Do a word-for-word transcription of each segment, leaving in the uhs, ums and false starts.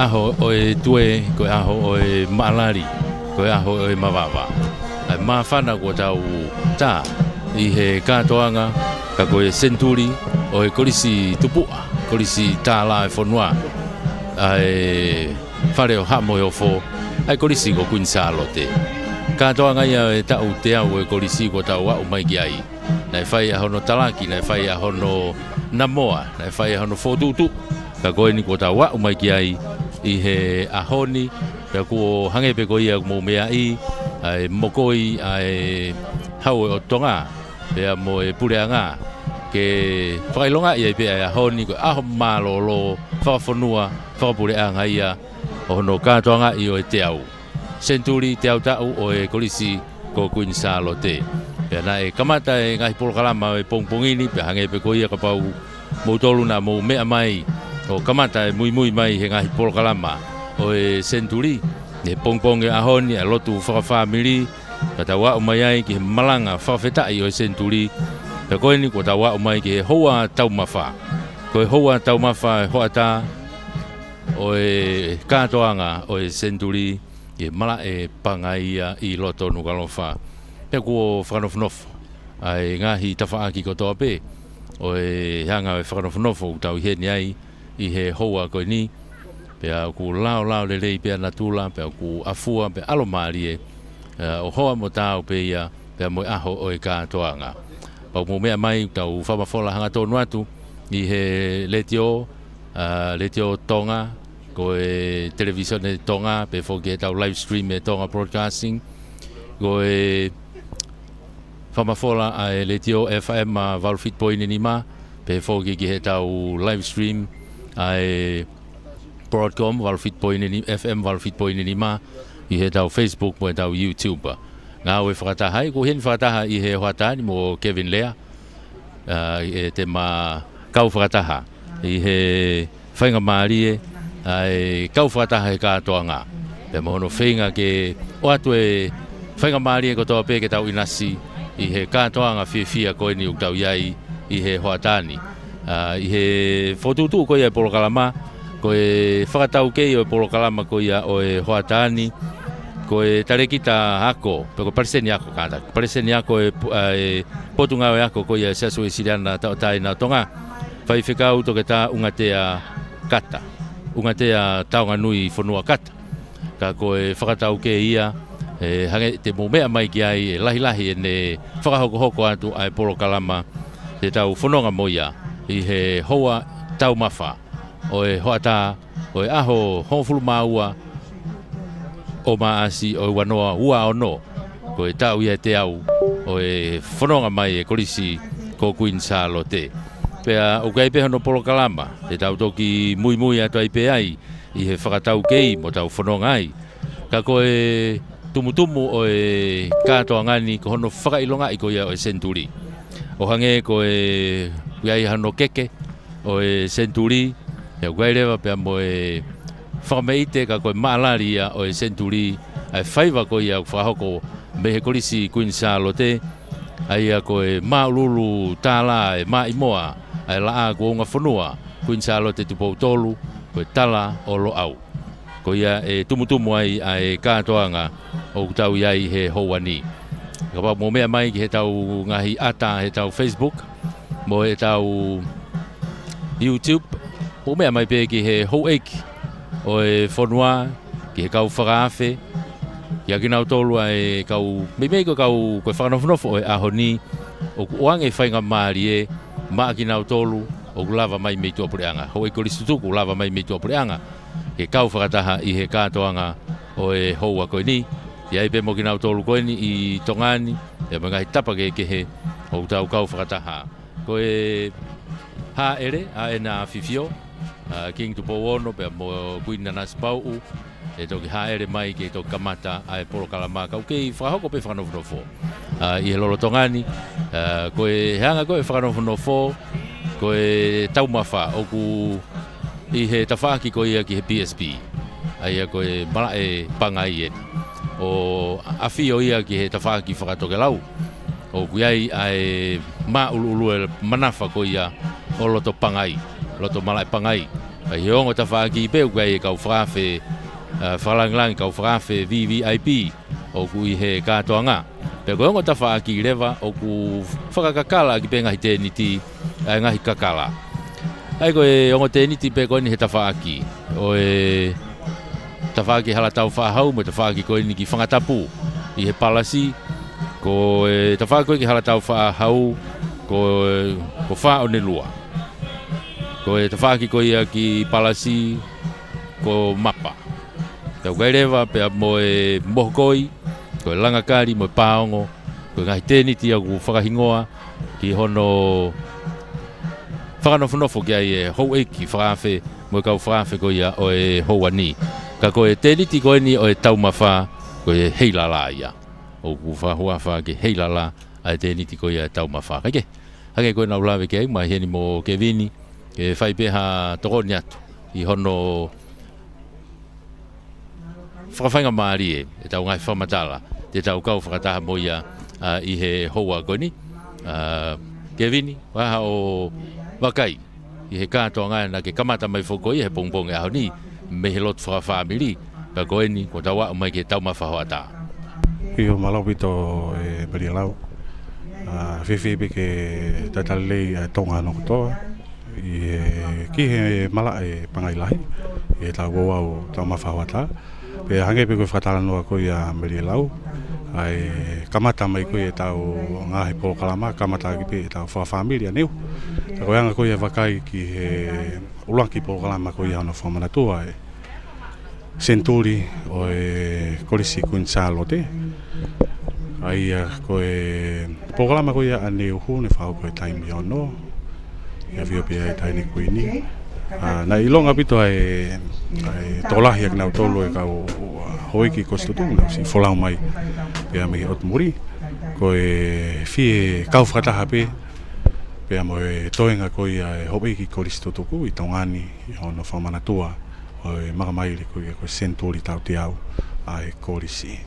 ʻAho ʻo e tue, ko e ʻaho ʻo e maʻalali, ko e ʻaho ʻo e mavava. ʻA e māfana kuo tau tā ʻi he kātoanga, ka ko e senituli ʻo e kolisi tupuʻa, kolisi tālā ʻo e fonua, ʻa e Fale ʻo Haʻa Moheofo, ʻa e kolisi ko Kuini Sālote. Kātoanga ia ʻo e taʻu teau ʻo e kolisi kuo tau aʻu mai ki ai. Naʻe fai ʻa hono talaki, naʻe fai ʻa hono namoa, naʻe fai ʻa hono fokotuʻutuʻu. Ka ko eni kuo tau aʻu mai ki ai ʻi he ʻaho ni, pea kuo hangē pē ko ia ʻoku mou meaʻi, ʻa e mokoi ʻa e Hau ʻo Tonga, pea mo e puleʻanga, ke fakaʻilongaʻi ai pē ʻa e ʻaho ni ko e ʻaho mālōlō, fakafonua, fakapuleʻanga ia, ʻo hono kātoangaʻi ʻo e teau. Senituli teau taʻu ʻo e kolisi ko Kuini Sālote. Pea naʻe kamata e ngaahi polokalama ʻo e pongipongi ni, pea hangē pē ko ia kapau moutolu naʻa mou meʻa mai ʻo kamata e muimui mai he ngaahi polokalama ʻo e senituli. He pongipongi ʻo e ʻaho ni, ʻa e lotu fakafāmili, ka tau aʻu mai ai ki he malanga fakafetaʻi ʻo e senituli. Pea ko eni kuo tau aʻu mai ki he houa taumafa. Ko e houa taumafa e hoʻatā ʻo e kātoanga ʻo e senituli ʻi he malaʻe Pangai ia ʻi loto Nukuʻalofa. Pea kuo fakanofonofo ʻa e ngaahi tafaʻaki kotoa pē ʻo e anga ʻo e fakanofonofo ʻoku tau ʻi heni ai ʻi he houa ko eni. Pea ʻoku laolao lelei pē ʻa natula, pea ʻoku afua, pea ʻalomālie, ʻa, ʻo hoa mo taau pē ia, pea mo e ʻaho ʻo e kātoanga. Kapau mou meʻa mai, tau fakamafola hangatonu atu ʻi he letiō, ʻa, Letiō Tonga, ko e Televīsone Tonga, pehē foki ki heʻetau live stream ʻe Tonga Broadcasting, ko e fakamafola ʻa e letiō F M ʻa valu fitu poini nima, pehē foki ki heʻetau live stream ʻa e Broadcom valu fitu poini nima, F M valu fitu poini nima, ʻi heʻetau Facebook mo ʻetau YouTube. Ngāue fakataha ai, ʻoku ʻi heni fakataha ʻi he hoʻatā ni mo Kevin Lea, ʻa, ʻe te ma kau fakataha ʻi he faingamālie, ʻa e kau fakataha he kātoanga. Pea mo hono feinga ke ʻoatu e faingamālie kotoa pē ke tau ʻinasi ʻi he kātoanga fiefia ko eni ʻoku tau ʻi ai ʻi he hoʻatā ni. ʻA, ʻi he fokotuʻutuʻu ko ia e polokalama, ko e fakataukei ʻo e polokalama ko ia ʻo e hoʻatā ni, ko e talēkita ako, pe ko e palesiteni ako kātaki. Palesiteni ako e pu-, ʻa e Potungāue Ako ko ia ʻa e Siasi Uēsiliana Tauʻatāina ʻo Tonga, Faifekau Toketā ʻUngatea Kata, ʻUngatea Taonganui Fonua Kata. Ka ko e fakataukei ia, ʻe hangē te mou meʻa mai ki ai, ʻe lahilahi ʻene fakahokohoko atu ʻa e polokalama te tau fononga mo ia ʻi he houa taumafa ʻo e hoʻatā ʻo e ʻaho hongofulu mā ua ʻo Maʻasi ʻo e ua noa ua ono, ko e taʻu ia ʻe teau ʻo e fononga mai e kolisi ko Kuini Sālote. Pea ʻoku ʻi ai pē hono polokalama te tau toki muimui atu ai pē ai ʻi he fakataukei mo tau fononga ai. Ka ko e tumutumu ʻo e kātoanga ni ko hono fakaʻilongaʻi ko ia ʻo e senituli. ʻO hangē ko e ʻoku ʻi ai hano keke ʻo e senituli, ʻe ʻoku ʻi ai leva pea mo e fakameʻite ka ko e maʻalali ia ʻo e senituli, ʻa e faiva ko ia ʻoku fakahoko mei he Kolisi Kuini Sālote, ʻa ia ko e māʻuluʻulu tālā ʻe māʻimoa ʻa e Laʻā kuo Ungafonua, Kuini Sālote Tupou Tolu, ko e Tala ʻo Loʻau. Ko ia ʻe tumutumu ai ʻa e kātoanga ʻoku tau ʻi ai he houa ni. Kapau mou meʻa mai ki heʻetau ngaahi ʻata, heʻetau Facebook, mo ʻetau YouTube, mou meʻa mai pē ki he houʻeiki ʻo e fonua, ki he kau fakaafe, kia kinautolu ʻa e kau, meimei ko e kau, ko e fakanofonofo ʻo e ʻaho ni, ʻoku ʻoange faingamālie maʻa kinautolu ʻoku lava mai mei tuʻapuleʻanga. Houʻeiki kolisi tutuku ʻoku lava mai mei tuʻapuleʻanga ke kau fakataha ʻi he kātoanga ʻo e houa ko eni. ʻI ai pē mo kinautolu ko eni ʻi Tonga ni, pea mo e ngaahi tapa kehekehe ʻoku tau kau fakataha. Ko e hāʻele ʻa ʻEna ʻAfifio, ʻa Kingi Tupou Ono, pea mo Kuini Nanasipauʻu, ʻe toki hāʻele mai ke toki kamata ʻa e polokalama, ka ʻoku kei fakahoko pē fakanofonofo. ʻA, ʻi he lolotonga ni, ʻa, ko e anga ko ē e fakanofonofo, ko e taumafa ʻoku ʻi he tafaʻaki ko ia ki he P S P. ʻA ia ko e malaʻe Pangai eni. ʻO ʻafio ia ki he tafaʻaki fakatokelau. ʻOku ʻi ai ʻa e māʻuluʻulu e manafa ko ia ʻo loto Pangai, loto Malaʻe Pangai. ʻI he ongo tafaʻaki pē ʻoku ʻi ai e kau fakaafe, ʻa, fakalāngilangi, kau fakaafe V V I P ʻoku ʻi he kātoanga. Pea ko e ongo tafaʻaki leva ʻoku fakakakala ʻaki pē ngaahi tēniti, ʻa e ngaahi kakala. ʻA ia ko e ongo tēniti pē ko eni he tafaʻaki. ʻO e tafaʻaki Halatau Faʻahau mo e tafaʻaki ko eni ki Fangatapu ʻi he Palasi. Ko e tafaʻaki ko ē ki Halatau Faʻahau, ko, ko Faʻonelua. Ko e tafaʻaki ko ia ki Palasi, ko Mapa. Tau kai leva pea mo e Mohokoi, ko e Langakali mo e Pāongo, ko e ngaahi tēniti ʻoku fakahingoa ki hono fakanofonofo ki ai e houʻeiki fakaafe mo e kau fakaafe ko ia ʻo e houa ni. Ka ko e tēniti ko eni ʻo e Taumafa, ko e Heilala ia. ʻOku fakahuafa ki Heilala ʻa e tēniti ko ia e Taumafa. Kae kehe, hangē ko ʻenau lave ki ai, mai heni mo Kevini, ke fai pē ha tokoni atu ʻi hono fakafaingamālie ʻetau ngaahi fakamatala te tau kau fakataha mo ia, ʻa, ʻi he houa ko eni. ʻA, Kevini, ʻoku ʻi ai haʻo vakai ʻi he kātoanga naʻa ke kamata mai foki ko ia he pongipongi ʻaho ni, mei he lotu fakafāmili, ka ko eni, kuo tau aʻu mai ki he Taumafa Hoʻatā. ʻIo, mālō ʻaupito, ē, Maliʻilau. ʻA, fiefia pē ke talitali lelei ʻa Tonga hono kotoa ʻi he, ki he malaʻe Pangai Lahi, ʻi heʻetau ouau Taumafa Hoʻatā. Pea hangē pē ko e fakatalanoa ko ia Maliʻilau, ʻa e kamata mai ko ia ʻetau ngaahi polokalama, kamata ʻaki pē ʻetau fakafāmili ʻaneuhu. Ka ko e anga ko ia vakai ki he ʻuluaki polokalama ko ia hono fakamanatua e senituli ʻo e Kolisi Kuini Sālote. ʻA ia ko e polokalama ko ia ʻaneuhu ne fakahoko he taimi ono, ʻi he ʻafio pē ʻa e Taʻahine Kuini. ʻA, naʻe ʻilonga ʻaupito ʻa e, ʻa e tokolahi ʻa kinautolu e kau houʻeiki Kolisi Tutuku naʻa nau siʻi folau mai pea mei he ʻotu muli. Ko e fie kau fakataha pē pea mo e toenga ko ia e houʻeiki Kolisi Tutuku ʻi Tonga ni ʻi hono fakamanatua ʻo e makamaile ko ia ko e senituli tauteau ʻa e kolisi.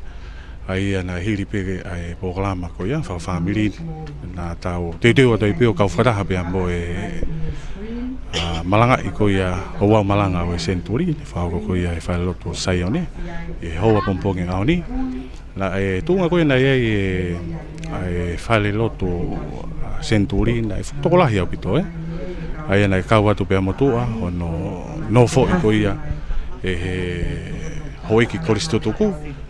ʻA ia naʻe hili pē ʻa e polokalama ko ia fakafāmili, naʻa tau teuteu atu ai pē ʻo kau fakataha pea mo e, ʻa, malangaʻi ko ia ouau malanga ʻo e senituli, ne fakahoko ko ia he Falelotu ʻo Saione ʻi he houa pongipongi ʻaho ni. Naʻe tuʻunga ko ia naʻe ʻi ai e, ʻa e falelotu, ʻa, senituli, naʻe fuʻu tokolahi ʻaupito, ē. ʻA ia naʻe kau atu pea mo tuʻa hono nofoʻi ko ia ʻe he houʻeiki Kolisi Tutuku,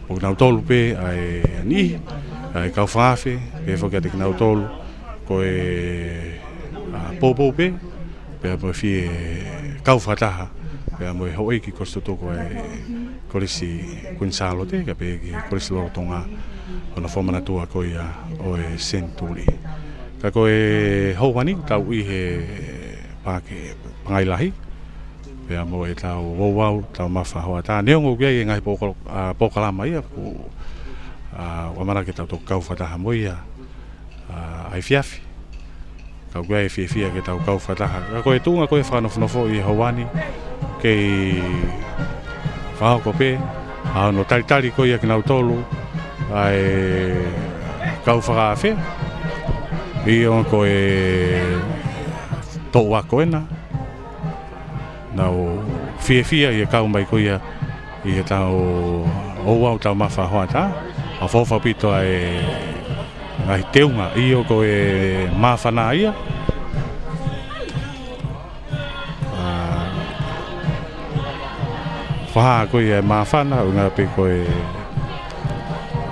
ʻo kinautolu pē ʻa e niʻihi, ʻa e kau fakaafe, pehē foki kiate kinautolu ko e, ʻa, poupou pē, pea mo e fie kau fakataha pea mo e houʻeiki Kolisi Tutuku ʻa e Kolisi Kuini Sālote, kae pehē ki he Kolisi lolotonga, hono fakamanatua ko ia ʻo e senituli. Ka ko e houa ni tau ʻi he Paʻake Pangai Lahi pea mo ʻetau ouau Taumafa Hoʻatā. Neongo ʻoku ʻi ai e ngaahi pokol-, ʻa, polokalama ia ʻoku, ʻa, ʻamanaki ke tau toki kau fakataha mo ia, ʻa, ʻaefiafi. Ka ʻoku ʻi ai e fiefia ke tau kau fakataha. Ka ko e tuʻunga ko e fakanofonofo ʻi he houa ni, kei fakahoko pē ʻa hono talitali ko ia kinautolu ʻa e kau fakaafe. ʻIo, ko e toʻu ako ena. Naʻa nau fiefia ʻi he kau mai ko ia ʻi heʻetau ouau Taumafa Hoʻatā. ʻOfa ʻaupito ʻa e ngaahi teunga, ʻio, ko e māfana ia. ʻA, fakahā ko ia e māfana, ʻuhinga pē ko e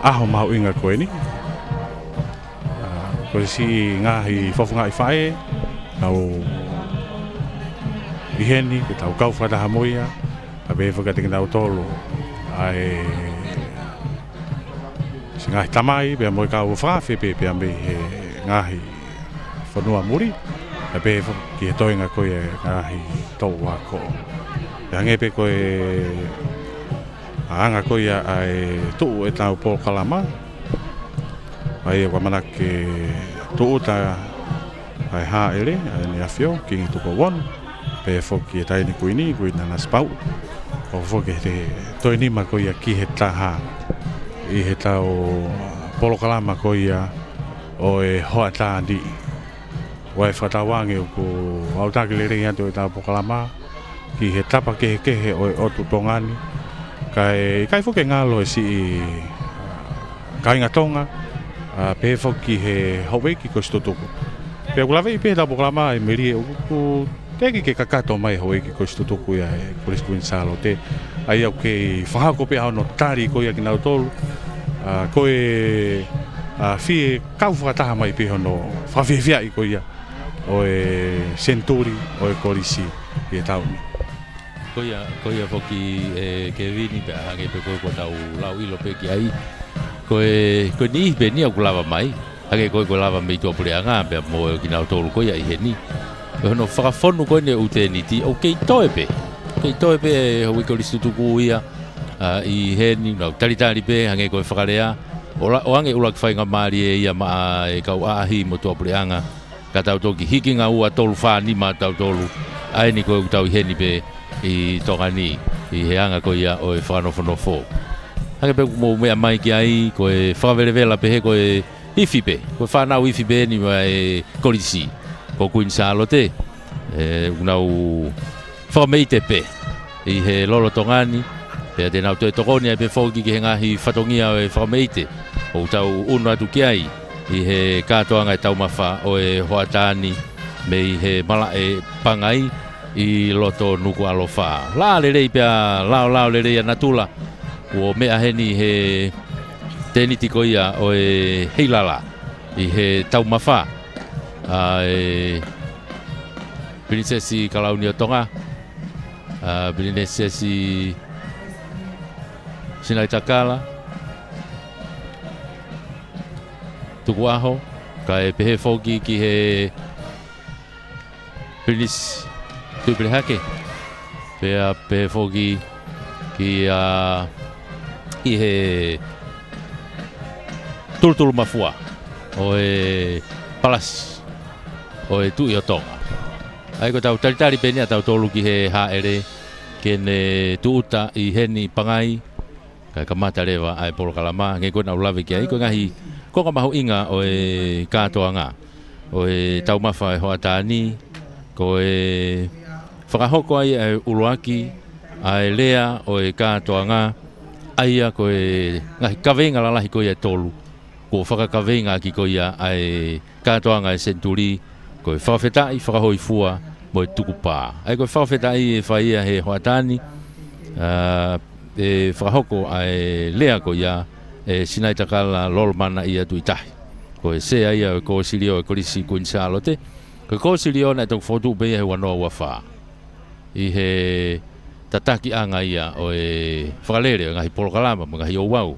ʻaho mahuʻinga ko eni. ʻA, ko e siʻi ngaahi fofongaʻi faʻē, nau ʻi heni, ke tau kau fakataha mo ia, kae pehē foki kiate kinautolu ʻa e siʻi ngaahi tamai, pea mo e kau fakaafe pē, pea mei he ngaahi fonua muli, kae pehē foki ki he toenga ko ia e ngaahi toʻu ako. Pea hangē pē ko e anga ko ia ʻa e tuʻu ʻetau polokalama, ʻa ia ʻoku ʻamanaki ke tūʻuta ʻa e hāʻele ʻa ʻEne ʻAfio, Kingi Tupou Ono, pehē foki ki he Taʻahine Kuini, Kuini Nanasipauʻu. ʻO foki he toe nima ko ia ki he taha ʻi heʻetau polokalama ko ia ʻo e hoʻatā ni. ʻOku ʻi ai e fakatauange ʻoku aʻutaki lelei atu ʻetau polokalama, ki he tapa kehekehe ʻo e ʻotu Tonga ni, kae ʻikai foki ke ngalo e siʻi, ʻa, kāinga Tonga, ʻa, pehē foki ki he houʻeiki Kolisi Tutuku. Pea ʻoku laveʻi pē ʻe heʻetau polokalama ʻa e melie ʻoku teʻeki ke kakato mai e houʻeiki Kolisi Tutuku ia ʻa e Kolisi Kuini Sālote. ʻA ia ʻoku kei fakahoko pē ʻa hono tali ko ia kinautolu, ʻa, ko e, ʻa, fie kau fakataha mai pē hono fakafiefiaʻi ko ia ʻo e senituli ʻo e kolisi ʻi he taʻu ni. Ko ia, ko ia foki ʻe Kevini pea hangē pē ko ē kuo tau lau ʻilo pē ki ai. Ko e, ko e niʻihi pē eni ʻoku lava mai. Hangē ko ē kuo lava mei tuʻapuleʻanga pea mo kinautolu ko ia ʻi heni. Ko hono fakafonu ko eni ʻū tēniti ʻoku kei toe pē. Kei toe pē e houʻeiki Kolisi Tutuku ia, ʻa, ʻi heni, nau talitali pē, hangē ko e fakalea. ʻO la-, ʻoange ʻuluaki faingamālie ia maʻa e kau ʻaʻahi mo tuʻapuleʻanga. Ka tau toki hiki ngāue tolu fā nima tautolu. ʻA eni ko ē ʻoku tau ʻi heni pē ʻi Tonga ni, ʻi he anga ko ia ʻo e fakanofonofo. Hangē pē ʻoku mou meʻa mai ki ai, ko e fakavelevela pehē ko e ifi pē. Ko e fānau ifi pē eni maʻa e kolisi ko Kuini Sālote. ʻE, ʻoku nau fakameite pē ʻi he lolotonga ni, pea te nau toe tokoni ai pē foki ki he ngaahi fatongia ʻo e fakameite ʻoku tau ʻunu atu ki ai ʻi he kātoanga e taumafa ʻo e hoʻatā ni mei he malaʻe Pangai ʻi loto Nukuʻalofa. Laʻā lelei pea laolao lelei ʻa natula, kuo meʻa heni he tēniti ko ia ʻo e heilala ʻi he taumafa ʻa e Pilinisesi Kalauni ʻo Tonga, ʻa, Pilinisesi Sinaitakala Tukuʻaho, kae pehē foki ki he Pilinisi Tuʻipelehake, pea pehē foki ki, ʻa, ʻi he tulutulu mafua ʻo e palasi ʻo e Tuʻi ʻo Tonga. ʻA ia ko ʻetau talitali pē eni ʻa tautolu ki he hāʻele ke ne tūʻuta ʻi heni Pangai, kae kamata leva ʻa e polokalama, hangē ko ē naʻa ku lave ki ai, ko e ngaahi konga mahuʻinga ʻo e kātoanga ʻo e taumafa ʻo e hoʻatā ni, ko e fakahoko ai ʻa e ʻuluaki ʻa e lea ʻo e kātoanga, ʻa ia ko e ngaahi kaveinga lalahi ko ia ʻe tolu kuo fakakaveinga ʻaki ko ia ʻa e kātoanga ʻo e senituli, ko e fakafetaʻi, fakahōifua mo e tukupā. ʻA ia ko e fakafetaʻi ʻe fai ia he hoʻatā ni, ʻa, ʻe fakahoko ʻa e lea ko ia ʻe Sinaitakala Lolomana ʻIa Tuʻitahi, ko e sea ia ʻo e kōsilio ʻo e Kolisi Kuini Sālote. Ko e kōsilio naʻe toki fokotuʻu pē ia he ua noa ua fā ʻi he tatakiʻanga ia ʻo e fakalele ʻo e ngaahi polokalama mo e ngaahi ouau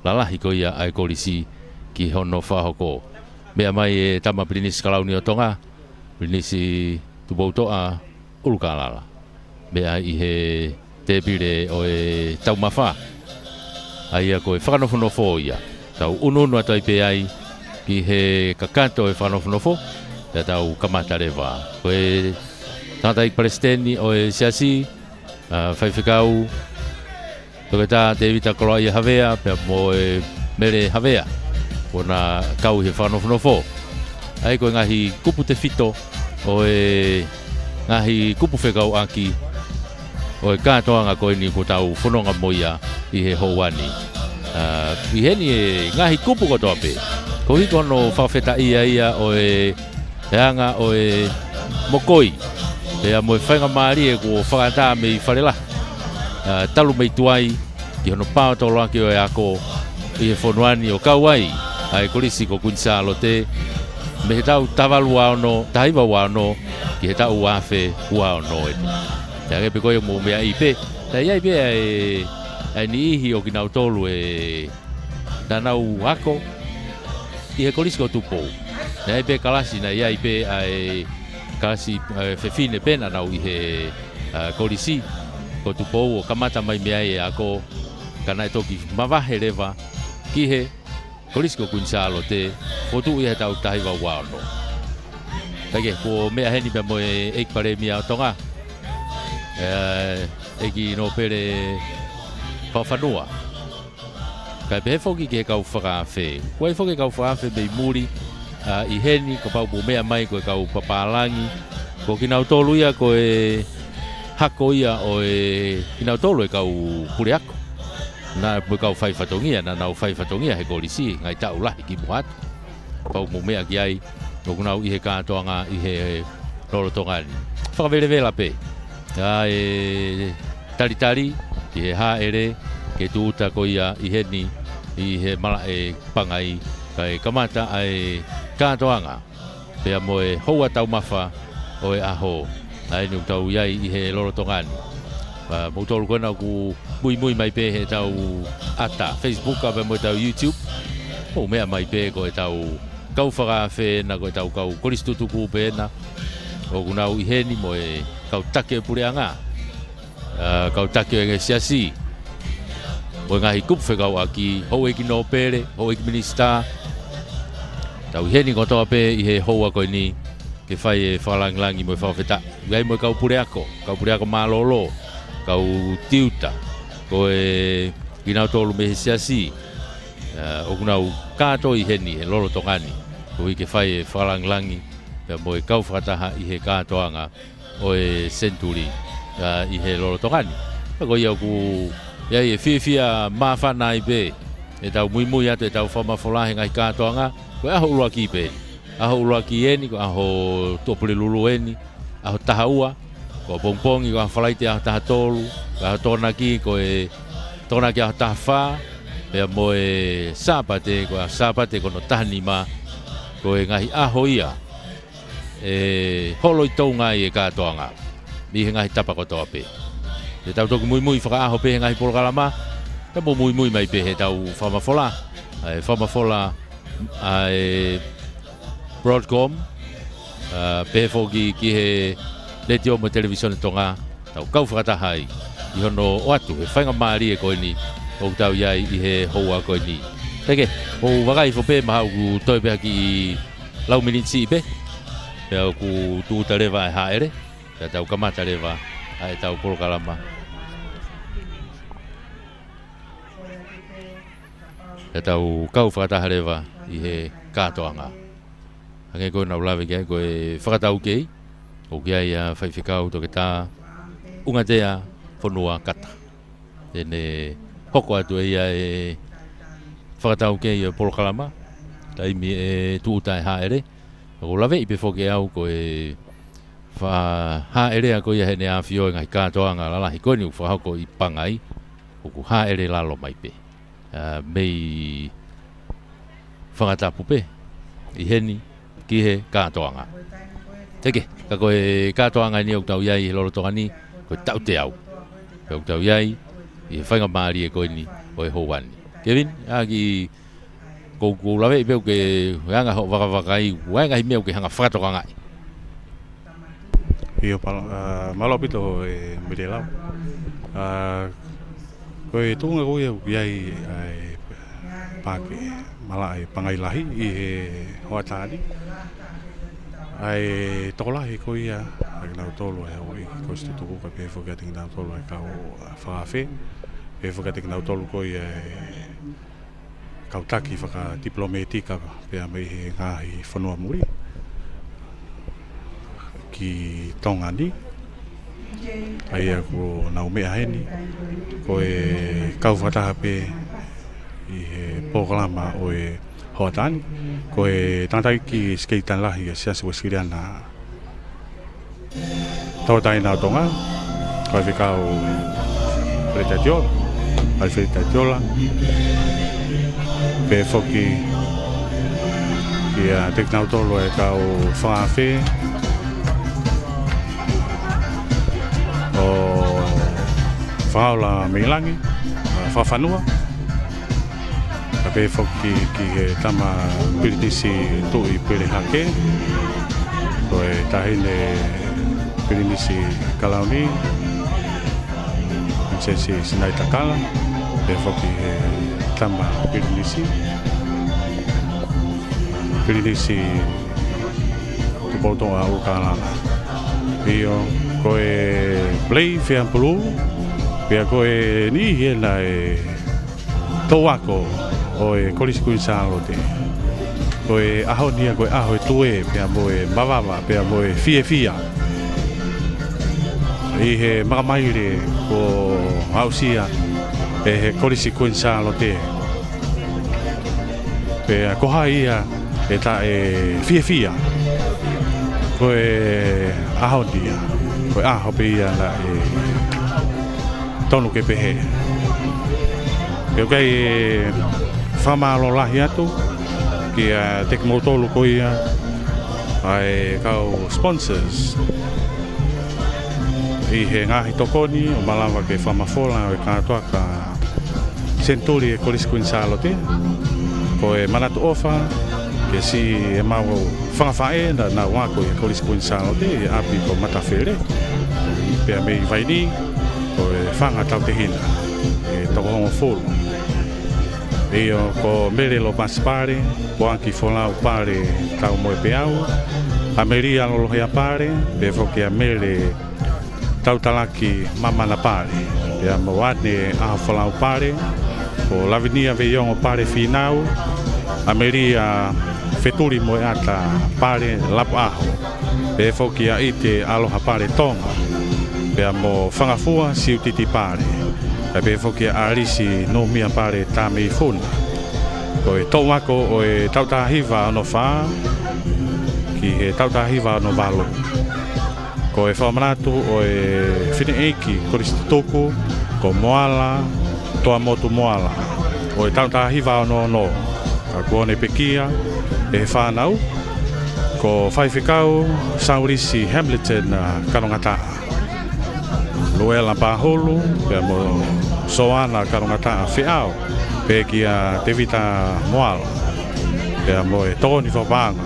lalahi ko ia ʻa e kolisi ki hono fakahoko. Meʻa mai e tama Pilinisi Kalauni ʻo Tonga, Pilinisi Tupoutoʻa ʻUlukālala, meʻa ʻi he tēpile ʻo e taumafa, ʻa ia ko e fakanofonofo ia. Tau ʻunuʻunu atu ai pē ai ki he kakato e fakanofonofo, pea tau kamata leva. Ko e tangataʻeiki palesiteni ʻo e siasi, ʻa, Faifekau Toketā Tēvita Koloaʻia Havea, pea mo e Mele Havea, kuo na kau ʻi he fakanofonofo. ʻA ia ko e ngaahi kupu tefito ʻo e ngaahi kupu fekauʻaki ʻo e kātoanga ko eni kuo tau fononga mo ia ʻi he houa ni. ʻA, ʻi heni e ngaahi kupu kotoa pē, koeʻuhi ko hono fakafetaʻia ia ʻo e, e anga ʻo e mokoi, pea mo e faingamālie kuo fakaʻatā mei Falelahi, ʻa, talu mei tuai, ki hono paotoloaki ʻo e ako ʻi he fonua ni ʻo kau ai ʻa e Kolisi ko Kuini Sālote, mei he taʻu taha valu ua ono, taha hiva ua ono, ki he taʻu ua afe ua ono eni. Pea hangē pē ko ia ʻoku mou meaʻi pē, naʻe ʻi ai pē ʻa e, ʻa e niʻihi ʻo kinautolu ʻe naʻa nau ako ʻi he Kolisi ko Tupou. Naʻe ʻi ai pē kalasi, naʻe ʻi ai pē ʻa e kalasi, ʻa e fefine pē naʻa nau ʻi he, ʻa, Kolisi ko Tupou ʻo kamata mai mei ai e ako, ka naʻe toki mavahe leva ki he Kolisi ko Kuini Sālote, fokotuʻu ia he taʻu taha hiva ua ono. Kae kehe, kuo meʻa heni pea mo e ʻEiki Palēmia ʻo Tonga, ʻe, ʻEiki Nōpele Fakafanua. Kae pehē foki ki he kau fakaafe. Kuo ʻi ai foki e kau fakaafe mei muli, ʻa, ʻi heni, kapau ʻoku mou meʻa mai ko e kau papālangi. Ko kinautolu ia ko e hako ia ʻo e kinautolu e kau puleako. Naʻa mo e kau faifatongia, naʻa nau faifatongia he kolisi, ngaahi taʻu lahi kimuʻa atu. Pau mo meʻa ki ai, ʻoku nau ʻi he kātoanga ʻi he lolotonga ni. Fakavelevela pē. ʻA e talitali, ki he hāʻele, ke tūʻuta ko ia ʻi heni, ʻi he malaʻe pangai, kae kamata ʻa e kātoanga. Pea mo e houa taumafa ʻo e ʻaho. ʻA eni ʻoku tau ʻi ai ʻi he lolotonga ni. Pea mo tolu ko ena ʻoku muimui mai pē he tau ʻata Facebook, pea mo e tau YouTube. ʻOku meʻa mai pē ko e tau kau fakaafe na, ko e tau kau kolisi tutuku pē na. ʻOku nau ʻi heni mo e kau taki ʻo e puleʻanga. ʻA, kau taki ʻo e ngaahi siasi. Mo e ngaahi kupu fekauʻaki, houʻeiki nōpele, houʻeiki minisitā. Tau ʻi heni kotoa pē ʻi he houa ko eni, ke fai e fakalangilangi mo e fakafetaʻi. ʻI ai mo e kau puleako, kau puleako mālōlō, kau tiuta, ko e kinautolu mei he siasi. ʻA, ʻoku nau kātoi heni he lolotonga ni, koeʻuhi ke fai e fakalangilangi, pea mo e kau fakataha ʻi he kātoanga ʻo e senituli, ʻa, ʻi he lolotonga ni. Pea ko ia ʻoku ʻi ai e fiefia māfana ai pē, ʻetau muimui atu ʻetau fakamafola he ngaahi kātoanga, ko e ʻaho ʻuluaki pē. ʻAho ʻuluaki eni, ko e ʻaho Tuʻapulelulu eni, ʻaho taha ua, ko pongipongi, ko e ʻaho Falaite ʻaho taha tolu, ko e ʻaho Tokonaki, ko e Tokonaki ʻaho taha fā, pea mo e Sāpate, ko e ʻaho Sāpate ko hono taha nima, ko e ngaahi ʻaho ia ʻe holo ʻi Tonga ai e kātoanga, ʻi he ngaahi tapa kotoa pē. Te tau toki muimui fakaʻaho pē he ngaahi polokalama, tau muimui mai pē he tau fakamafola, ʻa e fakamafola, ʻa e Broadcom, ʻa, pehē foki ki he Letiō mo e Televīsone Tonga, tau kau fakataha ai, ʻi hono ʻoatu he faingamālie ko eni, ʻoku tau ʻi ai ʻi he houa ko eni. Teke, ʻoku ou vakai hifo pē mahalo ʻoku toe pē ha kiʻi lau miniti siʻi pē, pea ʻoku tūʻuta leva e hāʻele, pea tau kamata leva ʻa e tau polokalama. Pea tau kau fakataha leva ʻi he kātoanga. Hangē ko ʻeku lave ki ai ko e fakataukei, ʻoku ʻi ai ʻa Faifekau Toketā ʻUngatea Fonua Kata. Te ne hoko atu ʻe ia e fakataukei ʻo e polokalama, taimi ʻe tūʻuta e hāʻele. ʻOku ou laveʻi pē foki ʻe au ko e fakahāʻele ko ia ʻa ʻEne ʻAfio e ngaahi kātoanga lalahi ko eni ʻoku fakahoko ʻi Pangai, ʻoku hāʻele lalo mai pē. ʻA, mei fakatapu pē, ʻi heni, ki he kātoanga. Teke, ka ko e kātoanga ni ʻoku tau ʻi ai he lolotonga ni, ko e taʻu teau. Pea ʻoku tau ʻi ai, ʻi he faingamālie ko eni, ʻo e houa ni. Kevin, ʻa ki, ʻoku ou, ʻoku ou laveʻi pē ʻoku ke anga hoʻo vakavakai, ʻa e ngaahi meʻa ʻoku ke hanga fakatokangaʻi. ʻIo, pala-, ʻa, mālō ʻaupito e Mele Lau. ʻA, ko e tuʻunga ko ia ʻoku ʻi ai ʻa e paaki malaʻe Pangai Lahi ʻi he hoʻatā ni. ʻA e tokolahi ko ia, ʻa kinautolu e houʻeiki kolisi tutuku kae pehē foki ʻa kinautolu e kau, ʻa, fakaafe, pehē foki ʻa kinautolu ko ia e kau taki fakatipilōmētika pea mei he ngaahi fonua muli ki Tonga ni. ʻA ia ʻoku nau meʻa heni, ko e kau fakataha pē ʻi he polokalama ʻo e hoʻatā ni, ko e tangataʻeiki sekelitali lahi ʻa e Siasi Uēsiliana Tauʻatāina ʻo Tonga, ko e Faifekau Feleti Atiola, Alifeli Atiola, pehē foki kiate kinautolu e kau fakaafe ʻo Fakaola Meilangi, ʻa, Fakafanua, kae pehē foki ki he tama Pilinisi Tuʻi Pele Hake, ko e Taʻahine Pilinisi Kalauni, Pilinisesi Sinaitakala, pehē foki he tama Pilinisi, Pilinisi Tupoutoʻa ʻUlukālala. ʻIo, ko e Blei Feapulu, pea ko e niʻihi ena e tō ako ʻo e Kolisi Kuini Sālote. Ko e ʻaho ni ia, ko e ʻaho e tuē, pea mo e mavava, pea mo e fiefia. ʻi he makamaile kuo aʻusia ʻe he Kolisi Kuini Sālote. Pea ko hai ia ʻe taʻe fiefia? Ko e ʻaho ni ia, ko e ʻaho pē ia naʻe tonu ke pehē. Pea ʻoku ʻikai fakamālō lahi atu kiate kimoutolu ko ia ʻa e kau sponsors ʻi he ngaahi tokoni ʻo malava ke fakamafola ʻa e kātoanga Senituli ʻa e Kolisi Kuini Sālote. Ko e manatu ʻofa ke siʻi ʻemau fanga faʻē naʻa nau ako ʻi he Kolisi Kuini Sālote ʻi ʻapi ko Matafele, pea mei Vainī ko e fanga tautehina ʻe toko hongofulu. ʻIo, ko Mele Lopasi Pale, Poaki Folau Pale Taumoepeau, ʻAmelia Lolohea Pale, pea foki ʻa Mele Tautalaki Mamana Pale, pea mo ʻAne ʻAhofolau Pale, ko Lavinia Veiongo Pale Fīnau, ʻAmelia Fetuliʻimoeʻata Pale Lapuʻaho, pea foki ʻa ʻIte Aloha Pale Tonga, pea mo Fangafua Siutiti Pale, kae pehē foki ʻa ʻAlisi Numia Pale Tameifuna. Ko e toʻu ako ʻo e taʻu taha hiva ono fā ki he taʻu taha hiva ono valu. Ko e fakamanatu ʻo e fineʻeiki kolisi tutuku ko Moala Toamotu Moala ʻo e taʻu taha hiva ono ono. Ka kuo ne pekia ʻe he fānau ko Faifekau Saulisi Hamilton, ʻa, Kanongataʻa, Luela Pahulu, pea mo Soana Kanongataʻa Feʻao, pea kia Tevita Moala, pea mo e tokoni fakapaʻanga.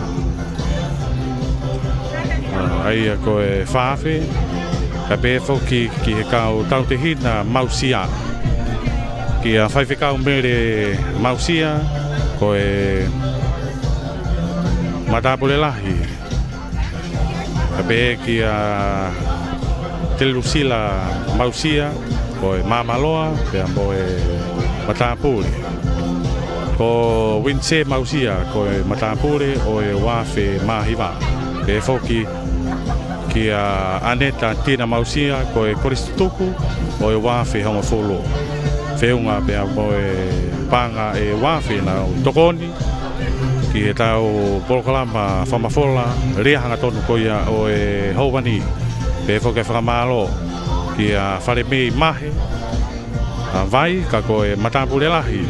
ʻA, ʻa ia ko e fā afe, kae pehē foki ki he kau tautehina Mausia. Kia Faifekau Mele Mausia, ko e matāpule lahi. Kae pehē kia Telusila Mausia, ko e māmāloa, pea mo e matāpule. Ko Uinise Mausia, ko e matāpule ʻo e ua afe mā hiva. Pehē foki kia ʻAneta Tina Mausia, ko e kolisi tutuku ʻo e ua afe hongofulu. Feʻunga pea mo e paʻanga ʻe ua afe naʻa nau tokoni ki heʻetau polokalama fakamafola lea hangatonu ko ia ʻo e houa ni. Pehē foki e fakamālō kia Falemei Mahe, ʻa, Vai, ka ko e matāpule lahi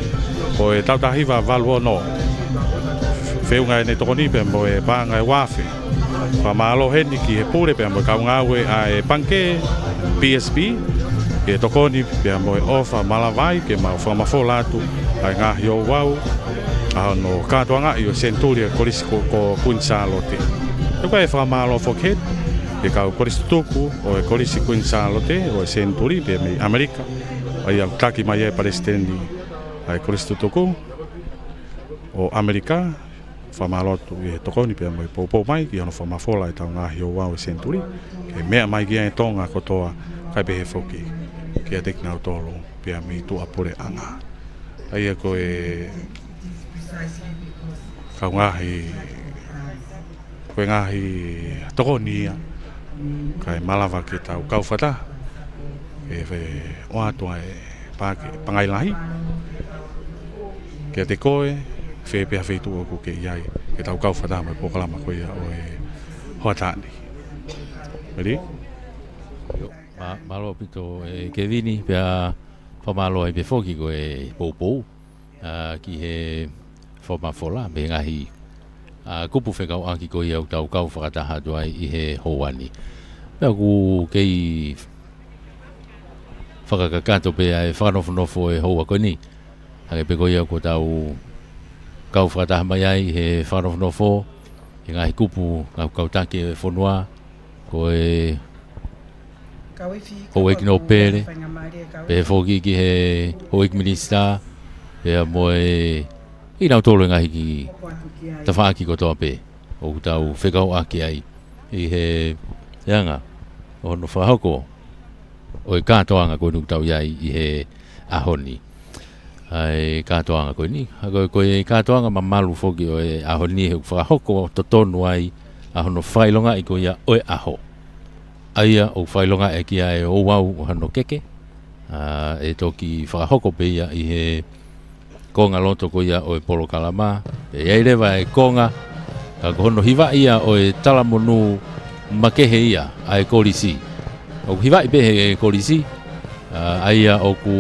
ʻo e taʻu taha hiva valu ono. Feʻunga ʻene tokoni pea mo e paʻanga ʻe ua afe. Fakamālō heni ki he pule pea mo e kau ngāue ʻa e pangikē B S P, ki he tokoni pea mo e ʻofa malava ai ke mau fakamafola atu ʻa e ngaahi ouau ʻa hono kātoangaʻi ʻo e senituli ʻa e kolisi ko, ko Kuini Sālote. ʻOku ʻikai fakamālō foki heni ki he kau kolisi tutuku ʻo e Kolisi Kuini Sālote ʻo e senituli pea mei ʻAmelika, ʻa ia ʻoku taki mai ai e Palesiteni ʻa e Kolisi Tutuku ʻo ʻAmelika. Fakamālō atu ʻi he tokoni pea mo e poupou mai ki hono fakamafola ʻetau ngaahi ouau ʻo e senituli, ke meʻa mai ki ai e Tonga kotoa, kae pehē foki kiate kinautolu pea mei tuʻapuleʻanga. ʻA ia ko e kau ngaahi, ko e ngaahi tokoni ia, kae malava ke tau kau fakataha ke ʻoatu ʻa e Paʻake Pangai Lahi kiate koe, fē pē ha feituʻu ʻoku ke ʻi ai, ke tau kau fakataha mo e polokalama ko ia ʻo e hoʻatā ni. Meli? Mā-, mālō ʻaupito ē Kevini, pea fakamālō ai pē foki ko e poupou, ʻa, ki he fakamafola, mei he ngaahi, ʻa, kupu fekauʻaki ko ia ʻoku tau kau fakataha atu ai ʻi he houa ni. Pea ʻoku kei fakakakato pē ʻa e fakanofonofo ʻo e houa ko eni. Hangē pē ko ia ʻoku tau kau fakataha mai ai he fakanofonofo, he ngaahi kupu, ngaahi kau taki ʻo e fonua, ko e Houʻeiki Nōpele, pehē foki ki he Houʻeiki Minisitā, pea mo e, kinautolu e ngaahi kiʻi tafaʻaki kotoa pē ʻoku tau fekauʻaki ai ʻi he anga ʻo hono fakahoko ʻo e kātoanga ko eni ʻoku tau ʻi ai ʻi he ʻaho ni. ʻA e kātoanga ko eni, ʻa ko, ko e kātoanga mamalu foki ʻo e ʻaho ni he ʻoku fakahoko totonu ai ʻa hono fakaʻilongaʻi ko ia ʻo e ʻaho. ʻA ia ʻoku fakaʻilongaʻi ʻaki ʻa e ouau ʻo hano keke, ʻa, ʻe toki fakahoko pē ia ʻi he konga loto ko ia ʻo e polokalama. Pea ʻi ai leva e konga, ka ko hono hivaʻi ia ʻo e talamonū makehe ia ʻa e kolisi. ʻOku hivaʻi pē he kolisi, ʻa, ʻa ia ʻoku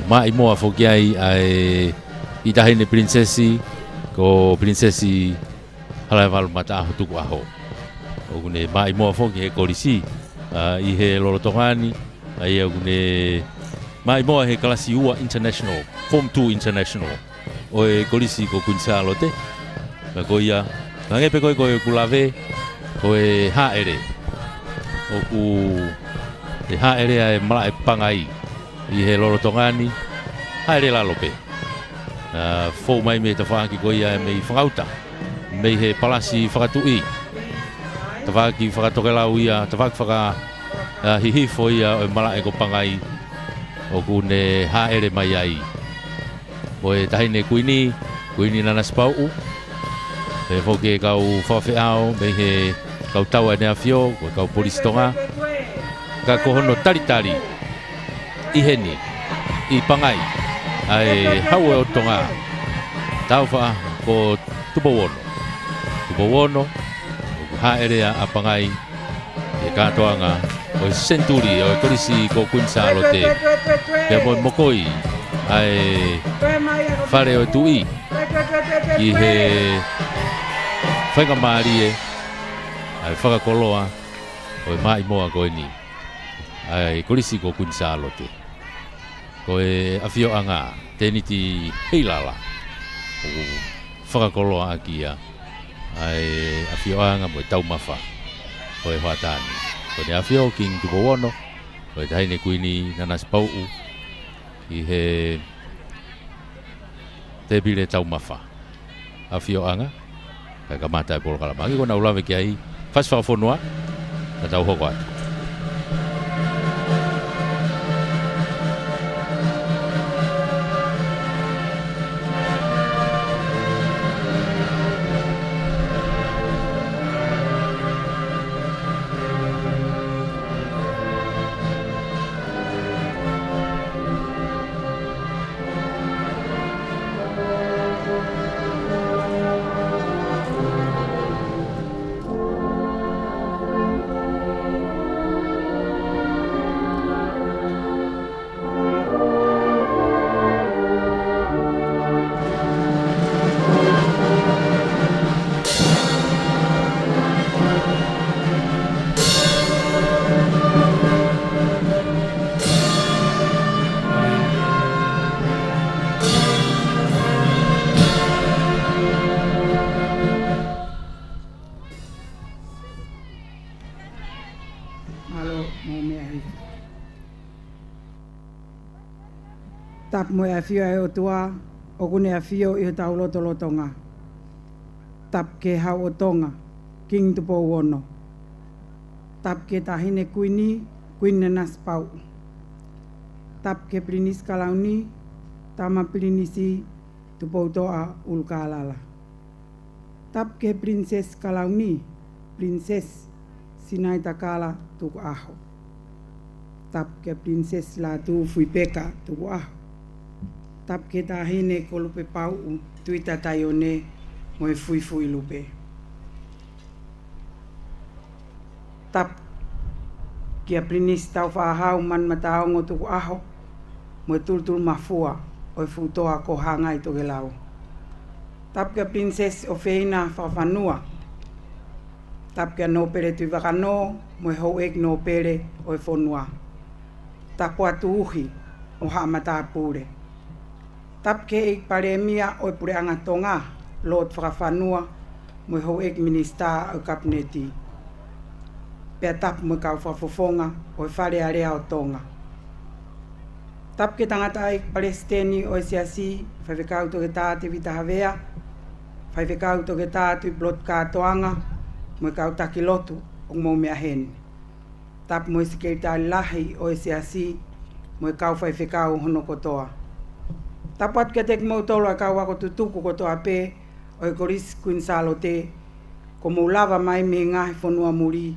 maʻimoa foki ai ʻa e kiʻi taʻahine pilinisesi, ko Pilinisesi Halaevalu Mataʻaho Tukuʻaho. ʻOku ne maʻimoa foki he kolisi, ʻa, ʻi he lolotonga ni, ʻa ia ʻoku ne maʻimoa he kalasi ua international, Form two international, ʻo e kolisi ko Kuini Sālote. Ka ko ia, hangē pē ko e, ko ʻeku lave, ko e hāʻele. ʻOku, ʻe hāʻele ʻa e malaʻe pangai ʻi he lolotonga ni, hāʻele lalo pē. ʻA, fou mai mei he tafaʻaki ko ia ʻe mei Fangauta, mei he palasi fakatuʻi. Tafaʻaki fakatokelau ia, tafaʻaki faka, ʻa, hihifo ia ʻo e malaʻe ko Pangai ʻoku ne hāʻele mai ai. Mo e taʻahine kuini, Kuini Nanasipauʻu. Pehē foki e kau fakafeʻao mei he kau tau ʻa ʻEne ʻAfio, ko e kau Polisi Tonga. Ka ko hono talitali ʻi heni, ʻi Pangai, ʻa e Hau ʻo Tonga, Taufaʻaho Tupou Ono. Tupou Ono, ʻoku hāʻele ʻa Pangai he kātoanga ʻo e senituli ʻo e kolisi ko Kuini Sālote. Pea mo e mokoi ʻa e fale ʻo e tuʻi ʻi he faingamālie ʻa e fakakoloa ʻo e maʻimoa ko eni ʻa e kolisi ko Kuini Sālote. Ko e ʻafioʻanga, Tēniti Heilala, ʻoku fakakoloa ʻaki ia ʻa e ʻafioʻanga mo e taumafa ʻo e hoʻatā ni. Ko ʻEne ʻAfio Kingi Tupou Ono, ko e taʻahine Kuini Nanasipauʻu ʻi he tēpile taumafa ʻafioʻanga, kae kamata e polokalama. Hangē ko ʻeku lave ki ai, fasi fakafonua, ka tau hoko atu. Mālō, mou meʻa hifo. Tapu mo e ʻafio ʻa e ʻOtua, ʻoku ne ʻafio ʻi hotau lotolotonga. Tapu ki he Hau ʻo Tonga, Kingi Tupou Ono. Tapu ki he taʻahine kuini, Kuini Nanasipauʻu. Tapu ki he Pilinisi Kalauni, Tama Pilinisi Tupoutoʻa ʻUlukālala. Tapu ki he Pilinisesi Kalauni, Pilinisesi Sinaitakala Tukuʻaho. Tapu ki he Pilinisesi Lātūfuipeka Tukuʻaho. Tapu ki he taʻahine ko Lupepauʻu Tuita Taione mo e Fuifuilupe. Tapu kia Pilinisi Taufaʻahau Manumataongo Tukuʻaho mo e Tulutulumafua ʻo e Fuʻu Toa ko Hangai Tokelau. Tapu kia Pilinisesi ʻOfeina Fakafanua. Tapu kia Nōpele Tuʻivakanō mo e houʻeiki nōpele ʻo e fonua. Tapu atu Uhi mo Haʻamatāpule. Tapu ki he ʻEiki Palēmia ʻo e Puleʻanga Tonga, Lord Fakafanua, mo e houʻeiki minisitā ʻo e Kapineti. Pea tapu mo e kau fakafofonga ʻo e Fale Alea ʻo Tonga. Tapu ki he tangataʻeiki palesiteni ʻo e Siasi, Faifekau Toketā Tevita Havea, Faifekau Toketā Tuʻipulotu Kātoanga, mo e kau taki lotu ʻoku mou meʻa heni. Tapu mo e Sekelitali Lahi ʻo e Siasi, mo e kau faifekau hono kotoa. Tapu atu kiate kimoutolu ʻa e kau ako tutuku kotoa pē ʻo e Kolisi Kuini Sālote, kuo mou lava mai mei he ngaahi fonua muli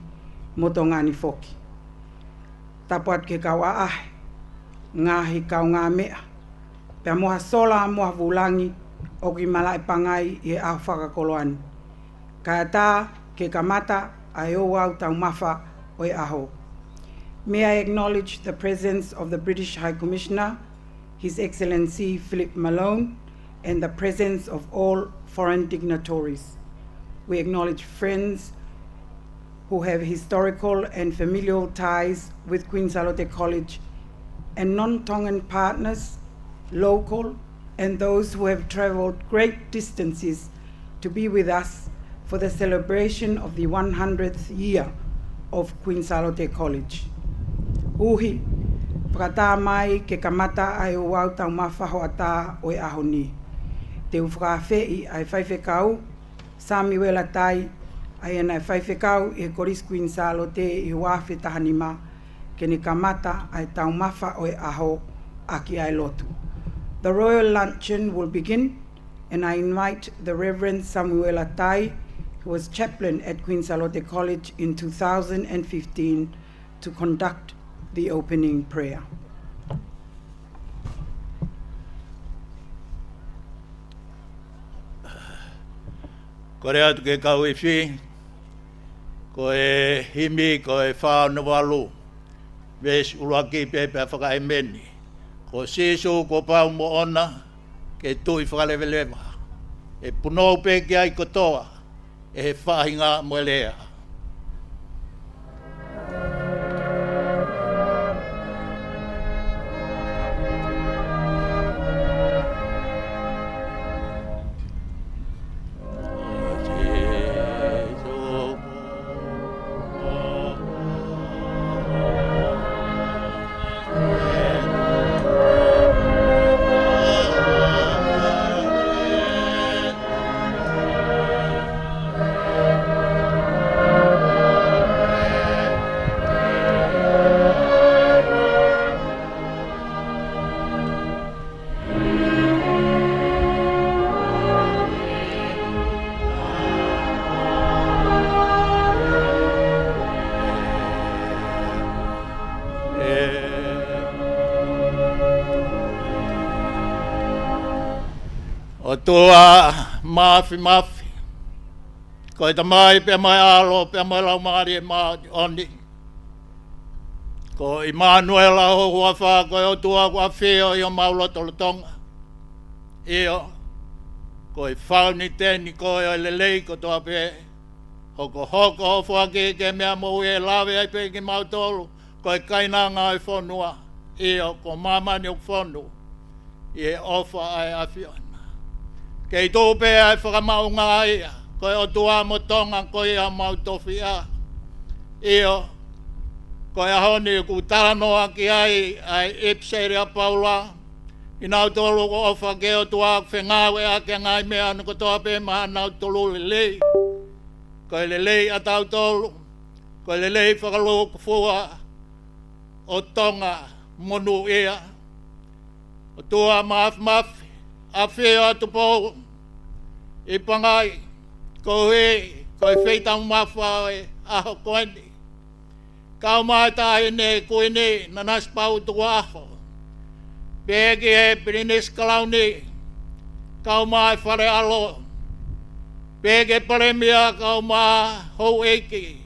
mo Tonga ni foki. Tapu atu ki he kau ʻaʻahi, ngaahi kaungāmeʻa, pea mo ha sola mo ha vūlangi ʻoku ʻi malaʻe pangai ʻi he ʻaho fakakoloa ni. Kae ʻatā ke kamata ʻa e ouau taumafa ʻo e ʻaho. May I acknowledge the presence of the British High Commissioner, His Excellency Philip Malone, and the presence of all foreign dignitaries. We acknowledge friends who have historical and familial ties with Queen Sālote College, and non-Tongan partners, local, and those who have travelled great distances to be with us for the celebration of the one hundredth year of Queen Sālote College. Uhi, fakatā mai ke kamata ʻa e ouau taumafa hoʻatā ʻo e ʻaho ni. Te u fakaafeʻi ʻa e Faifekau Samiuela Tai, ʻa ia naʻe faifekau ʻi he Kolisi Kuini Sālote ʻi he ua afe taha nima, ke ne kamata ʻa e taumafa ʻo e ʻaho ʻaki ʻa e lotu. The royal luncheon will begin, and I invite the Reverend Samuela Tai, who was chaplain at Queen Sālote College in two thousand and fifteen, to conduct the opening prayer. Kole atu ki he kau ifi, ko e himi, ko e fā ono valu, veesi ʻuluaki pē pea fakaʻēmeni. Ko Sīsū kuo pau moʻona ke tui fakaleveleva. ʻE punou pē ki ai kotoa ʻe he faʻahinga mo e lea. ʻOtua Māfimafi, ko e Tamai pea mo e ʻAlo pea mo e Laumālie Māʻoniʻoni. Ko ʻImanuela ho huafa, ko e ʻOtua ʻoku ʻafio ʻi homau lotolotonga. ʻIo, ko e fānau ʻeni koe ʻo e lelei kotoa pē. Hokohoko ho foaki ki he meʻa moʻui ʻe lave ai pē kimautolu ko e kainanga ʻo e fonua, ʻio, ko māmani ʻoku fonu ʻi he ʻofa ʻa e ʻAfiona. Kei tuʻu pē ʻa e fakamaʻunga ia, ko e ʻOtua mo Tonga ko ia homau tofiʻa. ʻIo, ko e ʻaho ni ʻoku talanoa ki ai ʻa e ʻipiseli ʻa Paula, kinautolu ʻoku ʻofa ki he ʻOtua, fengāueʻaki ʻa e ngaahi meʻa ni kotoa pē maʻanautolu lelei. Ko e lelei ʻatautolu, ko e lelei fakalūkufua ʻo Tonga monūʻia. ʻOtua Māfimafi, ʻafio ʻa Tupou ʻi Pangai, koeʻuhi ko e feitaumafa ʻo e ʻaho ko eni. Kau mai Taʻahine Kuini Nanasipauʻu Tukuʻaho, pehē ki he Pilinisi Kalauni, kau mai Fale ʻAlo, pehē ki he Palēmia, kau mai Houʻeiki,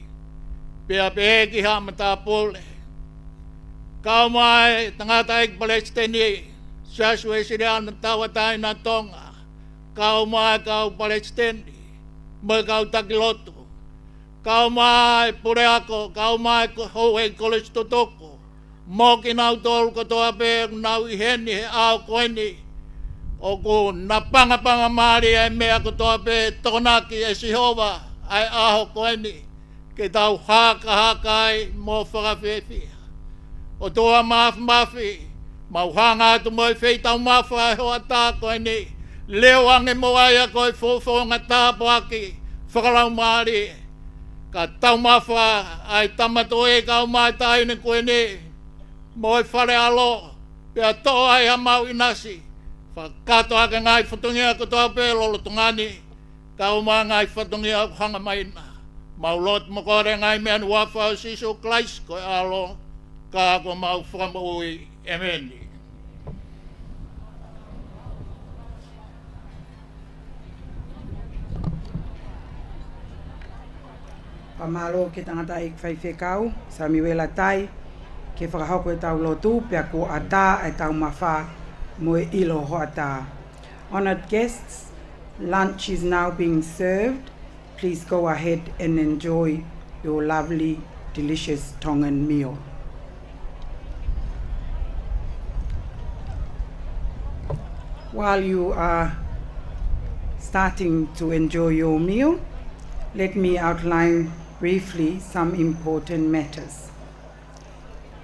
pea pehē ki he Haʻa Matāpule. Kau mai Tangataʻeiki Palesiteni Siasi Uēsiliana Tauʻatāina ʻo Tonga, kau mai kau palesiteni mo e kau taki lotu. Kau mai puleako, kau mai ko-, houʻeiki kolisi tutuku, mo kinautolu kotoa pē ʻoku nau ʻi heni he ʻaho ko eni, ʻoku napangapanga mālie ʻa e meʻa kotoa pē, tokonaki ʻe Sihova ʻa e ʻaho ko eni ke tau hakahaka ai mo fakafiefia. ʻOtua Māfimafi, mau hanga atu mo e feitaumafa ʻo e hoʻatā ko eni, leo ange mo ia ko e fofonga tāpuaki fakalaumālie. Ka taumafa ʻa e Tama Tuʻi, kau mai Taʻahine Kuini, mo e Fale ʻAlo, pea toʻo ai ʻa e mau ʻinasi, fakakātoa ʻaki e ngaahi fatongia kotoa pē lolotonga ni, kau mai e ngaahi fatongia ʻoku hanga mai na. Mau lotu mo kole e ngaahi meʻa ni ʻi he huafa ʻo Sīsū Kalaisi ko e ʻAlo, Ka ko homau Fakamoʻui, ʻēmeni. Fakamālō ki he tangataʻeiki faifekau, Samiuela Tai, ke fakahoko ʻetau lotu, pea kuo ʻatā ʻetau mafā mo e ʻilo hoʻatā. Honoured guests, lunch is now being served. Please go ahead and enjoy your lovely, delicious Tongan meal. While you are starting to enjoy your meal, let me outline briefly some important matters.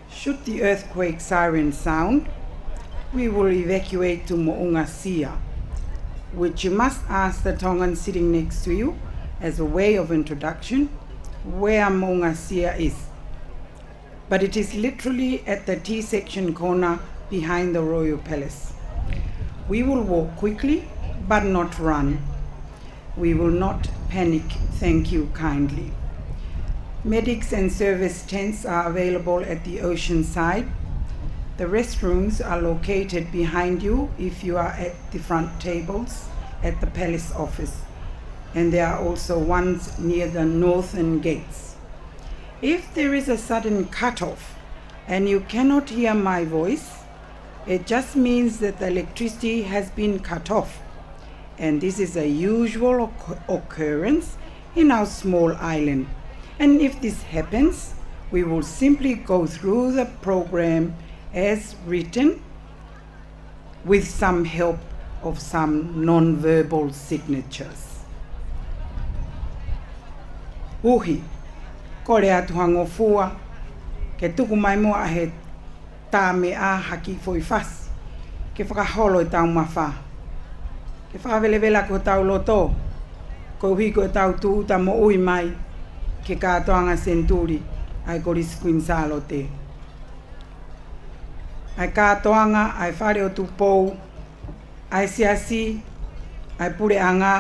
Should the earthquake siren sound, we will evacuate to Moʻunga Sea, which you must ask the Tongan sitting next to you as a way of introduction where Moʻunga Sea is. But it is literally at the T section corner behind the Royal Palace. We will walk quickly, but not run. We will not panic, thank you kindly. Medics and service tents are available at the ocean side. The restrooms are located behind you if you are at the front tables at the palace office. And there are also ones near the northern gates. If there is a sudden cut-off and you cannot hear my voice, it just means that the electricity has been cut off. And this is a usual occur-, occurrence in our small island. And if this happens, we will simply go through the program as written with some help of some non-verbal signatures. Uhi, kole atu ha ngofua, ke tuku mai muʻa ʻa e tā meʻa ha kiʻi foʻi fasi, ke fakaholo ʻetau mafā. Ke fakavelevela ko hotau loto, koeʻuhi ko ʻetau tūʻuta moʻui mai ki he kātoanga senituli ʻa e Kolisi Kuini Sālote. ʻA e kātoanga, ʻa e Fale ʻo Tupou, ʻa e siasi, ʻa e puleʻanga,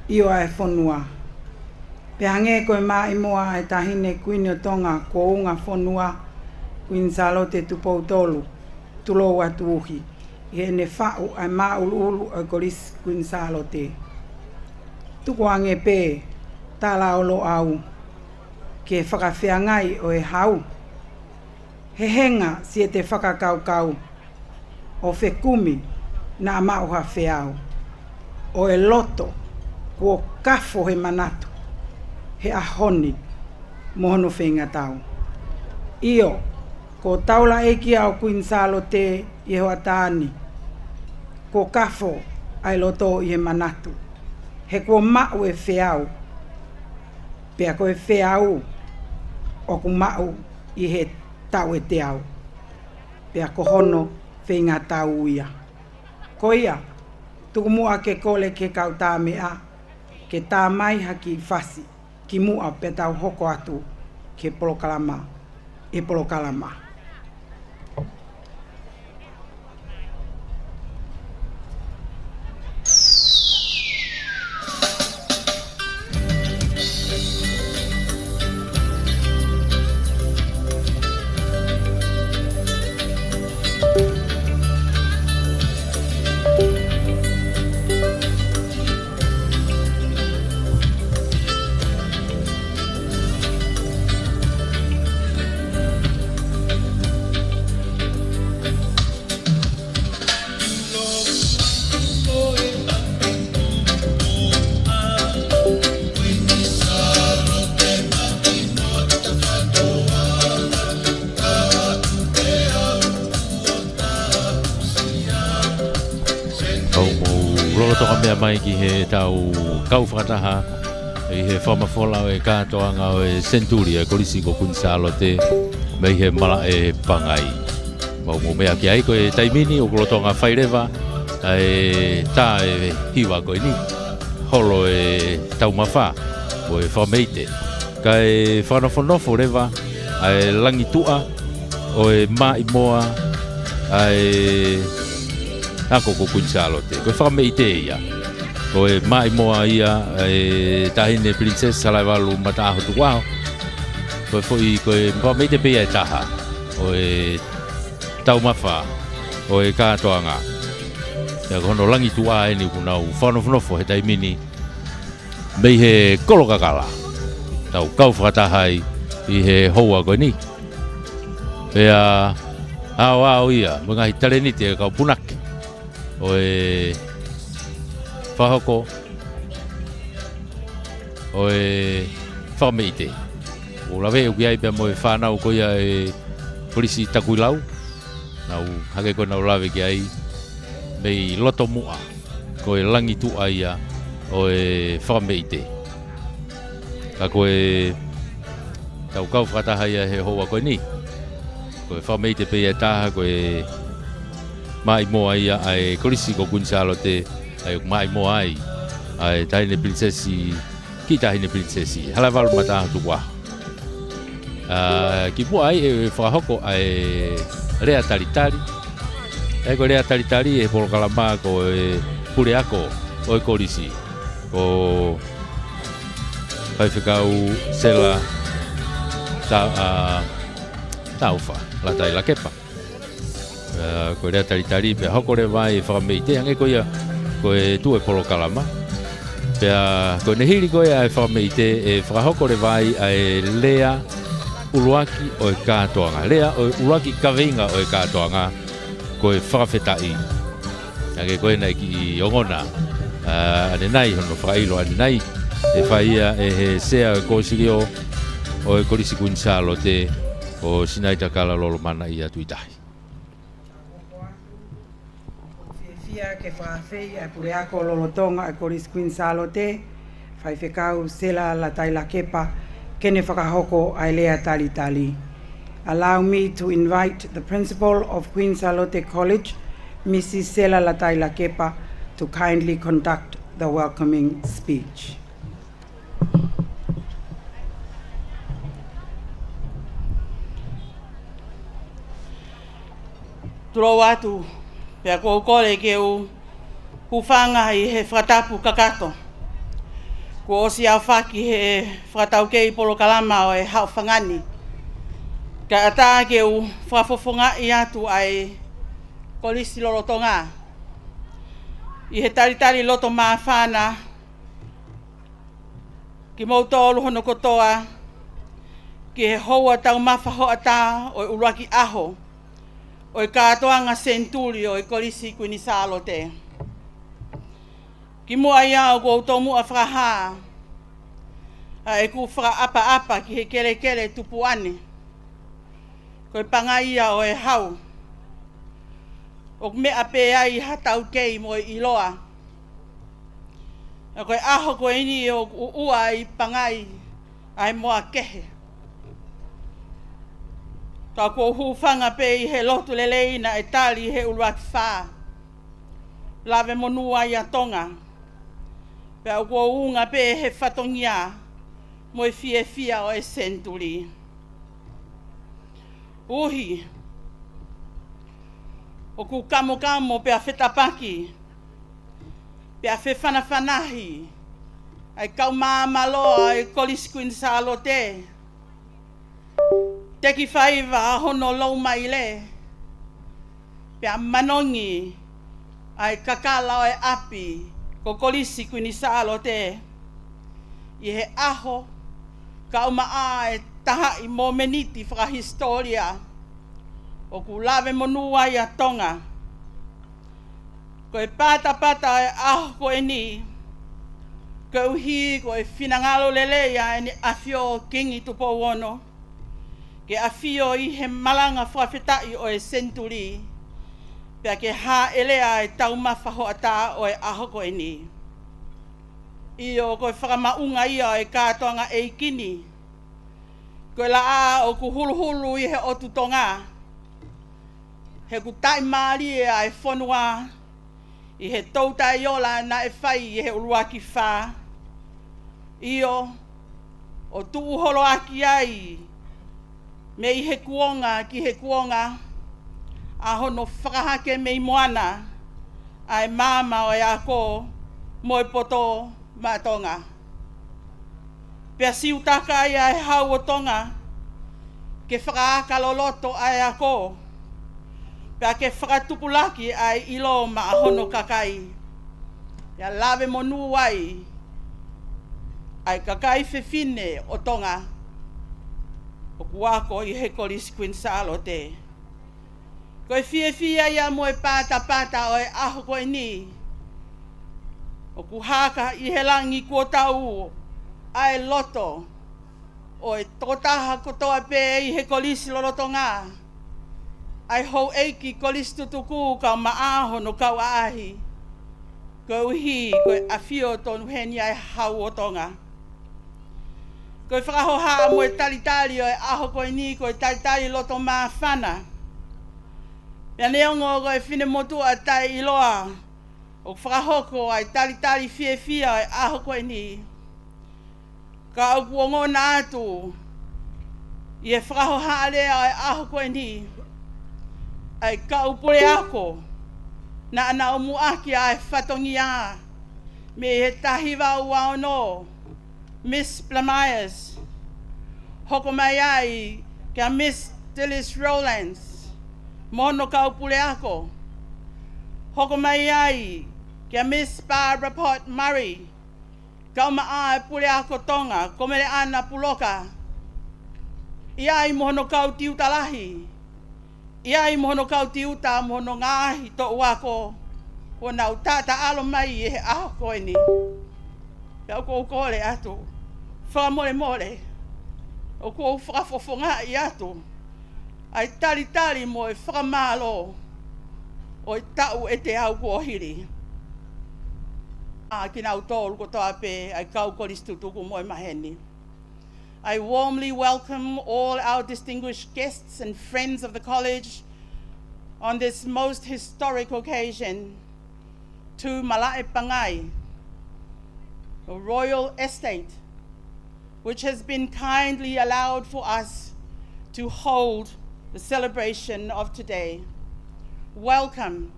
ʻio ʻa e fonua. Pea hangē ko e maʻimoa ʻa e Taʻahine Kuini ʻo Tonga kuo unga fonua, Kuini Sālote Tupou Tolu, tulou atu Uhi, ʻi heʻene faʻu ʻa e māʻuluʻulu ʻo e Kolisi Kuini Sālote. Tukuange pē, tala ʻo Loʻau, ki he fakafeangai ʻo e hau. He henga siʻete fakakaukau ʻo fekumi naʻa maʻu ha feau, ʻo e loto kuo kafo he manatu he ʻaho ni mo hono feingatau. ʻIo, ko e taulaʻeiki ia ʻo Kuini Sālote ʻi he hoʻatā ni, kuo kafo ʻa e loto ʻi he manatu, he kuo maʻu e feau, pea ko e feau ʻoku maʻu ʻi he taʻu ʻe teau, pea ko hono feingatau ia. Ko ia, tuku muʻa ke kole ki he kau tā meʻa, ke tā mai ha kiʻi fasi, kimuʻa pea tau hoko atu ki he polokalama, ʻi he polokalama. ʻOku mou lolotonga meʻa mai ki heʻetau kau fakataha ʻi he fakamafola ʻo e kātoanga ʻo e senituli ʻa e Kolisi ko Kuini Sālote mei he malaʻe Pangai. Mau mou meʻa ki ai ko e taimi ni ʻoku lolotonga fai leva ʻa e tā ʻe hiva ko eni, holo e taumafa mo e fakameite. Kae fakanofonofo leva ʻa e langituʻa ʻo e maʻimoa ʻa e ako ko Kuini Sālote. Ko e fakameite ia. Ko e maʻimoa ia ʻa e Taʻahine Pilinisesi Halaevalu Mataʻaho Tukuʻaho. Ko e foʻi, ko e fakameite pē ia ʻe taha. ʻo e taumafa ʻo e kātoanga. Pea ko hono langi tuʻa eni ʻoku nau fakanofonofo he taimi ni mei he kolo kakala. Tau kau fakataha ai ʻi he houa ko eni. Pea aoao ia mo e ngaahi talēniti ʻa e kau punake ʻo e fakahoko ʻo e fakameʻite. ʻOku ou laveʻi ʻoku ʻi ai pea mo e fānau ko ia ʻa e Kolisi Takuilau. Nau hake ko ē nau lave ki ai mei loto muʻa, ko e langi tuʻa ia ʻo e fakameʻite. Ka ko e tau kau fakataha ia he houa ko eni. Ko e fakameʻite pē ia ʻe taha, ko e maʻimoa ia ʻa e Kolisi ko Kuini Sālote, ʻa ia ʻoku maʻimoa ai ʻa e Taʻahine Pilinisesi, kiʻi Taʻahine Pilinisesi Halaevalu Mataʻaho Tukuʻaho. ʻA, kimuʻa ai ʻe fakahoko ʻa e lea talitali. ʻA ia ko e lea talitali ʻe he polokalama ko e puleako ʻo e kolisi, ko Faifekau Sela Ta-, ʻa, Taufa Latai Lakepa. ʻA, ko e lea talitali pea hoko leva ai e fakameʻite, hangē ko ia ko e tuʻu e polokalama. Pea ko ʻene hili ko ia ʻa e fakameʻite, ʻe fakahoko leva ai ʻa e lea ʻuluaki ʻo e kātoanga. Lea ʻo e ʻuluaki kaveinga ʻo e kātoanga, ko e fakafetaʻi. Hangē ko ē naʻe kiʻi ongona, ʻa, ʻanenai, hono fakaʻilo ʻanenai, ʻe fai ia ʻe he Sea ʻo e Kōsilio ʻo e Kolisi Kuini Sālote, ko Sinaita Kala Lolomanaʻia Tuʻitahi. Fiefia ke fakaafeʻi ʻa e puleako lolotonga ʻa e Kolisi Kuini Sālote, Faifekau Sela Latai Lakepa, ke ne fakahoko ʻa e lea talitali. Allow me to invite the Principal of Queen Sālote College, Missus Sela Latai Lakepa, to kindly conduct the welcoming speech. Tulou atu, pea ʻoku ou kole ke u hūfanga ʻi he fakatapu kakato kuo ʻosi aofaki he fakataukei polokalama ʻo e haʻofanga ni, kae ʻatā ke u fakafofongaʻi atu ʻa e kolisi lolotonga ʻi he talitali loto māfana kimoutolu hono kotoa ki he houa taumafa hoʻatā ʻo e ʻuluaki ʻaho ʻo e kātoanga senituli ʻo e Kolisi Kuini Sālote. Kimuʻa ia ʻoku ou tomuʻa fakahā ʻa ʻeku fakaʻapaʻapa ki he kelekele tupuʻa ni. Ko e pangai ia ʻo e hau. ʻOku meʻa pē ai ha taukei mo e ʻiloa. Ka ko e ʻaho ko eni ʻoku ʻuʻua ai pangai ʻa e moa kehe. Ka ʻoku ou hūfanga pē ʻi he lotu lelei naʻe tali he ʻuluaki fā lave monū ai ʻa Tonga. Pea ʻoku ou unga pē he fatongia mo e fiefia ʻo e senituli. ʻUhi, ʻoku kamokamo pea fetapaki, pea fefanafanahi ʻa e kau māmāloa ʻa e Kolisi Kuini Sālote. Teki faiva hono lou maile, pea manongi ʻa e kakala ʻo e ʻapi ko Kolisi Kuini Sālote ʻi he ʻaho, kae ʻumaʻā e tahaʻi momeniti fakahisitōlia ʻoku lave monū ai ʻa Tonga. Ko e patapata ʻo e ʻaho ko eni, koeʻuhi ko e finangalo lelei ʻa ʻEne ʻAfio Kingi Tupou Ono ke ʻafio ʻi he malanga fakafetaʻi ʻo e senituli, pea ke hāʻelea e taumafa hoʻatā ʻo e ʻaho ko eni. ʻIo, ko e fakamaʻunga ia ʻo e kātoanga ʻeiki ni. Ko e laʻā ʻoku huluhulu ʻi he ʻotu Tonga, he ʻoku taʻimālie ʻa e fonua ʻi he toutai ola naʻe fai ʻi he ʻuluaki fā. ʻIo, ʻo tuʻu holoʻaki ai mei he kuonga ki he kuonga, ʻa hono fakahake mei moana ʻa e maama ʻo e ako mo e poto maʻa Tonga. Pea siutaka ai ʻa e hau ʻo Tonga ke fakaaka loloto ʻa e ako, pea ke fakatupulaki ʻa e ʻilo maʻa hono kakai, pea lave monū ai ʻa e kakai fefine ʻo Tonga ʻoku ako ʻi he Kolisi Kuini Sālote. Ko e fiefia ia mo e patapata ʻo e ʻaho ko eni, ʻoku haka ʻi he langi kuo tau ʻa e loto ʻo e tokotaha kotoa pē ʻi he kolisi lolotonga, ʻa e houʻeiki kolisi tutuku kae ʻumaʻā hono kau ʻaʻahi, koeʻuhi ko e ʻafio tonu heni ʻa e Hau ʻo Tonga. Ko e fakahohaʻa mo e talitali ʻo e ʻaho ko eni ko e talitali loto māfana. Pea neongo ko e finemotuʻa taʻeʻiloa ʻoku fakahoko ʻa e talitali fiefia ʻo e ʻaho ko eni, ka ʻoku ongona atu ʻi he fakahohaʻa lea ʻo e ʻaho ko eni ʻa e kau puleako naʻa nau muʻaki ʻa e fatongia mei he taha hiva ua ono, Miss Blamius, hoko mai ai kia Miss Dilys Rowlands mo hono kau puleako, hoko mai ai kia Miss Barbara Pott Murray, kae ʻumaʻā e puleako Tonga ko Meleʻana Puloka, ʻi ai mo hono kau tiuta lahi, ʻi ai mo hono kau tiuta mo hono ngaahi toʻu ako kuo nau taʻataʻalo mai ʻi he ʻaho ko eni. Pea ʻoku ou kole atu fakamolemole, ʻoku ou fakafofongaʻi atu ʻa e talitali mo e fakamālō ʻo e taʻu ʻe teau kuo hili, ʻa kinautolu kotoa pē ʻa e kau kolisi tutuku mo e maheni. I warmly welcome all our distinguished guests and friends of the college on this most historic occasion to Malaʻe Pangai, a royal estate, which has been kindly allowed for us to hold the celebration of today. Welcome,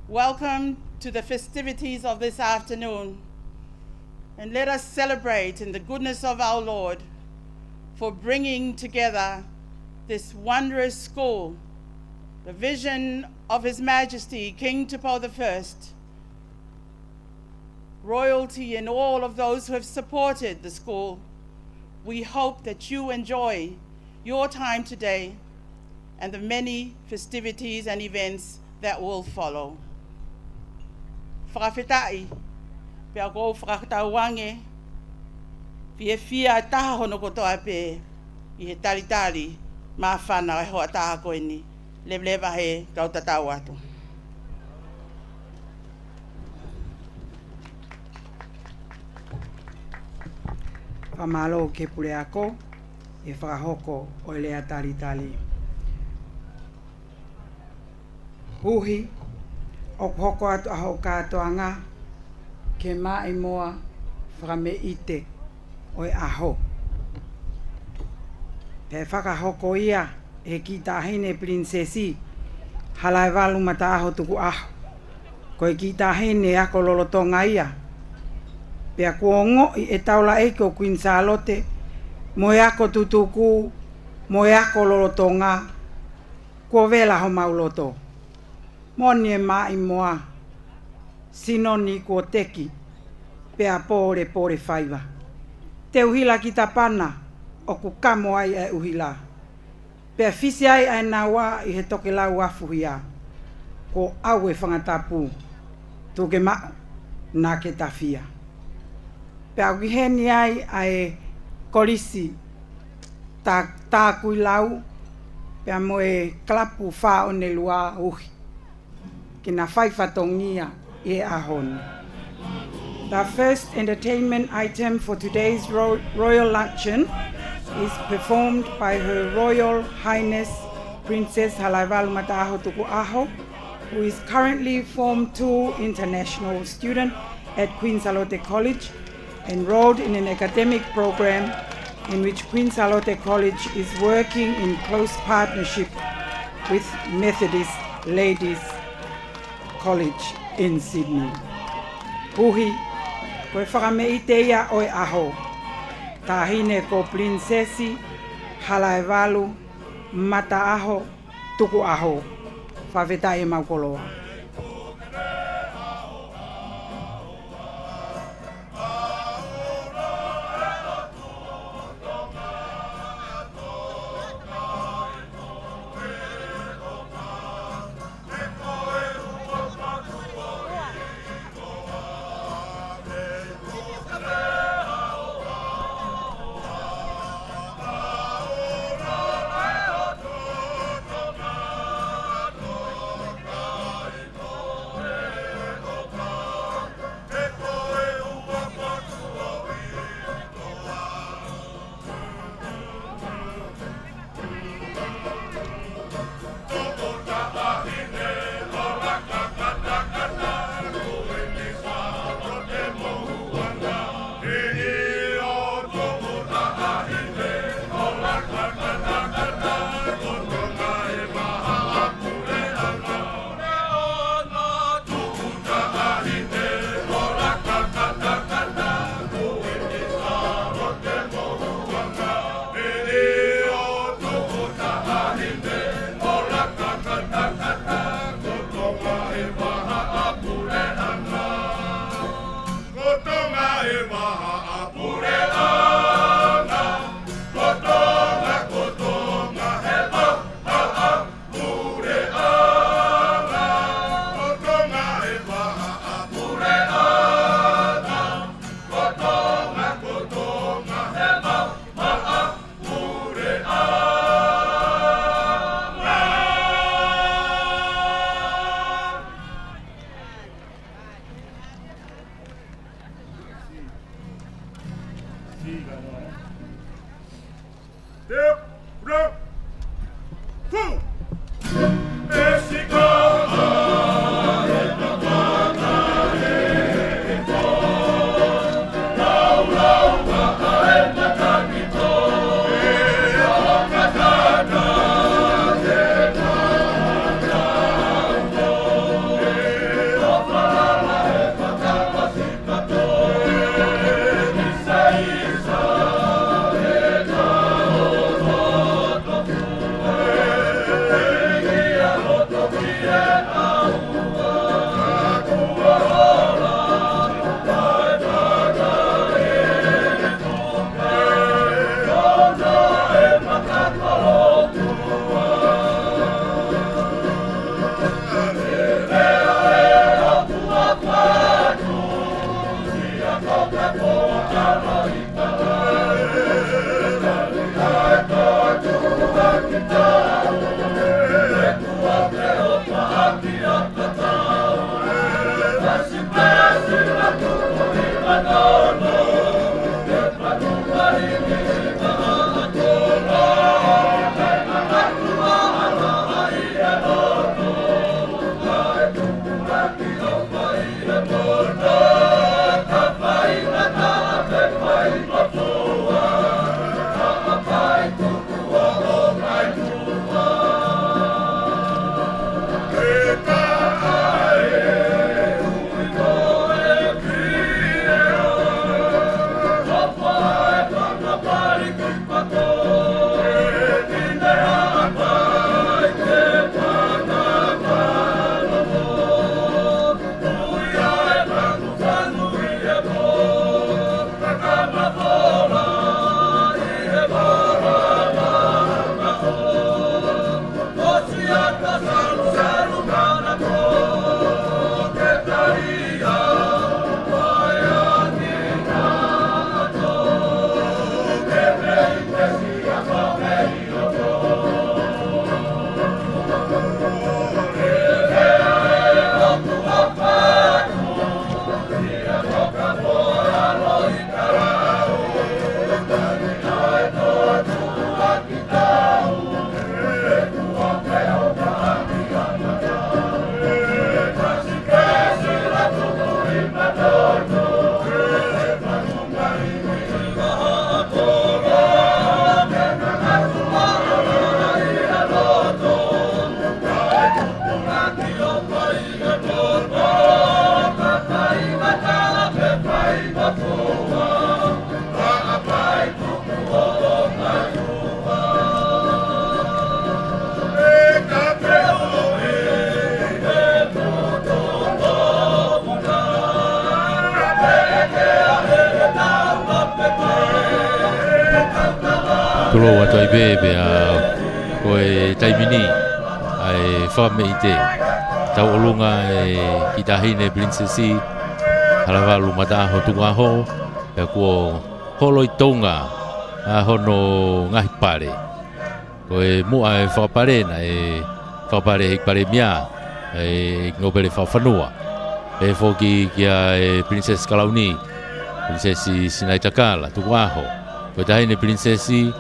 welcome to the festivities of this afternoon. And let us celebrate in the goodness of our Lord for bringing together this wondrous school, the vision of His Majesty King Tupou the First, royalty and all of those who have supported the school. We hope that you enjoy your time today and the many festivities and events that will follow. Fakafetaʻi, pea ʻoku ou fakatauange, fiefia taha hono kotoa pē ʻi he talitali māfana ʻo e hoʻatā ko eni. Leveleva he kau tatau atu. Fakamālō ki he puleako ʻi he fakahoko ʻo e lea talitali. Huhi, ʻoku hoko atu ʻa hoʻo kātoanga ke maʻimoa fakameʻite ʻo e ʻaho. Pea fakahoko ia ʻe he kiʻi taʻahine Pilinisesi Halaevalu Mataʻaho Tukuʻaho. Ko e kiʻi taʻahine ako lolotonga ia. Pea kuo ongoʻi ʻe Taulaʻeiki ko Kuini Sālote mo e ako tutuku mo e ako lolotonga, kuo vela homau loto. Moʻoni e maʻimoa, sino ni kuo teki, pea pōlepole faiva. Te u hila ki Tapana, ʻoku kamo ai e ʻuhila. Pea fisi ai ʻa e naua ʻi he tokelau afuhia. Kuo ʻau e fanga tapu, tuku ke maʻu, naʻa ke tafia. Pea ʻoku ʻi heni ai ʻa e kolisi Tā, Tākuilau, pea mo e kalapu Fā One Lua, Huhi, ke na fai fatongia ʻi he ʻaho ni. The first entertainment item for today's ro-, royal luncheon is performed by Her Royal Highness Princess Halaevalu Mataʻaho Tukuʻaho, who is currently Form Two international student at Queen Sālote College, enrolled in an academic program in which Queen Sālote College is working in close partnership with Methodist Ladies College in Sydney. Huhi, ko e fakameʻite ia ʻo e ʻaho. Taʻahine ko Pilinisesi Halaevalu, Mataʻaho, Tukuʻaho. Fakafetaʻi ʻemau koloa. Tulou atu ai pē pea ko e taimi ni ʻa e fakameʻite tauʻolunga ʻa e kiʻi taʻahine Pilinisesi Halaevalu Mataʻaho Tukuʻaho, pea kuo holo ʻi Tonga ʻa hono ngaahi pale. Ko e muʻa e fakapale naʻe fakapale ʻe he ʻEiki Palēmia, ʻa e ʻEiki Nōpele Fakafanua. Pehē foki kia e Pilinisesi Kalauni, Pilinisesi Sinaitakala Tukuʻaho. Ko e taʻahine Pilinisesi,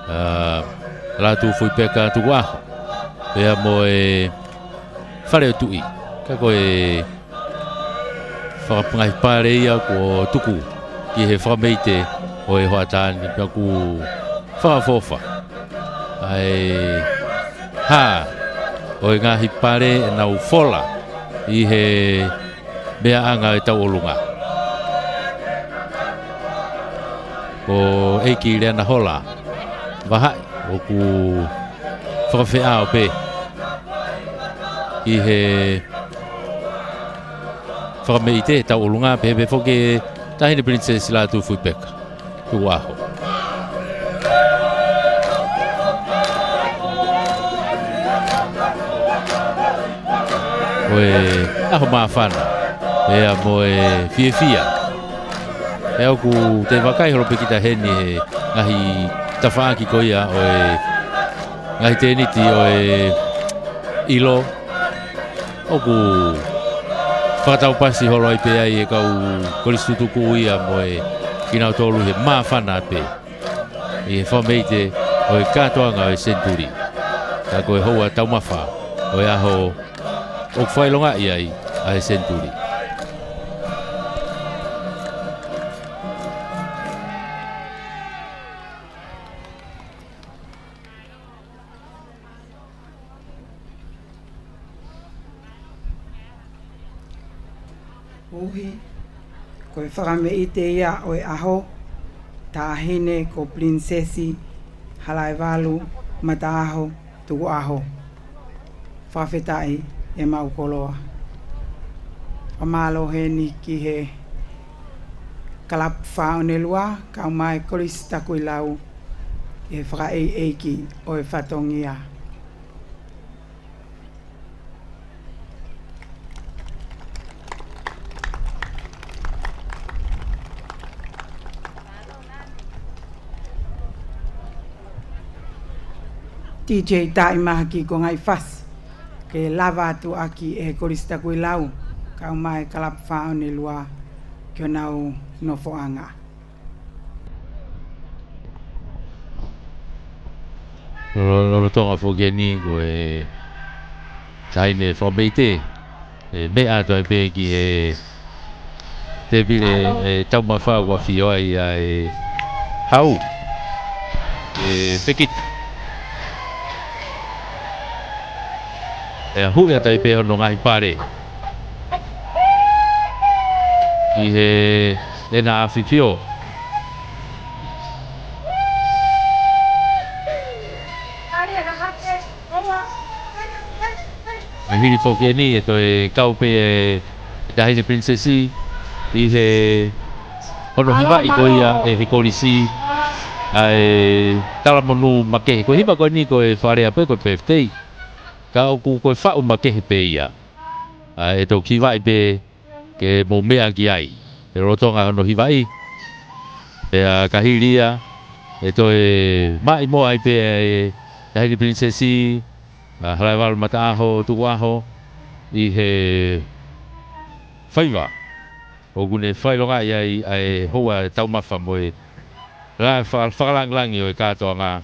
ʻa, Lātūfuipeka Tukuʻaho. Pea mo e Fale ʻo e Tuʻi. Ka ko e fakangaahi pale ia kuo tuku ki he fakameʻite ʻo e hoʻatā ni pea ʻoku fakaʻofoʻofa ʻa e hā ʻo e ngaahi pale ʻenau fola ʻi he meʻaʻanga ʻo e tauʻolunga. Ko ʻEiki Leana Hola Vahaʻi ʻoku fakafeʻao pē ʻi he fakameʻite tauʻolunga, pehē pē foki e taʻahine Pilinisesi Lātūfuipeka Tukuʻaho. Ko e ʻaho māfana pea mo e fiefia. Pea ʻoku te vakai holo pē kita heni he ngaahi tafaʻaki ko ia ʻo e ngaahi tēniti ʻo e ʻilo. ʻOku fakataupasi holo ai pē ai e kau kolisi tutuku ia mo e kinautolu he māfana pē ʻi he fakameʻite ʻo e kātoanga ʻo e senituli. Ka ko e houa taumafa ʻo e ʻaho ʻoku fakaʻilongaʻi ai ʻa e senituli. Uhi, ko e fakameʻite ia ʻo e ʻaho, taʻahine ko Pilinisesi Halaevalu Mataʻaho Tukuʻaho. Fakafetaʻi ʻemau koloa. Fakamālō heni ki he Kalapu Fā ʻOnelua, kau mai Kolisi Takuilau, ki he fakaʻeiʻeiki ʻo e fatongia. T J Taʻimahaki ko Ngaifasi, ke lava atu ʻaki ʻe he Kolisi Takuilau, kau mai Kalapu Fā ʻOnelua, ki honau nofoʻanga. Lolotonga foki eni ko e taʻahine fakameʻite, ʻe meʻa atu ai pē ki he tēpile ʻe taumafa ʻoku ʻafio ai ʻa e hau ʻe fekita. ʻE huʻi atu ai pē hono ngaahi pale ʻi he ʻena ʻafifio. Mei hili foki eni ʻe toe kau pē e taʻahine Pilinisesi ʻi he hono hivaʻi ko ia ʻe he kolisi ʻa e talamonū makehe. Ko e hiva ko eni ko e fakalea pē ko e birthday. Ka ʻoku ko e faʻu makehe pē ia. ʻA e toki hivaʻi pē ke mou meʻa ki ai, he lolotonga hono hivaʻi. Pea ka hili ia, ʻe toe maʻimoa ai pē e taʻahine Pilinisesi, ʻa Halaevalu Mataʻaho Tukuʻaho, ʻi he faiva ʻoku ne fakaʻilongaʻi ai ʻa e houa taumafa mo e la fa-, fakalāngilangi ʻo e kātoanga,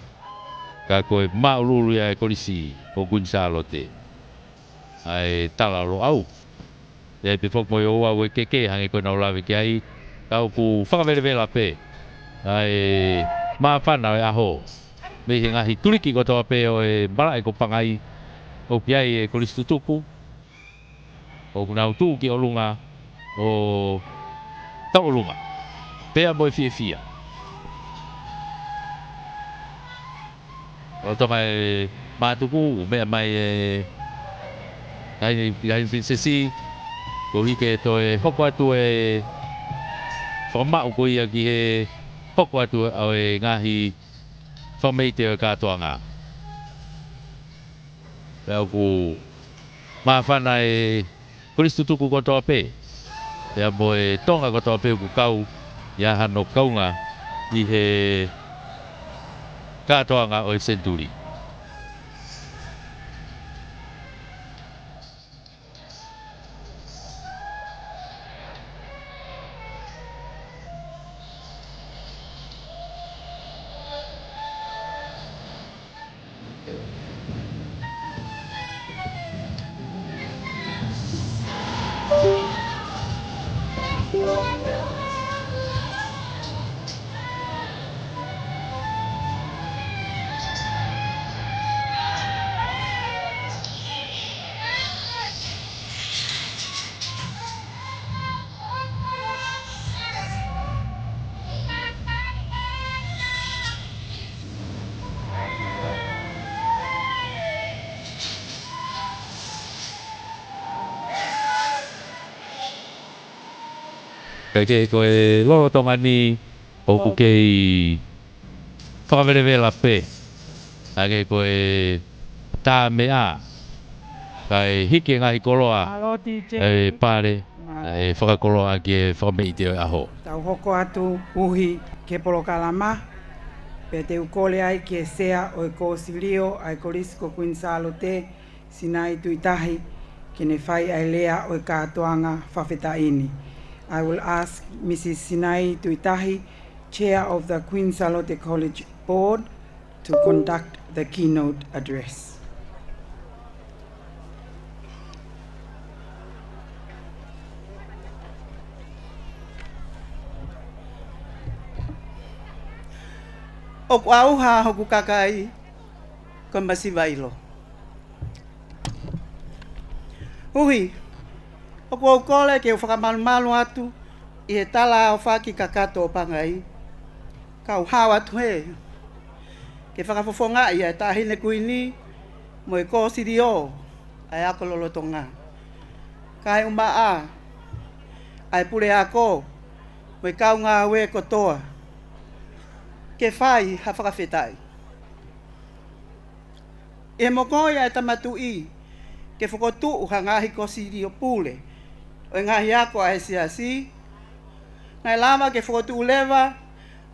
ka ko e māʻuluʻulu ia e kolisi ʻo Kuini Sālote. ʻA e tala ʻo Loʻau. ʻE ʻi ai pē foki mo e ouau ʻo e keke hangē ko ʻenau lave ki ai, ka ʻoku fakavelavela pē ʻa e māfana ʻo e ʻaho mei he ngaahi tuliki kotoa pē ʻo e malaʻe ko Pangai, ʻoku ʻi ai e kolisi tutuku, ʻoku nau tuʻu ki ʻolunga ʻo tauʻolunga pea mo e fiefia. ʻO tō mai mātuku, meʻa mai e taʻahine, taʻahine Pilinisesi, koeʻuhi ke toe hoko atu e fakamaʻu ko ia ki he hoko atu ʻo e ngaahi fakameʻite ʻo e kātoanga. Pea ʻoku māfana e kolisi tutuku kotoa pē, pea mo e Tonga kotoa pē ʻoku kau ʻi ai hano kaunga ʻi he kātoanga ʻo e senituli. Kae kehe ko e lolotonga ni ʻoku kei fakavelevela pē. Kae kehe ko e tā meʻa, kae hiki e ngaahi koloa ʻe pale, ʻe fakakoloa ki he fakameʻite ʻo e ʻaho. Tau hoko atu Uhi ki he polokalama, pea te u kole ai ki he sea ʻo e kōsilio ʻa e Kolisi ko Kuini Sālote, Sinai Tuʻitahi, ke ne fai ʻa e lea ʻo e kātoanga fakafetaʻi ni. I will ask Mrs Sinai Tuʻitahi, Chair of the Queen Sālote College Board, to conduct the keynote address. ʻOku ʻauha hoku kakai, ko e masiva ʻilo. Uhi, ʻoku ou kole ke u fakamalumalu atu ʻi he tala ʻo e fakakakato ʻo Pangai, kau hao atu hē ke fakafofongaʻi ʻa e Taʻahine Kuini mo e kōsilio ʻa e ako lolotonga, kae ʻumaʻā ʻa e puleako mo e kau ngāue kotoa, ke fai ha fakafetaʻi. ʻI he mokoi ʻa e Tama Tuʻi ke fokotuʻu ha ngaahi kōsilio pule ʻo e ngaahi ako ʻa e Siasi, naʻe lava ke fokotuʻu leva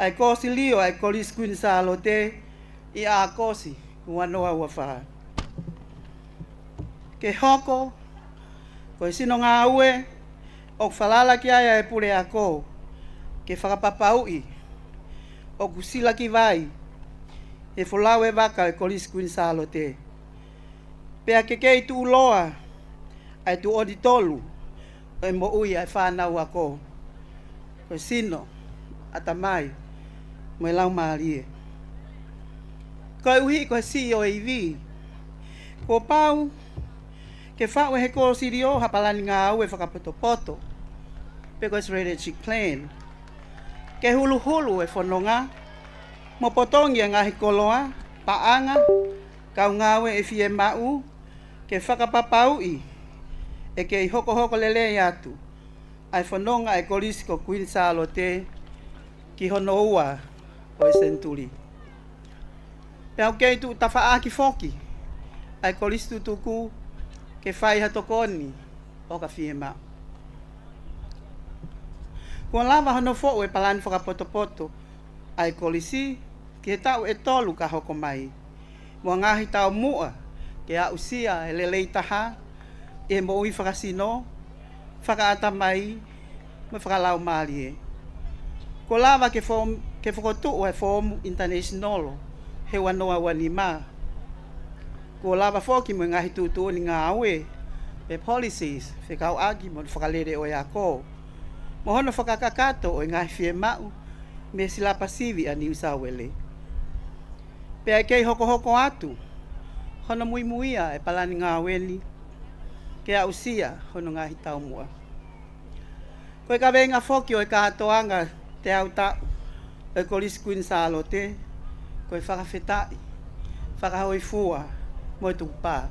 ʻa e kōsilio ʻa e Kolisi Kuini Sālote ʻi ʻAokosi ua noa ua fā, ke hoko ko e sino ngāue ʻoku falala ki ai ʻa e puleako ke fakapapauʻi ʻoku silaki vai e folau e vaka ʻo e Kolisi Kuini Sālote, pea ke kei tuʻuloa ʻa e tuʻoni tolu ʻo e moʻui ʻa e fānau ako, ko e sino, ʻatamai, mo e laumālie. Koeʻuhi ko e siʻi ʻo e ivi, kuo pau ke faʻu ʻe he kōsilio ha palani ngāue fakapotopoto, pe ko e strategic plan, ke huluhulu e fononga mo potongi e ngaahi koloa, paʻanga, kau ngāue ʻe fiemaʻu ke fakapapauʻi ʻe kei hokohoko lelei atu ʻa e fononga ʻa e Kolisi ko Kuini Sālote ki hono ua ʻo e senituli. Pea ʻoku kei tuʻu tafaʻaki foki ʻa e kolisi tutuku ke fai ha tokoni ʻo ka fiemaʻu. Kuo lava hono foʻu e palani fakapotopoto ʻa e kolisi ki he taʻu ʻe tolu ka hoko mai, mo e ngaahi taumuʻa ke aʻusia e lelei taha ʻi he moʻui fakasino, fakaʻatamai, mo e fakalaumālie. Kuo lava ke fo-, ke fokotuʻu e Foomu International he ua noa ua nima. Kuo lava foki mo e ngaahi tuʻutuʻuni ngāue, pe policies, fekauʻaki mo e fakalele ʻo e ako, mo hono fakakakato ʻo e ngaahi fiemaʻu mei he silapa sivi ʻa Niu Sauele. Pea ʻe kei hokohoko atu hono muimuia e palani ngāue ni ke aʻusia hono ngaahi taumuʻa. Ko e kaveinga foki ʻo e kātoanga teau taʻu ʻo e Kolisi Kuini Sālote, ko e fakafetaʻi, fakahōifua, mo e tukupā.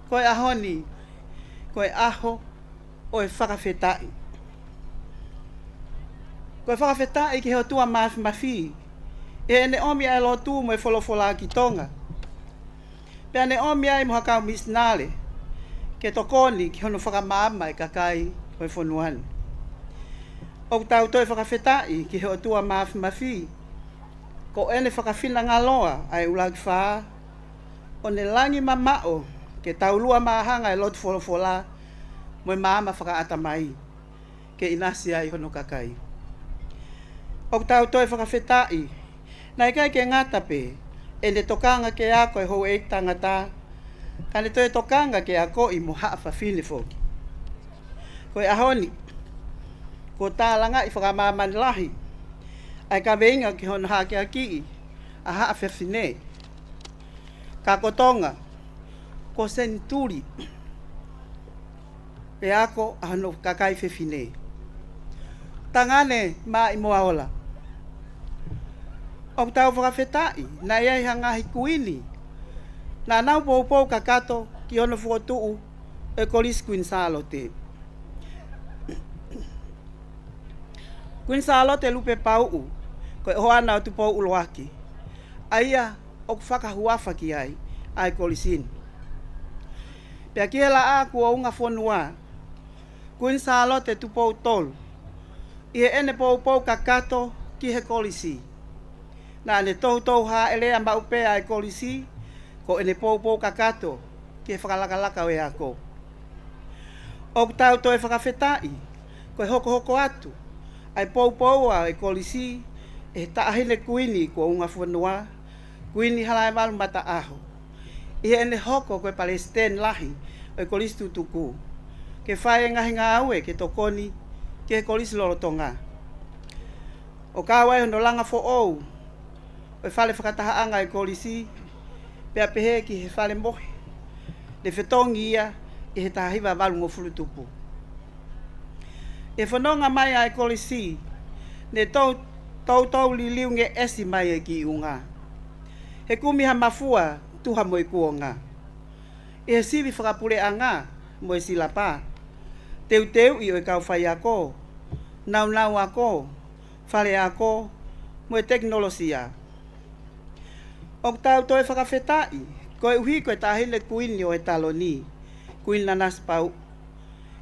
Ko e ʻaho ni, ko e ʻaho ʻo e fakafetaʻi. Ko e fakafetaʻi ki he ʻOtua Mafimafi, ʻi heʻene ʻomi ʻa e lotu mo e folofola ki Tonga. Pea ne ʻomi ai mo ha kau misinale ke tokoni ki hono fakamaama e kakai ʻo e fonua ni. ʻOku tau toe fakafetaʻi ki he ʻOtua Mafimafi, ko ʻene fakafinangaloa ʻa e ʻUluaki Fā, ʻo ne langi mamaʻo ke taulua māhanga e lotu folofola mo e maama fakaʻatamai ke ʻinasi ai hono kakai. ʻOku tau toe fakafetaʻi, naʻe ʻikai ke ngata pē ʻene tokanga ke ako e houʻeiki tangata, ka ne toe tokanga ke akoʻi mo haʻa fafine foki. Ko e ʻaho ni, kuo tālangaʻi fakamāmani lahi ʻa e kaveinga ki hono hakeakiʻi ʻa haʻa fafine. Ka ko Tonga, ko Senituli e ako ʻa hono kakai fefine. Tangane Maʻimoaola. ʻOku tau fakafetaʻi, naʻe ʻi ai ha ngaahi kuini naʻa nau poupou kakato ki hono fokotuʻu e Kolisi Kuini Sālote. Kuini Sālote Lupepauʻu, ko e ʻohoana ʻo Tupou ʻUluaki, ʻa ia ʻoku fakahuafa ki ai ʻa e kolisi ni. Pea ki he laʻā kuo ungafonua, Kuini Sālote Tupou Tolu, ʻi heʻene poupou kakato ki he kolisi, naʻa ne toutou hāʻelea maʻu pē ʻa e kolisi ko ʻene poupou kakato ki he fakalakalaka ʻo e ako. ʻOku tau toe fakafetaʻi, ko e hokohoko atu ʻa e poupou ʻa e kolisi ʻe he Taʻahine Kuini kuo ungafonua, Kuini Halaevalu Mataʻaho, ʻi heʻene hoko ko e Palesiteni Lahi ʻo e Kolisi Tutuku, ke fai e ngaahi ngāue ke tokoni ki he kolisi lolotonga, ʻo kau ai hono langa foʻou ʻo e fale fakatahaʻanga ʻo e kolisi, pea pehē ki he fale mohe ne fetongi ia ʻi he taha hiva valungofulu tupu. ʻI he fononga mai ʻa e kolisi, ne tou-, toutou liliu ngeʻesi mai e kiʻi ʻunga, he kumi ha mafua tuha mo e kuonga, ʻi he sivi fakapuleʻanga mo e silapa, teuteuʻi ʻo e kau faiako, naunau ako, fale ako, mo e tekinolosia. ʻOku tau toe fakafetaʻi, koeʻuhi ko e Taʻahine Kuini ʻo e taloni, Kuini Nanasipauʻu,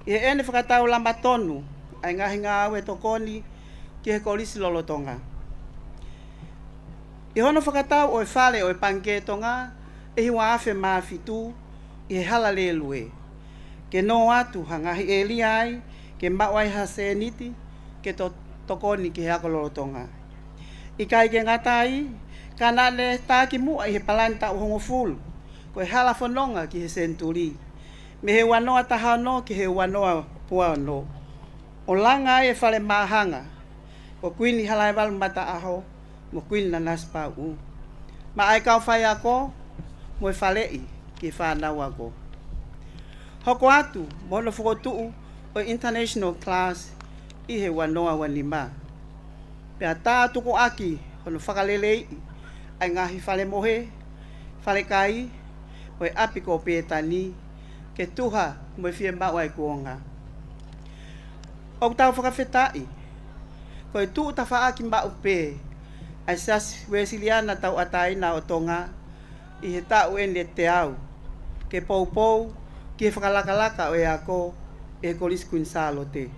ʻi heʻene fakataulama tonu ʻa e ngaahi ngāue tokoni ki he kolisi lolotonga. ʻI hono fakatau ʻo e fale ʻo e Pangikē Tonga ʻe hiva afe mā fitu ʻi he hala lēlue, ke nō atu ha ngaahi ʻēlia ai ke maʻu ai ha sēniti ke to-, tokoni ki he ako lolotonga. ʻIkai ke ngata ai, ka naʻa ne takimuʻa ʻi he palani taʻu hongofulu ko e hala fononga ki he senituli, mei he ua noa taha ono ki he ua noa ua ono, ʻo langa ai e fale māhanga ko Kuini Halaevalu Mataʻaho mo Kuini Nanasipauʻu, maʻa e kau faiako mo e faleʻi ki he fānau ako. Hoko atu mo hono fokotuʻu ʻo e international class ʻi he ua noa ua nima. Pea tā tukuʻaki hono fakaleleiʻi ʻa e ngaahi fale mohe, fale kai, mo e ʻapi ko Pētani, ke tuha mo e fiemaʻu ʻa e kuonga. ʻOku tau fakafetaʻi, ko e tuʻu tafaʻaki maʻu pē ʻa e Siasi Uēsiliana Tauʻatāina ʻo Tonga ʻi he taʻu ʻeni ʻe teau, ke poupou ki he fakalakalaka ʻo e ako ʻi he Kolisi Kuini Sālote.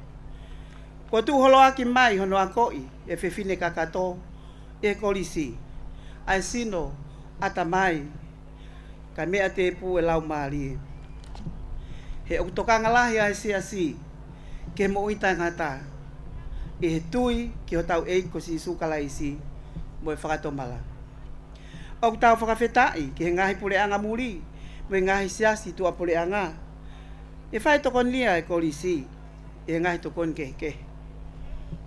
Kuo tuʻu holoaki mai hono akoʻi e fefine kakato ʻi he kolisi ʻa e sino, ʻatamai, kae meʻa tēpū e laumālie. He ʻoku tokanga lahi ʻa e Siasi ki he moʻui taʻengata, ʻi he tui ki hotau ʻEiki ko Sīsū Kalaisi mo e fakatomala. ʻOku tau fakafetaʻi ki he ngaahi puleʻanga muli mo e ngaahi siasi tuʻapuleʻanga ʻi he faitokonia e kolisi ʻi he ngaahi tokoni kehekehe.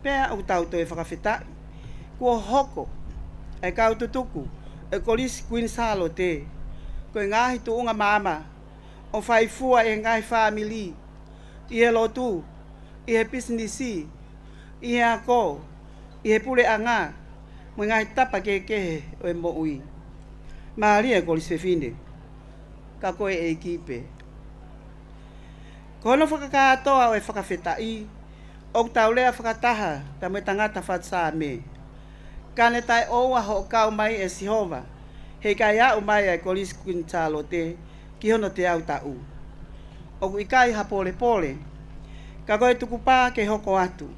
Pea ʻoku tau toe fakafetaʻi, kuo hoko ʻa e kau tutuku ʻo e Kolisi Kuini Sālote ko e ngaahi tuʻunga maama ʻo fai fua ʻi he ngaahi fāmili, ʻi he lotu, ʻi he pisinisi, ʻi he ako, ʻi he puleʻanga, mo e ngaahi tapa kehekehe ʻo e moʻui. Mālie e kolisi fefine, ka ko e ʻEiki pē. Ko hono fakakātoa ʻo e fakafetaʻi, ʻOku tau lea fakataha pea mo e tangata fatu Saame. Ka ne taʻeʻoua hoʻo kau mai ʻe Sihova, heʻikai aʻu mai ʻa e Kolisi Kuini Sālote ki hono teau taʻu. ʻOku ʻikai ha polepole, ka ko e tukupā ke hoko atu,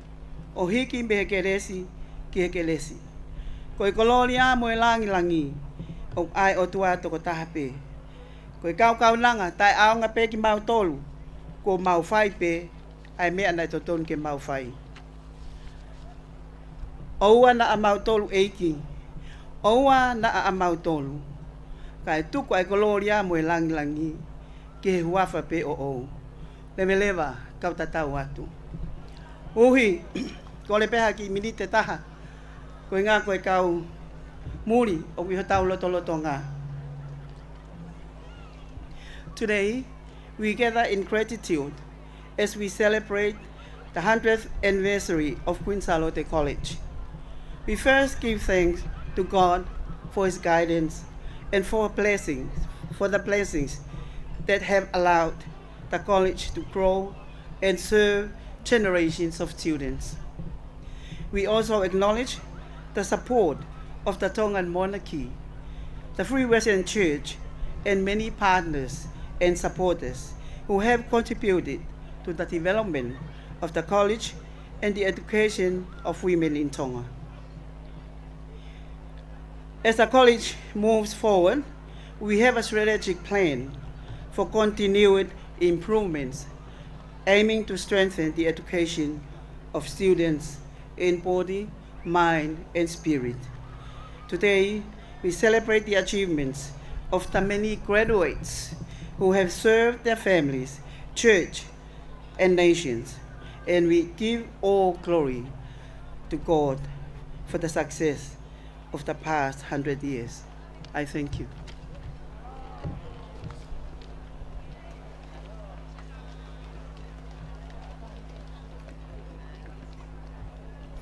ʻo hiki mei he kelesi ki he kelesi. Ko e kolōlia mo e langilangi ʻoku ʻa e ʻOtua tokotaha pē. Ko e kau kaunanga taʻeʻaonga pē kimautolu, kuo mau fai pē ʻa e meʻa naʻe totonu ke mau fai. ʻOua naʻa mautolu ʻeiki, ʻoua naʻa mautolu, kae tuku ʻa e kolōlia mo e langilangi ki he huafa pē ʻoʻou. Leveleva, kau tatau atu. Uhi, kole pē ha kiʻi miniti ʻe taha, ko e ngaahi ko e kau muli ʻoku ʻi hotau lotolotonga. Today, we gather in gratitude as we celebrate the hundredth anniversary of Queen Sālote College. We first give thanks to God for his guidance and for blessings, for the blessings that have allowed the college to grow and serve generations of students. We also acknowledge the support of the Tongan monarchy, the Free Wesleyan Church, and many partners and supporters who have contributed to the development of the college and the education of women in Tonga. As the college moves forward, we have a strategic plan for continued improvements aiming to strengthen the education of students in body, mind, and spirit. Today, we celebrate the achievements of the many graduates who have served their families, church, and nations, and we give all glory to God for the success of the past hundred years. I thank you.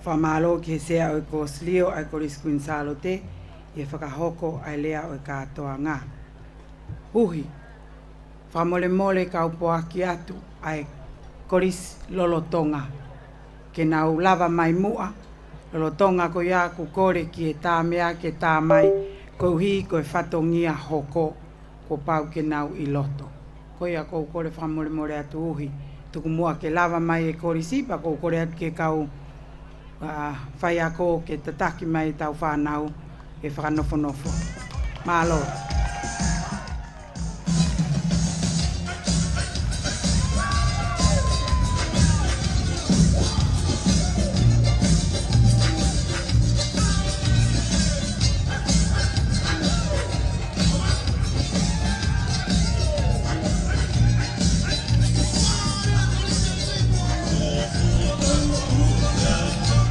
Fakamālō ki he sea ʻo e Kosilio ʻa e Kolisi Kuini Sālote, ʻi he fakahoko ʻa e lea ʻo e kātoanga. Uhi, fakamolemole kau poaki atu ʻa e kolisi lolotonga, ke nau lava mai muʻa, lolotonga ko ia ʻoku kole ki he tā meʻa ke tā mai, koeʻuhi ko e fatongia hoko, kuo pau ke nau ʻi loto. Ko ia ʻoku ou kole fakamolemole atu Uhi, tuku muʻa ke lava mai e kolisi, pea ʻoku ou kole atu ki he kau ʻa, faiako ke tataki mai ʻetau fānau ke fakanofonofo. Mālō.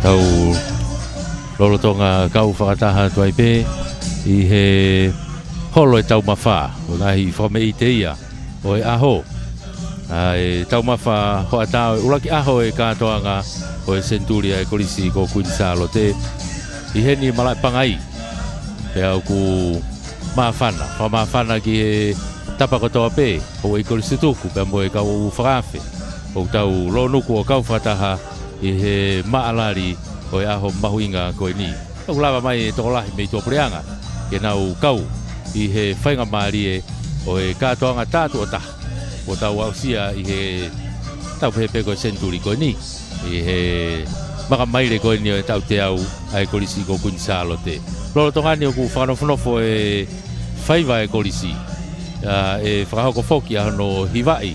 Tau lolotonga kau fakataha atu ai pē ʻi he holo e taumafa, ʻo e ngaahi fakameʻite ia ʻo e ʻaho. ʻA e taumafa hoʻatā ʻo e ʻuluaki ʻaho e kātoanga ʻo e senituli ʻa e Kolisi ko Kuini Sālote ʻi heni Malaʻepangai. Pea ʻoku māfana, fakamāfana ki he tapa kotoa pē, ʻo e kolisi tutuku, pea mo e kau ʻū fakaafe, ʻoku tau lōnuku ʻo kau fakataha ʻi he maʻalali ʻo e ʻaho mahuʻinga ko eni. ʻOku lava mai e tokolahi mei tuʻapuleʻanga ke nau kau ʻi he faingamālie ʻo e kātoanga tātuʻotaha ʻoku tau aʻusia ʻi he tau pehē pē ko e senituli ko eni, ʻi he makamaile ko eni ʻo e taʻu teau ʻa e Kolisi ko Kuini Sālote. Lolotonga ni ʻoku fakanofonofo e faiva e kolisi, ʻa, ʻe fakahoko foki ʻa hono hivaʻi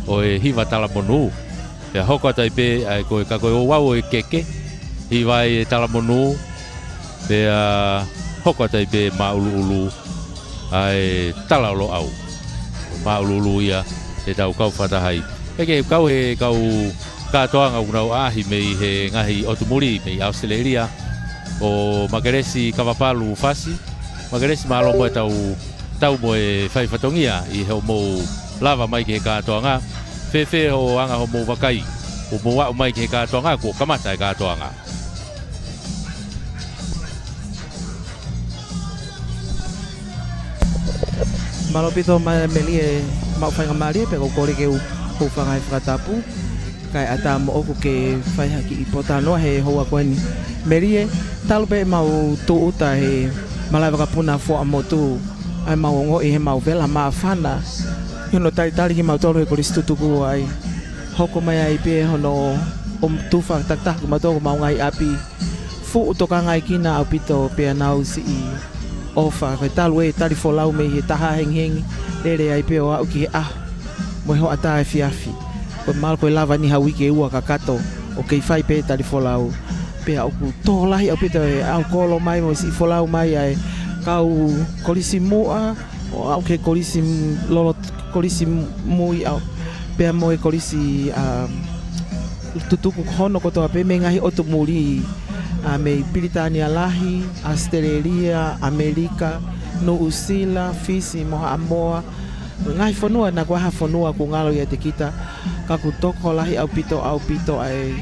ʻo e hiva talamonū. Pea hoko atu ai pē ʻa e ko e ka ko e ouau ʻo e keke, hiva ai e talamonū, pea hoko atu ai pē māʻuluʻulu ʻa e tala ʻo Loʻau. Māʻuluʻulu ia ʻetau kau fakataha ai. ʻE ke kau he kau kātoanga ʻoku nau ʻaʻahi mei he ngaahi ʻotu muli mei ʻAositelēlia, ʻo Makelesi Kavapalu Fasi. Makelesi, mālō mo e tau, tau mo e fai fatongia ʻi hoʻomou lava mai ki he kātoanga. Fēfē hoʻo anga hoʻomou vakai ʻo mou aʻu mai ki he kātoanga, kuo kamata e kātoanga? Mālō ʻaupito Mele, maʻu faingamālie, pea ʻoku ou kole ke u, u hūfanga he fakatapu. Kae ʻatā moʻoku ke fai ha kiʻi potanoa he houa ko eni. Melie, talu pē ʻemau tūʻuta he malaʻe vakapuna Fuaʻamotu, ʻa ʻemau ongoʻi heʻemau vela māfana ʻi hono talitali kimautolu he kolisi tutuku ai. Hoko mai ai pē hono ʻomi tufa takitaha kimautolu ki homau ngaahi ʻapi. Fuʻu tokangaekina ʻaupito pea nau siʻi ʻofa, ko e talu e tali folau mei he taha hengihengi, lele ai pē ʻo aʻu ki he ʻaho mo e hoʻatā efiafi. Ko e mālō ko e lava eni ha uike ʻe ua kakato ʻo kei fai pē tali folau. Pea ʻoku tokolahi ʻaupito e ʻau kolo mai mo siʻi folau mai ʻa e kau kolisi muʻa, ʻo aʻu ki he kolisi m-, lolo-, kolisi mui ʻau, pea mo e kolisi, um, tutuku hono kotoa pē mei he ngaahi ʻotu muli, ʻa, mei Pilitānia Lahi, ʻAositelēlia, ʻAmelika, Nuʻusila, Fisi, mo Haʻamoa. Ngaahi fonua, naʻa kuo ʻi ai ha fonua kuo ngalo ʻiate kita, ka ʻoku tokolahi ʻaupito, ʻaupito ʻa e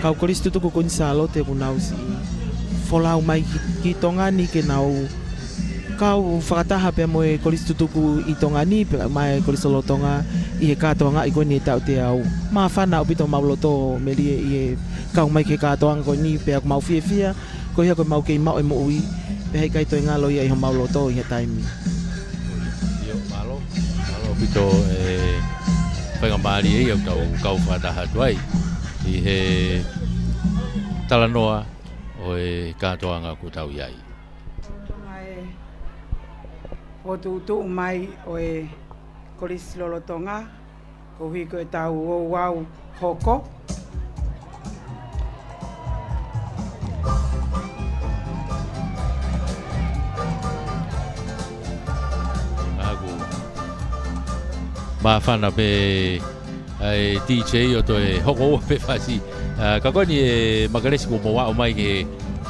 kau kolisi tutuku Kuini Sālote kuo nau siʻi folau mai ki, ki Tonga ni ke nau kau fakataha pea mo e kolisi tutuku ʻi Tonga ni, pea mo e kolisi lolotonga ʻi he kātoangaʻi ko eni e taʻu teau. Māfana ʻaupito homau loto, Melie, ʻi he kau mai ki he kātoanga ko eni, pea ʻoku mau fiefia, ko ia ko ʻemau kei maʻu e moʻui, pea heʻikai toe ngalo ia ʻi homau loto ʻi ha taimi. ʻIo, mālō, mālō ʻaupito e faingamālie ia ʻoku tau kau fakataha atu ai ʻi he talanoa ʻo e kātoanga ʻoku tau ʻi ai. Mai, fokotuʻutuʻu mai ʻo e kolisi lolotonga, koeʻuhi ko ʻetau ouau hoko. Ā, ʻoku māfana pē ʻa e D J ʻo toe hoko ua pē fasi. Ā, ka ko eni ē Makelesi kuo mou aʻu mai ke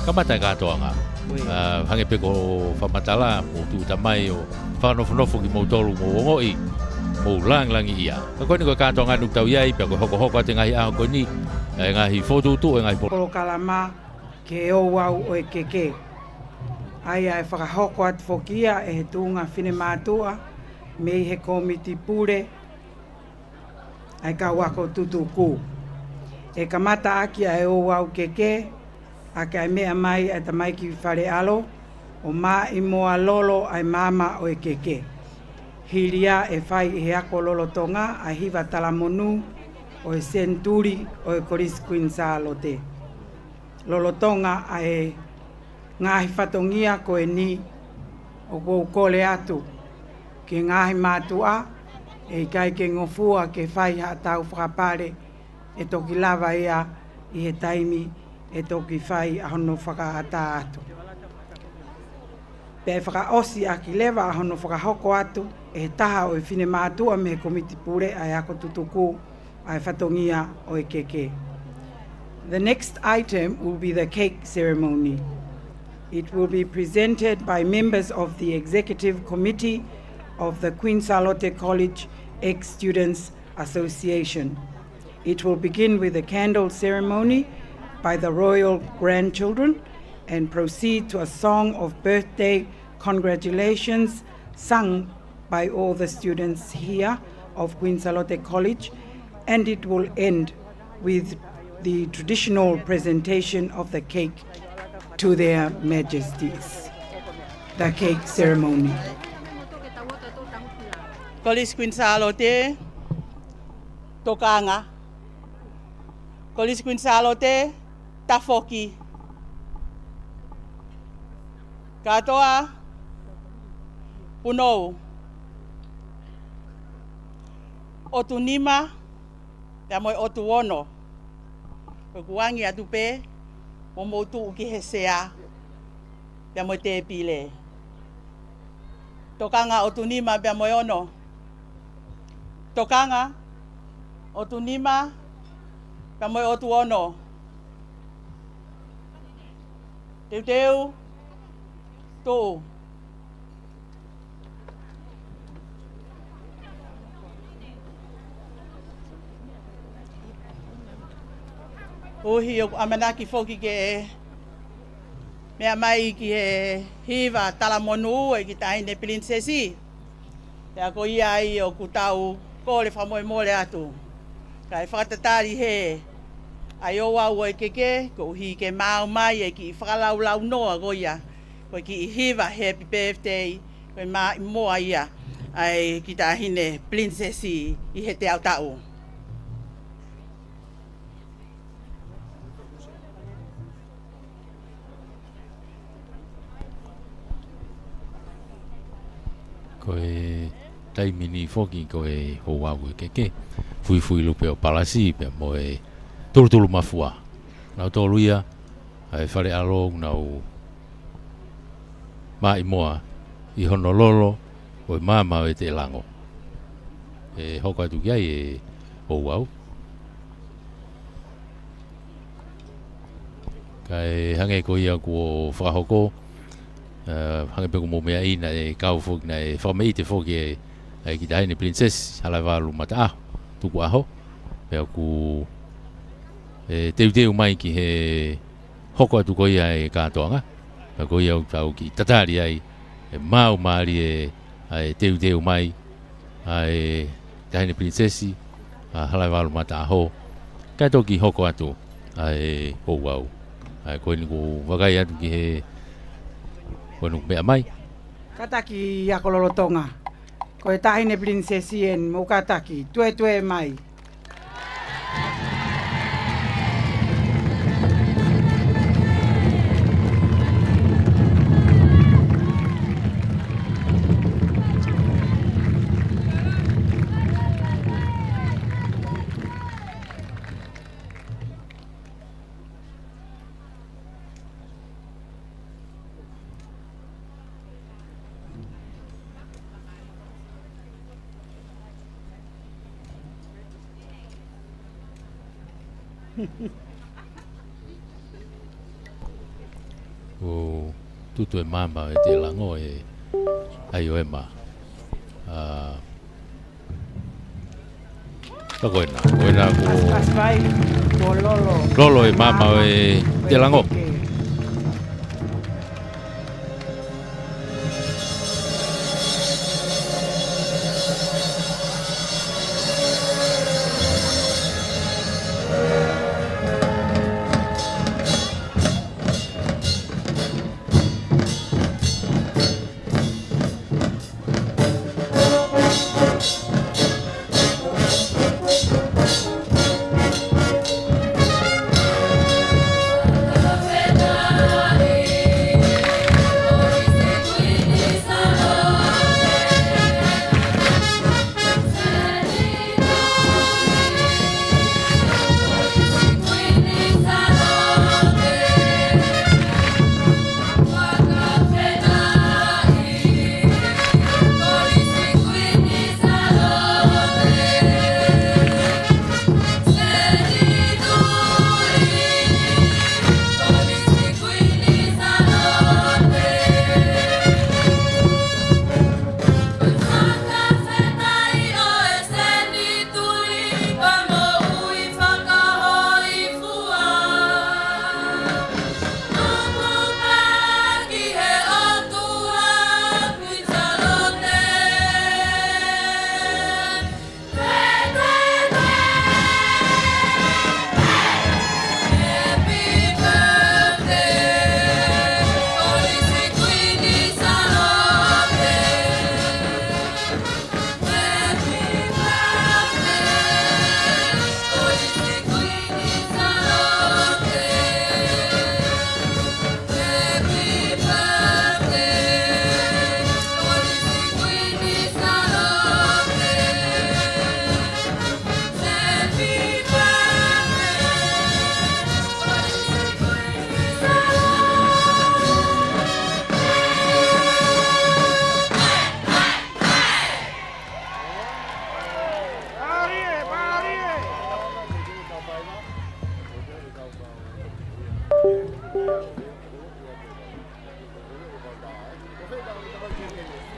kamata e kātoanga. Ui. Ā, hangē pē ko hoʻo fakamatala, mou tūʻuta mai ʻo fakanofonofo kimoutolu mou ongoʻi, mou lāngilangiʻia. Ka ko eni ko e kātoanga ʻoku tau ʻi ai, pea ko e hokohoko atu e ngaahi ʻaho ko eni, ʻa e ngaahi fokotuʻutuʻu e ngaahi polo- Polokalama ki he ouau ʻo e keke. ʻA ia ʻe fakahoko atu foki ia ʻe he tuʻunga finemātuʻa mei he kōmiti pule ʻa e kau ako tutuku. ʻE kamata ʻaki ʻa e ouau keke ʻaki ʻa e meʻa mai ʻa e tamaiki fale ʻalo ʻo maʻimoa lolo ʻa e maama ʻo e keke. Hili ia ʻe fai ʻe he ako lolotonga ʻa e hiva talamonū ʻo e senituli ʻo e Kolisi Kuini Sālote. Lolotonga ʻa e ngaahi fatongia ko eni, ʻoku ou kole atu ki he ngaahi mātuʻa, ʻe ʻikai ke ngofua ke fai haʻatau fakapale, ʻe toki lava ia ʻi he taimi ʻe toki fai ʻa hono fakaʻatā atu. Pea ʻe fakaʻosi ʻaki leva ʻa hono fakahoko atu ʻe he taha ʻo e finemātuʻa mei he kōmiti pule ʻa e ako tutuku ʻa e fatongia ʻo e keke. The next item will be the cake ceremony. It will be presented by members of the Executive Committee of the Queen Sālote College Ex-Students Association. It will begin with a candle ceremony by the royal grandchildren and proceed to a song of birthday congratulations sung by all the students here of Queen Sālote College, and it will end with the traditional presentation of the cake to their majesties. The cake ceremony. Kolisi Kuini Sālote, tokanga. Kolisi Kuini Sālote, tafoki. Kātoa, punou. ʻOtu nima, pea mo e ʻotu ono. Ko e kuangi atu pē, mo mou tuʻu ki he sea, pea mo e tēpile. Tokanga ʻotu nima pea mo e ono. Tokanga ʻotu nima pea mo e ʻotu ono. Teuteu. Tuʻu. ʻUhi ʻoku ʻamanaki foki ke meʻa mai ki he hiva talamonū ʻa e kiʻi taʻahine pilinisesi. Pea ko ia ai ʻoku tau kole fakamolemole atu. Kae fakatatali hē ʻa e ouau ʻo e keke, koeʻuhi ke maau mai e kiʻi fakalaulaunoa ko ia, ko e kiʻi hiva happy birthday, ko e maʻimoa ia ʻa e kiʻi taʻahine pilinisesi ʻi he teau taʻu. Ko e taimi ni foki ko e ouau ʻo e keke, fuifui lupe ʻo Palasi pea mo e Tulutulumafua. Nautolu ia ʻa e fale ʻalo ʻoku nau maʻimoa ʻi hono lolo ʻo e maama ʻo e Teʻelango. ʻE hoko atu ki ai e ouau. Kae hangē ko ia kuo fakahoko, ē, hangē pē ko hoʻomou meaʻi, naʻe kau foki, naʻe fakameʻite foki ʻe, ʻe he kiʻi taʻahine pilinisesi, Halaevalu Mataʻaho, Tukuʻaho, pea ʻoku, ē, teuteu mai ki he hoko atu ko ia e kātoanga, pea ko ia ʻoku tau kiʻi tatali ai, ʻe maau mālie ʻa e teuteu mai ʻa e taʻahine pilinisesi, ʻa Halaevalu Mataʻaho, kae toki hoko atu ʻa e ouau. ʻA ia ko eni ʻoku ou vakai atu ki he, ko eni ʻoku meʻa mai. Kātaki ako lolotonga. Ko e taʻahine pilinisesi eni, mou kātaki, tuētuē mai. ʻO tutu e maama ʻo e Teʻelango ʻe ʻAioema. ʻA, ka ko ena, ko ena kuo Pasifai, kuo lolo. Lolo e maama ʻo e Teʻelango.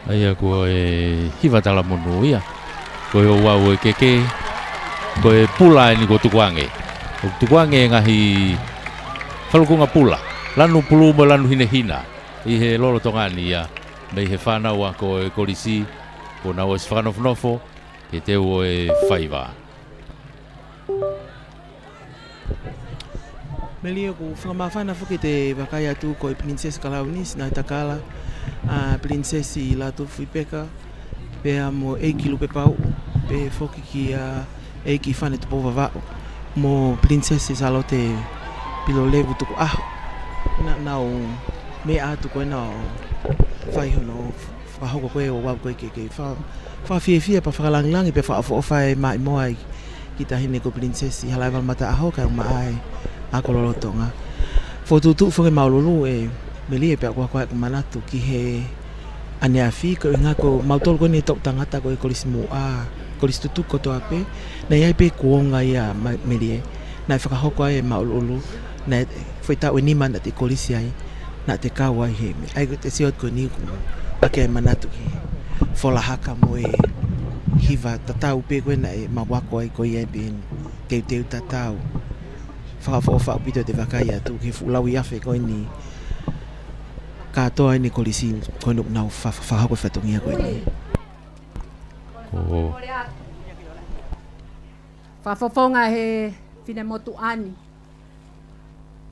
ʻA ia ko e hiva talamonū ia. Ko e ouau ʻo e keke, ko e pula eni kuo tukuange. Kuo tukuange e ngaahi falukunga pula, lanu pulū mo e lanu hinehina, ʻi he lolotonga ni ia, mei he fānau ako ʻo e kolisi, kuo nau ʻosi fakanofonofo ki he teu ʻo e faiva. Melie, ʻoku fakamāfana foki ʻete vakai atu ko e Pilinisesi Kalauni Sinaitakala, ʻa Pilinisesi Lātūfuipeka, pea mo ʻEiki Lupepauʻu, pea foki kia ʻEiki Fane Tupouvavao, mo Pilinisesi Sālote Pilolevu Tukuʻaho. Naʻa nau meʻa atu ko ena ʻo fai hono fakahoko ko ē ʻo vau ko ē ke, ke fa-, fakafiefia pea fakalāngilangi pea fakaʻofoʻofa e maʻimoa ʻa e kiʻi taʻahine ko Pilinisesi Halaevalu Mataʻaho kae ʻumaʻā e ako lolotonga. Fokotuʻutuʻu foki e māʻululu ē Melie pea ʻoku ʻi ai ʻeku manatu ki he ʻaneafi, ko e ʻuhinga ko mautolu ko eni e toʻu tangata ko e kolisi muʻa, kolisi tutuku kotoa pē, naʻe ʻi ai pē kuonga ia Ma-, Melie, naʻe fakahoko ai e māʻululu, naʻe foʻi taʻu ʻe nima naʻa te kolisi ai, naʻa te kau ai he meʻa. ʻA ia ko ʻete sio atu ko eni ʻoku ʻi ai e manatu ki he fola haka mo e hiva tatau pē ko ē naʻe mau ako ai ko ia ē pē eni. Teuteu tatau. Fakaʻofoʻofa ʻaupito ʻete vakai atu ki he fuʻu lauiafe ko eni kātoa eni e kolisi ko eni ʻoku nau fa-, fa-, fakahoko e fatongia ko eni. Ko Fakafofonga he finemotuʻa ni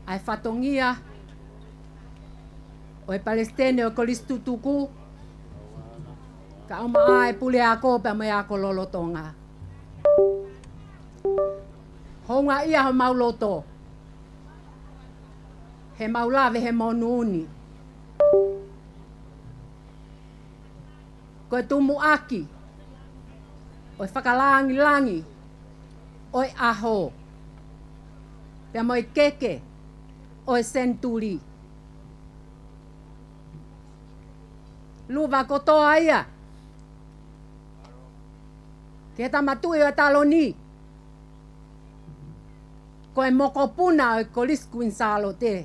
ʻa e fatongia ʻo e Palesiteni ʻo e Kolisi Tutuku, kae ʻumaʻā e Puleako pea mo e ako lolotonga. Houngaʻia homau loto he mau lave he monū ni. Ko e tumuʻaki ʻo e fakalāngilangi ʻo e ʻaho pea mo e keke ʻo e senituli. Luva kotoa ia ki he Tama Tuʻi ʻo e Taloni, ko e mokopuna ʻo e Kolisi Kuini Sālote.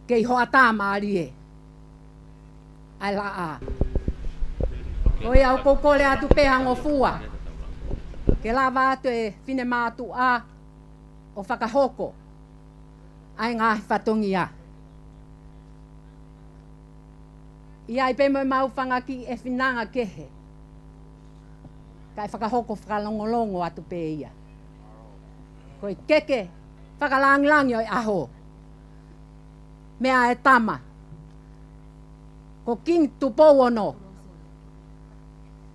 Kei hoʻatā mālie ʻa e laʻā. Ko ia ʻoku ou kole atu pē ha ngofua ke lava atu e finemātuʻa ʻo fakahoko ʻa e ngaahi fatongia. ʻI ai pē mo e mau fanga kiʻi ʻefinanga kehe, kae fakahoko fakalongolongo atu pē ia. Ko e keke fakalāngilangi ʻo e ʻaho, meʻa e tama ko Kingi Tupou Ono,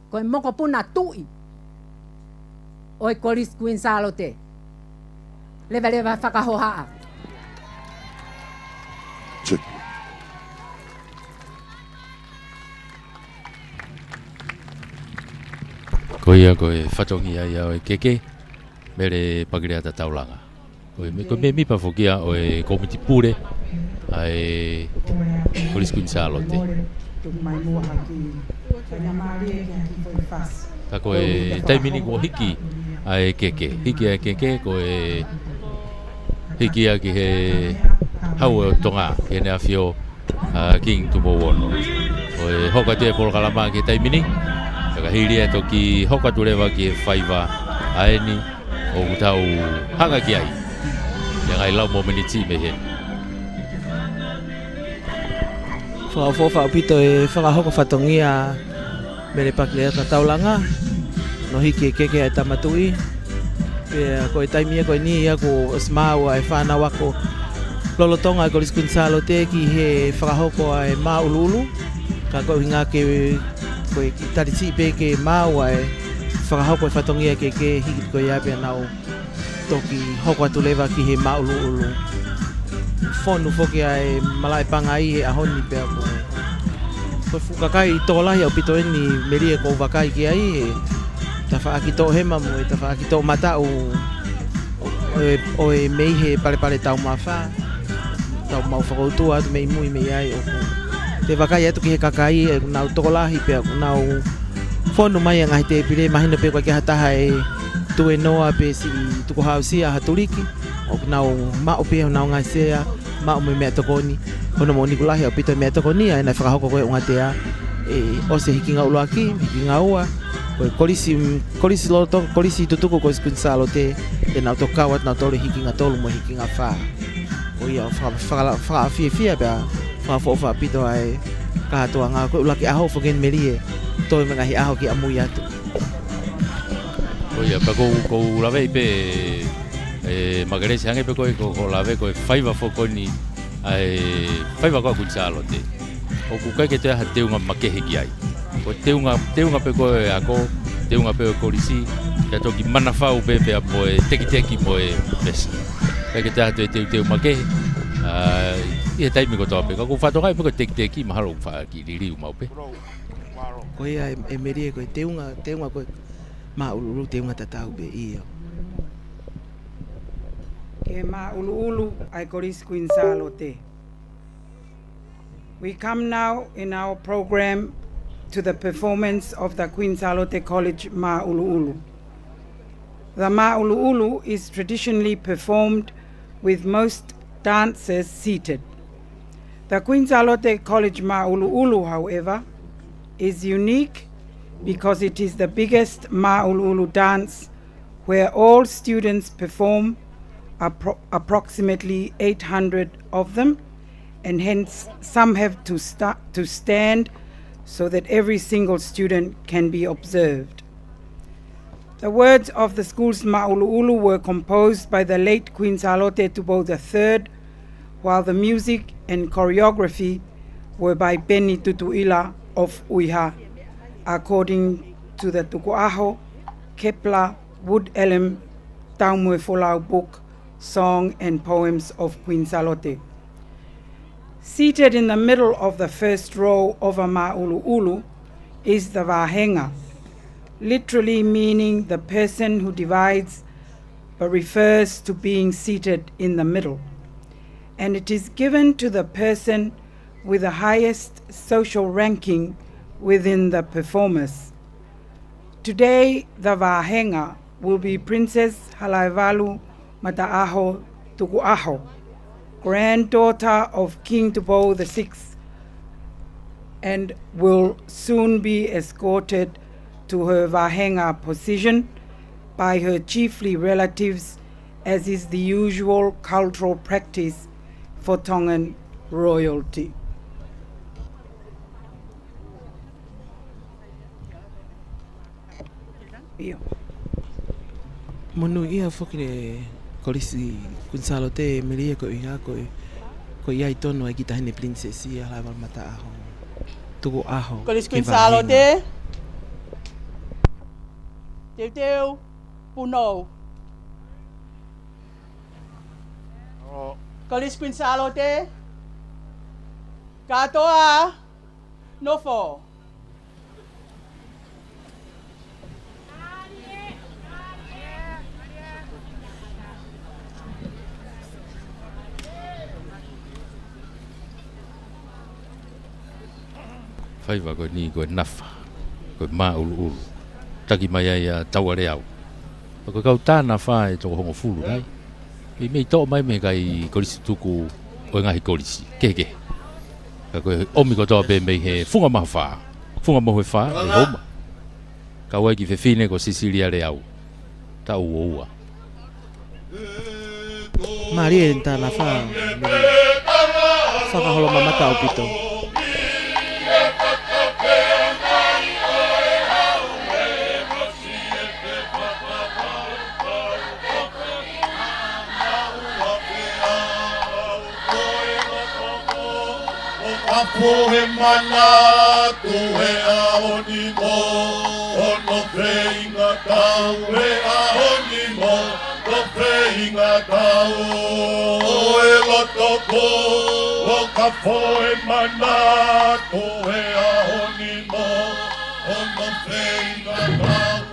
ko e mokopuna tuʻi ʻo e Kolisi Kuini Sālote. Levaleva fakahohaʻa. Ko ia ko e fatongia ia ʻo e keke, Mele Pakileata Taulanga. Ko e me-, ko e mēmipa foki ia ʻo e kōmiti pule ʻa e Kolisi Kuini Sālote. Ka ko e taimi ni kuo hiki ʻa e keke. Hiki ʻa e keke, ko e hiki ia ki he Hau ʻo Tonga, ki heʻene ʻAfio ʻa Kingi Tupou Ono. Ko e hoko atu e polokalama ki he taimi ni, ka ka hili ʻe toki hoko atu leva ki he faiva ʻa eni ʻoku tau hanga ki ai. ʻI he ngaahi lau mo e miniti mei heni. Fakaʻofoʻofa ʻaupito e fakahoko fatongia Mele Pakileata Taulanga, hono hiki e keke ʻa e Tama Tuʻi. Pea ko e taimi ia ko eni ia kuo ʻosi maʻu ʻa e fānau ako lolotonga ʻa e Kolisi Kuini Sālote ki he fakahoko ʻa e māʻuluʻulu. Ka ko e ʻuhinga ke, ko e kiʻi talisiʻi pē ke maʻu ʻa e fakahoko e fatongia keke, hiki ko ia pea nau toki hoko atu leva ki he māʻuluʻulu. Fonu foki ʻa e malaʻe pangai he ʻaho ni pea ko, ko e fuʻu kakai tokolahi ʻaupito eni Melie ʻoku ou vakai ki ai, he tafaʻaki toʻohema mo e tafaʻaki toʻomataʻu ʻo e, ʻo e mei he Palepale Taumafa. Tau mau fakautua atu mei mui mei ai ʻoku te vakai atu ki he kakai ʻoku nau tokolahi pea ʻoku nau fonu mai ʻa e ngaahi tēpile, mahino pē ʻoku ʻikai ke ʻi ai ha taha ʻe tuenoa pe siʻi tukuhausia ha tuliki. ʻOku nau maʻu pē honau ngaahi sea, maʻu mo e meʻatokoni. Hono moʻoni ʻoku lahi ʻaupito e meʻatokoni ʻa ē naʻe fakahoko ko ē ʻe Ongatea, ʻe ʻosi e hikinga ʻuluaki, hikinga ua, ko e kolisi, kolisi loto, kolisi tutuku Kolisi Kuini Sālote, ʻe nau toki kau atu nautolu he hikinga tolu mo e hikinga fā. Ko ia ʻoku faka-, faka-, fakafiefia pea fakaʻofoʻofa ʻaupito ʻa e kātoanga. Ko e ʻuluaki ʻaho foki eni Melie, toe mo e ngaahi ʻaho ki ʻamui atu. Ko ia, pea ʻoku ou, ʻoku ou laveʻi pē, ʻE Makelesi, hangē pē ko e, ko, ko e lave ko e faiva foki eni, ʻa e faiva ko ē ʻa Kuini Sālote. ʻOku ʻikai ke toe ʻi ai ha teunga makehe ki ai. Ko e teunga, teunga pē ko ē ʻa e ako, teunga pē ʻo e kolisi, pea toki manafau pē pea mo e tekiteki mo e pesi. ʻIkai ke toe ʻi ai ha toe teuteu makehe, ʻa, ʻi he taimi kotoa pē. Ka ʻoku ou fakatokangaʻi pē ko e tekiteki mahalo ʻoku faʻa kiʻi liliu maʻu pē. Ko ia ē, ʻe Melie, ko e teunga, teunga ko ē Māʻuluʻulu teunga tatau pē, ʻio. Ke māʻuluʻulu ʻa e Kolisi Kuini Sālote. We come now in our program to the performance of the Queen Sālote College Māʻuluʻulu. The māʻuluʻulu is traditionally performed with most dancers seated. The Queen Sālote College Māʻuluʻulu, however, is unique because it is the biggest māʻuluʻulu dance where all students perform, appro-, approximately eight hundred of them, and hence some have to sta-, to stand so that every single student can be observed. The words of the school's māʻuluʻulu were composed by the late Queen Sālote Tupou the third, while the music and choreography were by Peni Tutuʻila of ʻUiha, according to the Tukuʻaho, Kepler, Wood Elm, Taumuefolau book, Song and Poems of Queen Sālote. Seated in the middle of the first row of a māʻuluʻulu is the vāhenga, literally meaning the person who divides, but refers to being seated in the middle. And it is given to the person with the highest social ranking within the performers. Today, the vāhenga will be Princess Halaevalu Mataʻaho Tukuʻaho, granddaughter of King Tupou the sixth, and will soon be escorted to her vāhenga position by her chiefly relatives, as is the usual cultural practice for Tongan royalty. ʻIo. Monūʻia foki ʻa e Kolisi Kuini Sālote, Melie, ko ia ko e, ko ia ʻi tonu ʻa e kiʻi taʻahine pilinisesi ʻa Halaevalu Mataʻaho Tukuʻaho. Kolisi Kuini Sālote. Teuteu, punou. Kolisi Kuini Sālote. Kātoa, nofo. Faiva ko eni ko e nafa, ko e māʻuluʻulu. Taki mai ai ʻa Taualeau. Ko e kau tā nafa ʻe toko hongofulu nai. Meimei toʻo mai mei he kakai kolisi tutuku ʻo e ngaahi kolisi kehekehe. Ka ko e ʻomi kotoa pē mei he Funga Mahofa, Funga Mohefa, ʻe Houma. Kau ai e kiʻi fefine ko Sisilia Leau, taʻu ua ua. Mālie e tā nafa, fakaholomamata ʻaupito. ʻOku ou manatu he ʻaho ni mo hono feinga tau, he ʻaho ni mo hono feinga tau. ʻO e loto ko, ʻoku ou manatu he ʻaho ni mo hono feinga tau.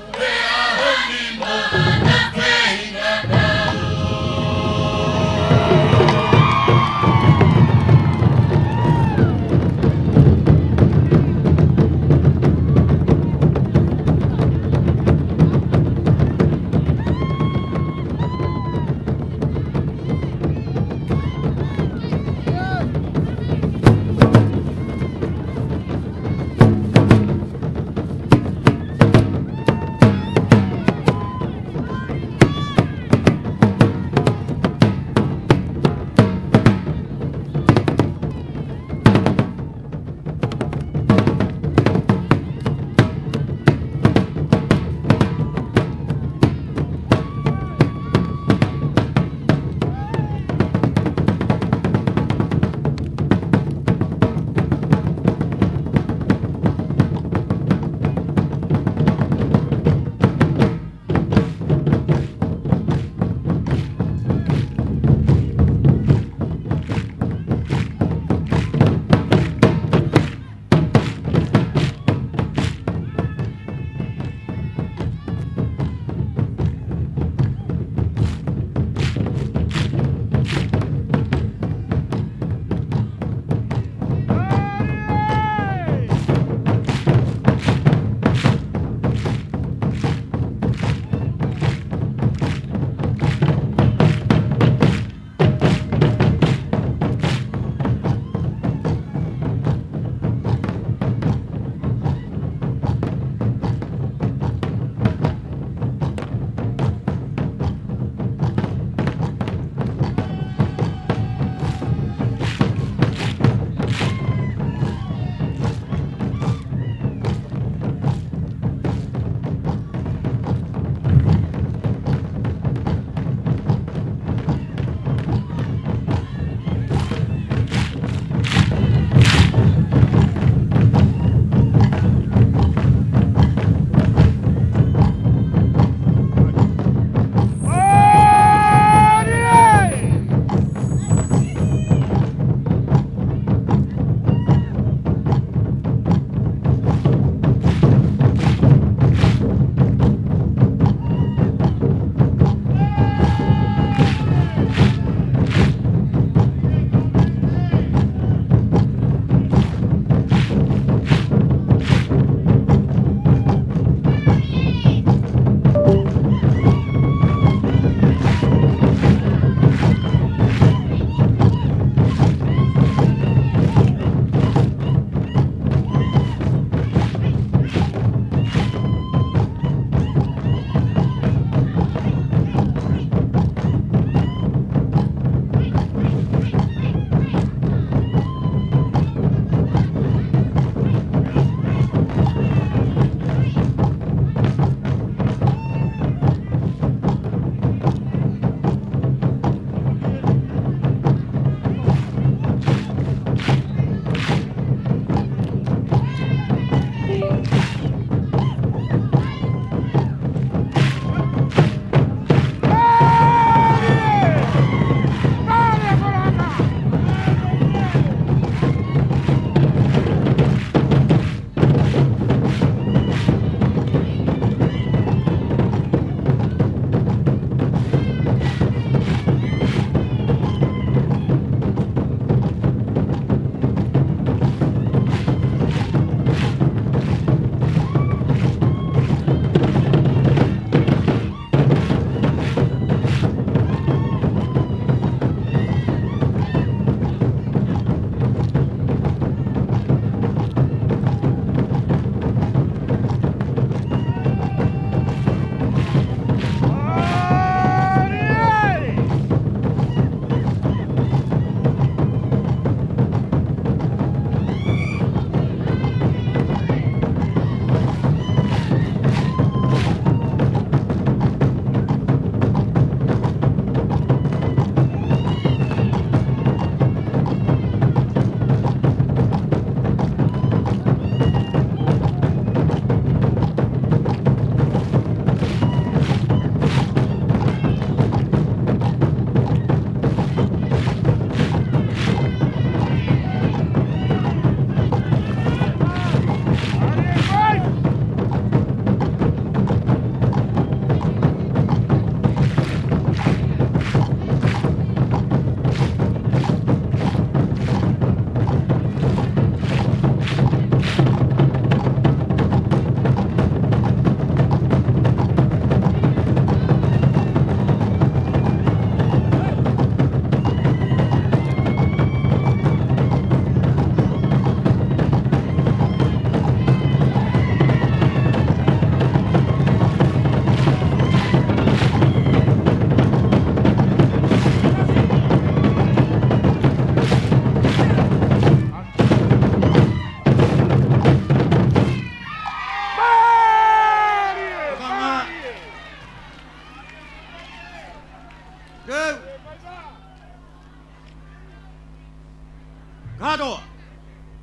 Kātoa.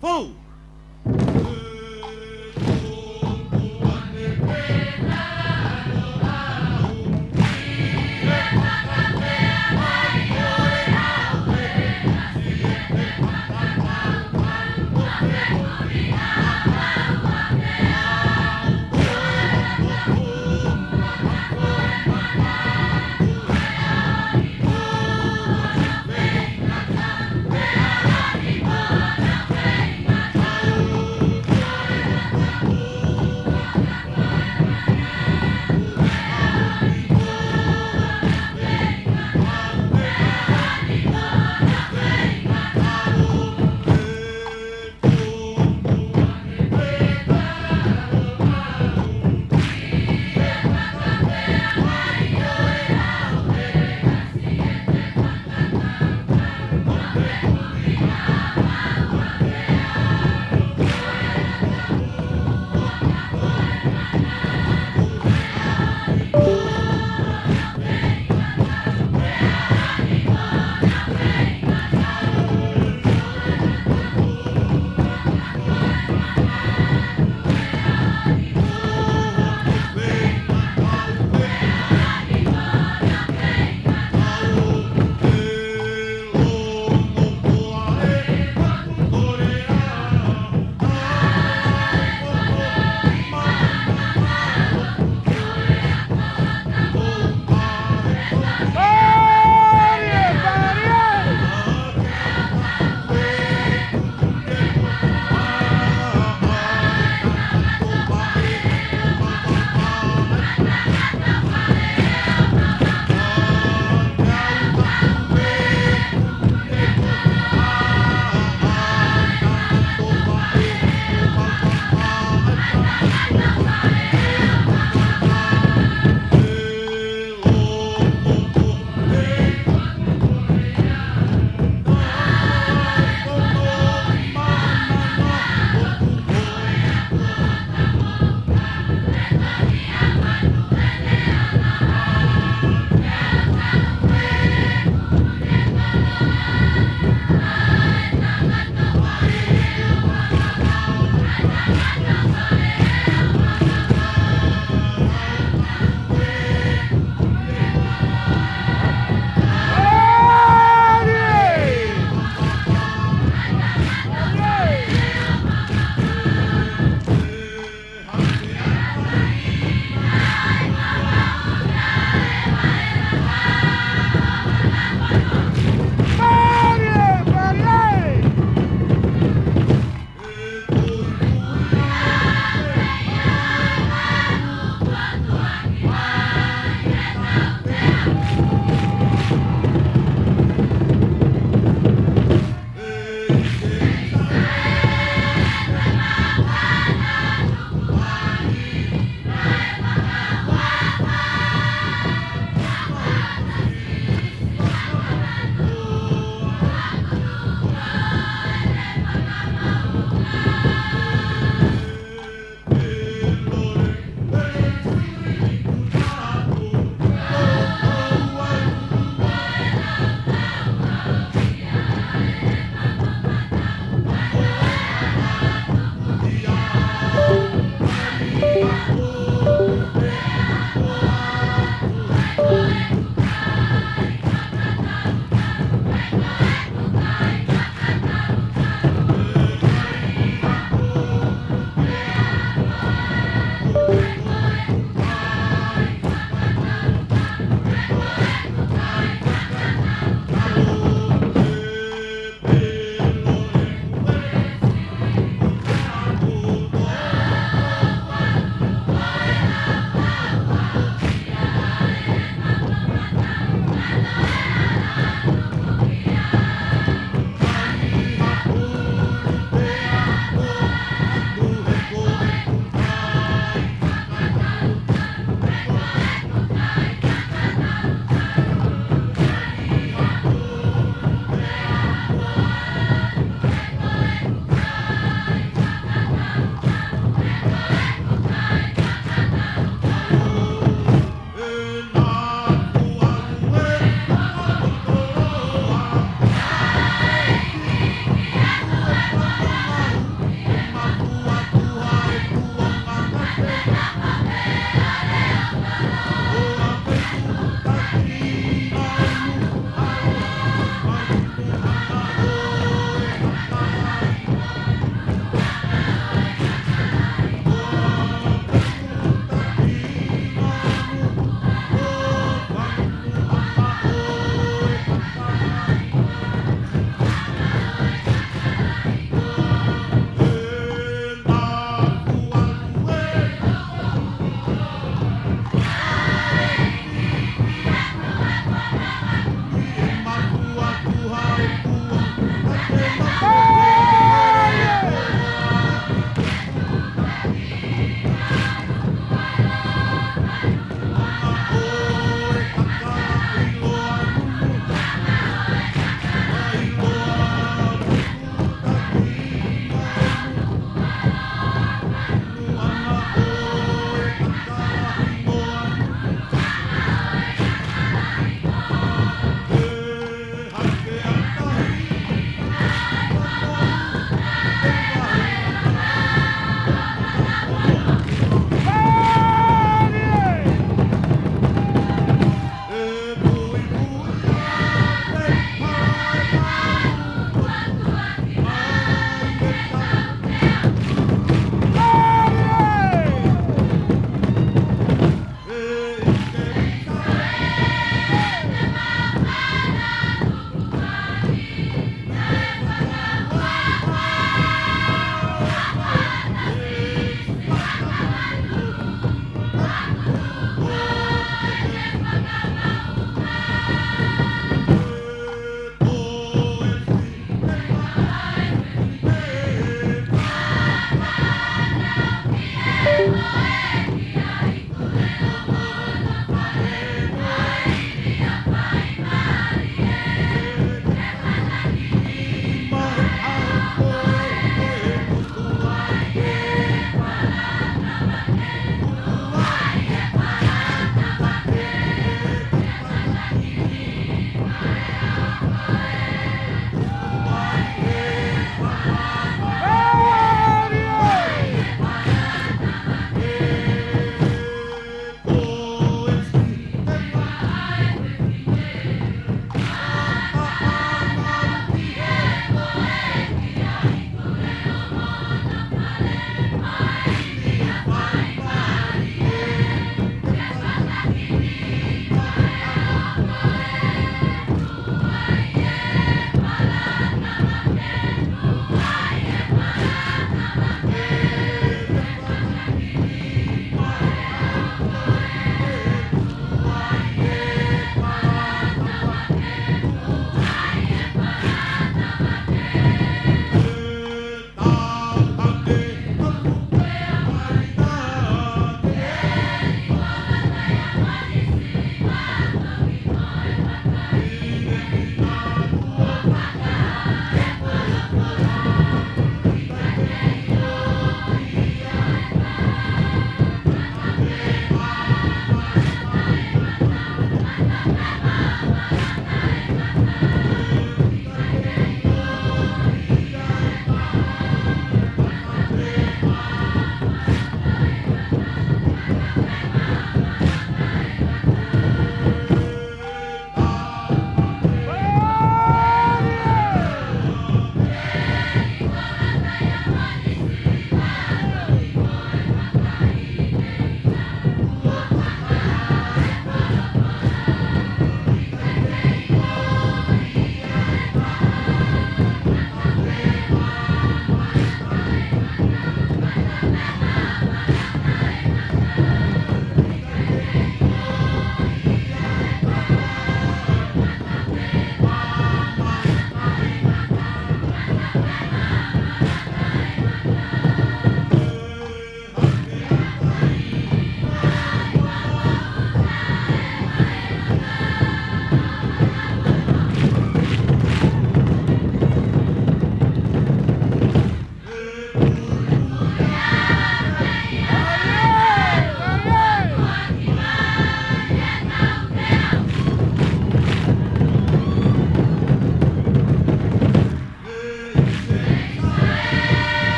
Fou.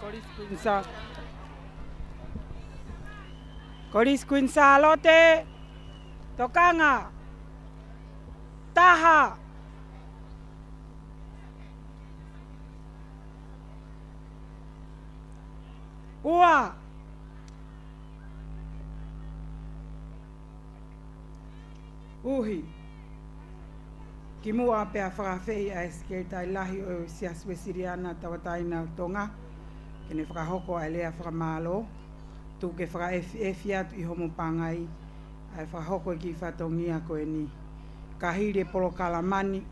Kolisi Kuini Sā-, Kolisi Kuini Sālote, tokanga. Taha. Ua. Uhi. Kimuʻa pea fakaafeʻi ʻa e Sekelitali Lahi ʻo e Siasi Uēsiliana Tauʻatāina ʻo Tonga, ke ne fakahoko ʻa e lea fakamālō, tuku ke fakaefiefi atu ʻi homo pangai ʻa e fakahoko e kiʻi fatongia ko eni. Ka hili e polokalama ni,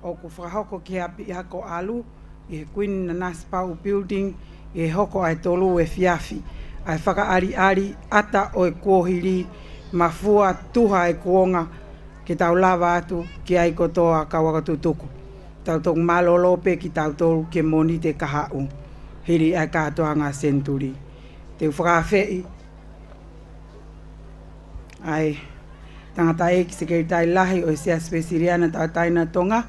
ʻoku fakahoko ki he ʻapiako ʻalu ʻi he Kuini Nanasipauʻu Building ʻi he hoko ʻa e tolu efiafi, ʻa e fakaʻaliʻali ʻata ʻo e kuohili, mafua tuha e kuonga, ke tau lava atu ki ai kotoa kau ako tutuku. Tau toki mālōlō pē kitautolu ki he Mōnite kahaʻu, hili ʻa e kātoanga senituli. Te u fakaafeʻi ʻa e tangataʻeiki Sekelitali Lahi ʻo e Siasi Uēsiliana Tauʻatāina ʻo Tonga,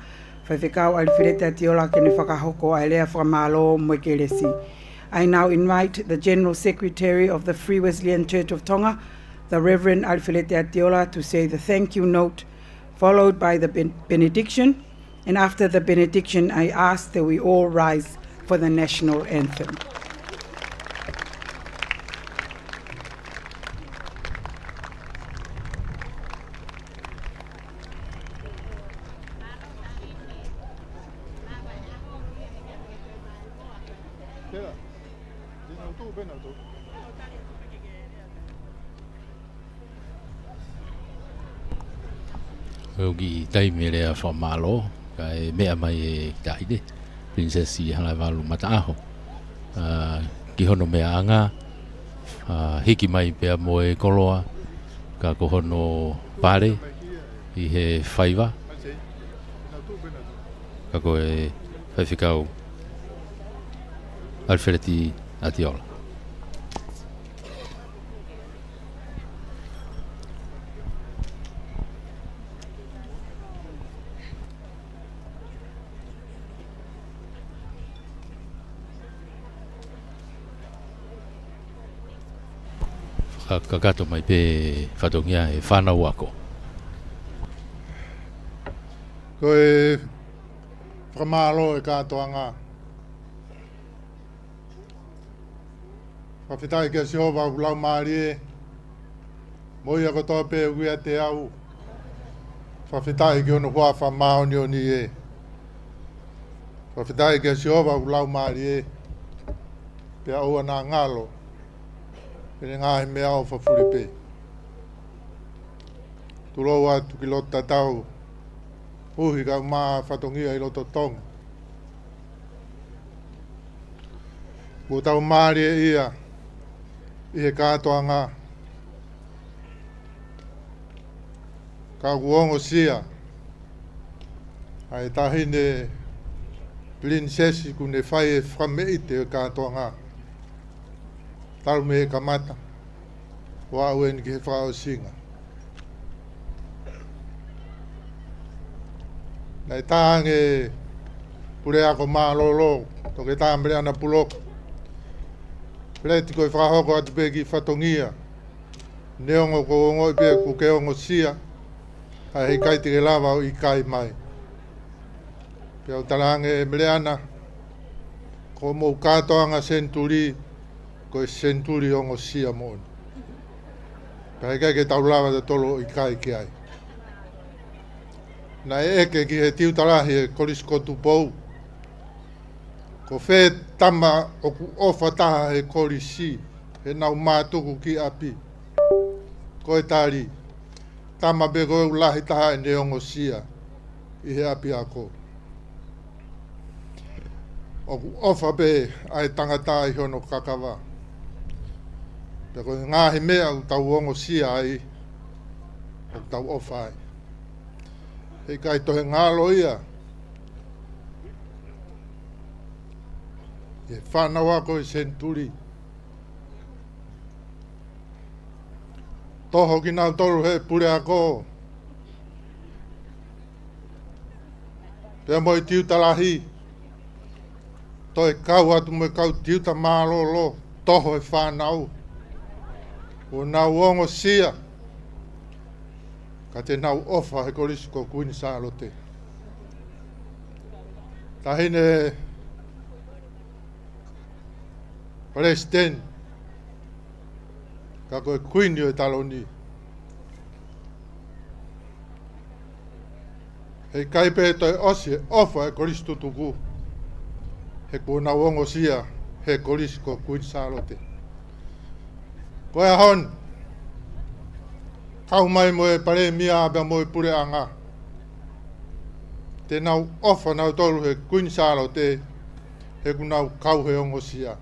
Faifekau ʻAlifeleti ʻAtiola, ke ne fakahoko ʻa e lea fakamālō mo e kelesi. I now invite the General Secretary of the Free Wesleyan Church of Tonga, the Reverend ʻAlifeleti ʻAtiola, to say the thank you note, followed by the ben-, benediction. And after the benediction, I ask that we all rise for the national anthem. Ko e kiʻi taimi e lea fakamālō, kae meʻa mai e taʻahine, Pilinisesi Halaevalu Mataʻaho, ā, ki hono meʻaʻanga, ā, hiki mai pea mo e koloa, ka ko hono pale ʻi he faiva, ka ko e Faifekau ʻAlifeleti ʻAtiola. Ka-, kakato mai pē fatongia e fānau ako. Ko e fakamālō e kātoanga. Fakafetaʻi kia Sihova ʻoku laumālie, mo ia kotoa pē ʻoku ʻiate au. Fakafetaʻi ki hono huafa māʻoniʻoni ē. Fakafetaʻi kia Sihova ʻoku laumālie, pea ʻoua naʻa ngalo, pea ne ngaahi meʻa ʻofa fuli pē. Tulou atu ki loto tatau, uhi kau mā fatongia ʻi loto Tonga. Kuo tau mālieʻia ʻi he kātoanga, ka kuo ongosia ʻa e taʻahine Pilinisesi kuo ne fai e fakameʻite e kātoanga, talu mei he kamata ʻo aʻu eni ki he fakaʻosinga. Naʻe tā ange Puleako Mālōlō, Toketā Meleana Puloku, Peleti, ko e fakahoko atu pē kiʻi fatongia, neongo ʻoku ou ongoʻi pē ʻoku ke ongosia, ka heʻikai te ke lava ʻo ʻikai mai. Pea u talaange, Meleana, ko hoʻomou kātoanga senituli, ko e senituli ongosia moʻoni. Pea heʻikai ke tau lava tautolu ʻo ʻikai ki ai. Naʻe ʻeke ki he tiuta lahi e Kolisi ko Tupou, ko fē tama ʻoku ʻofa taha he kolisi, heʻenau mātuku ki ʻapi. Ko e tali, tama pē ko ē ʻoku lahi taha ʻene ongosia ʻi he ʻapiako. ʻOku ʻofa pē ʻa e tangata ʻi hono kakava. Pea ko e ngaahi meʻa ʻoku tau ongosia ai, ʻoku tau ʻofa ai. Heʻikai toe ngalo ia ʻi he fānau ako e senituli. Toho kinautolu he puleako, pea mo e tiuta lahi, toe kau atu mo e kau tiuta mālōlō, toho e fānau. Kuo nau ongosia, ka te nau ʻofa he Kolisi ko Kuini Sālote. Taʻahine Palesiteni, ka ko e Kuini ʻo e taloni. Heʻikai pē toe ʻosi e ʻofa e Kolisi tutuku, he kuo nau ongosia he Kolisi ko Kuini Sālote. Ko e ʻaho ni, kau mai mo e Palēmia pea mo e Puleʻanga, te nau ʻofa nautolu he Kuini Sālote, he kuo nau kau he ongosia.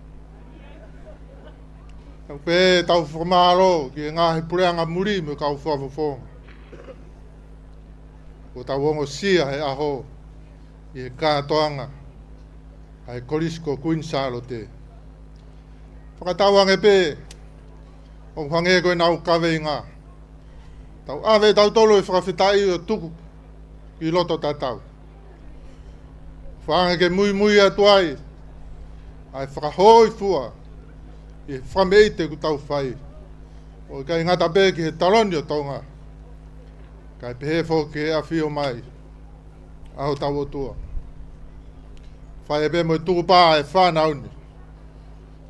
Tau pē tau fakamālō ki he ngaahi puleʻanga muli mo e kau fakafofonga. Kuo tau ongosia he ʻaho ʻi he kātoanga ʻa e Kolisi ko Kuini Sālote. Fakatauange pē, ʻoku hangē ko ʻenau kaveinga, tau ʻave tautolu e fakafetaʻi ʻo tuku ki loto tatau. Fakaange ke muimui atu ai ʻa e fakahōifua ʻi he fakameʻite kuo tau fai. ʻOku ʻikai ngata pē ki he taloni ʻo Tonga, kae pehē foki ki he ʻafio mai ʻa hotau ʻOtua. Fai pē mo e tukupā e fānau ni,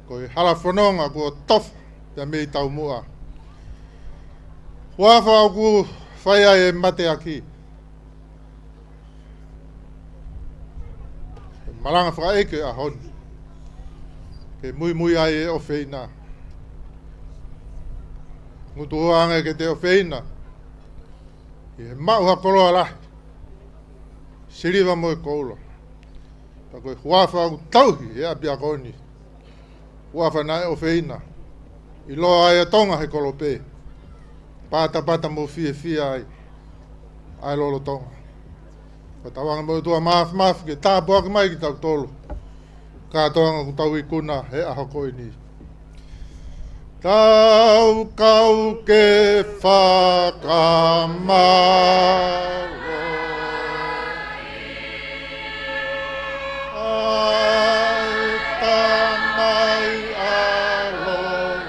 ko e hala fononga kuo tofa pea mei taumuʻa. Huafa ʻoku fai ai e mateaki, e malanga fakaʻeiki ʻo e ʻaho ni, ke muimui ai e ʻofeina. Ngutu ange ke te ʻofeina ʻi he maʻu ha koloa lahi, siliva mo e koula. Pea ko e huafa ʻoku tauhi he ʻapiako ni, huafa naʻe ʻofeina, ʻiloa ai ʻa Tonga he kolope, patapata mo fiefia ai ʻa e lolotonga. Fakatauange mo e ʻOtua Māfimafi ke tāpuaki mai kitautolu, kātoanga ʻoku tau ikuna he ʻaho ko eni. Tau kau ke fakamālō. ʻA e Tamai ʻa e Laumālie.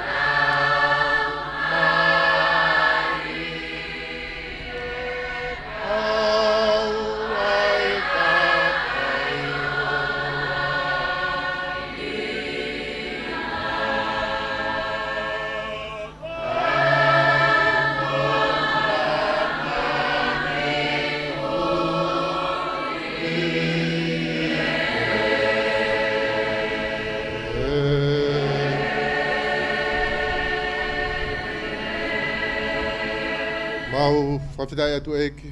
Mau fakafetaʻi atu ʻEiki,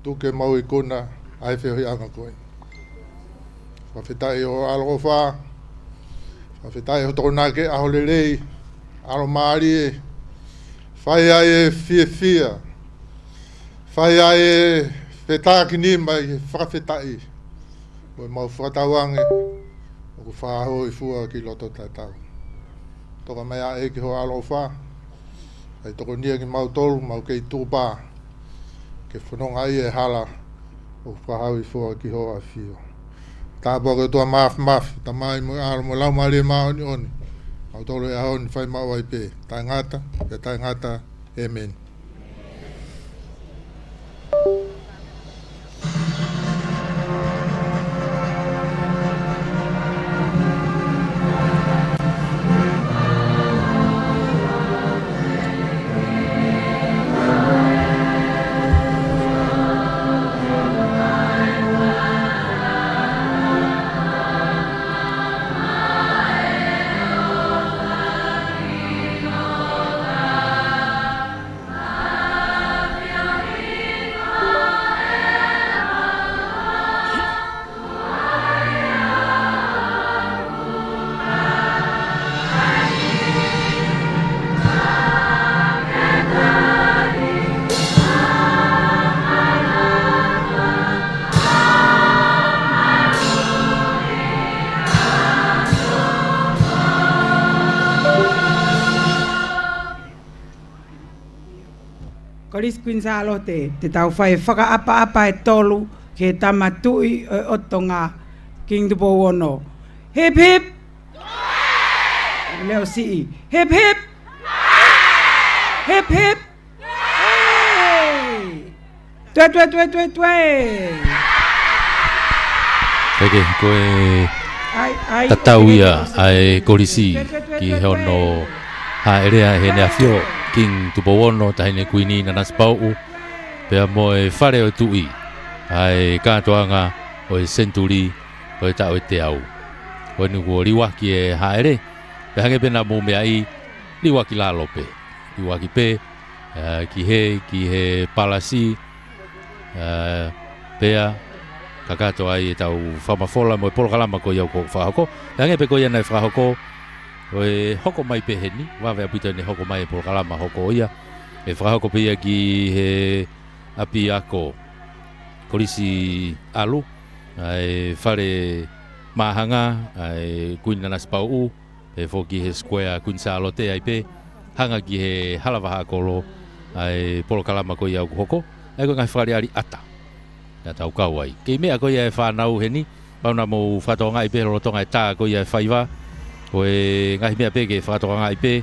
tuku ke mau ikuna ʻa e feohiʻanga ko eni. Fakafetaʻi ho ʻaloʻofa, fakafetaʻi ho tokonaki ʻaho lelei, ʻalo mālie, fai ai e fiefia, fai ai e fetākinima ʻi he fakafetaʻi. Ko e mau fakatauange ʻoku fakahōifua ki loto tatau. Toka mai ʻa ʻEiki ho ʻaloʻofa, ʻai tokonia kimautolu, mau kei tukupā ke fononga ʻi he hala ʻoku fakahōifua ki hoʻo ʻafio. Tāpuaki ʻOtua Māfimafi, Tamai mo e ʻAlo mo e Laumālie Māʻoniʻoni, mautolu he ʻaho ni fai maʻu ai pē, taʻengata pea taʻengata. ʻĒmeni. Kolisi Kuini Sālote, te tau fai e fakaʻapaʻapa ʻe tolu ki he Tama Tuʻi ʻo e ʻOtu Tonga, Kingi Tupou Ono. Hip, hip. Leo siʻi. Hip, hip. Hip, hip. Toe, toe, toe, toe, toe. Peke, ko e Ai, ai, tatau ia ʻa e kolisi ki hono hāʻele ʻa Heʻene ʻAfio Kingi Tupou Ono, Taʻahine Kuini Nanasipauʻu, pea mo e Fale ʻo e Tuʻi, ʻa e kātoanga ʻo e senituli ʻo e taʻu ʻe teau. Ko eni kuo liuaki e hāʻele, pea hangē pē naʻa mou meaʻi, liuaki lalo pē. Liuaki pē, ā, ki he, ki he palasi, ā, pea kakato ai ʻetau fakamafola mo e polokalama ko ia ʻoku fakahoko. Pea hangē pē ko ia naʻe fakahoko, ʻo e hoko mai pē heni, vave ʻaupito ʻene hoko mai e polokalama hoko ia. ʻE fakahoko pē ia ki he ʻapiako Kolisi ʻAlu, ʻa e Fale Māhanga ʻa e Kuini Nanasipauʻu, pea foki he Square Kuini Sālote ai pē, hanga ki he Hala Vahaʻakolo, ʻa e polokalama ko ia ʻoku hoko, ʻa ia ko e ngaahi faleʻali ʻata. Naʻa tau kau ai. Kei meʻa ko ia e fānau heni, pau naʻa mou fakatokangaʻi pē lolotonga e tā ko ia e faiva, ko e ngaahi meʻa pē ke fakatokangaʻi pē,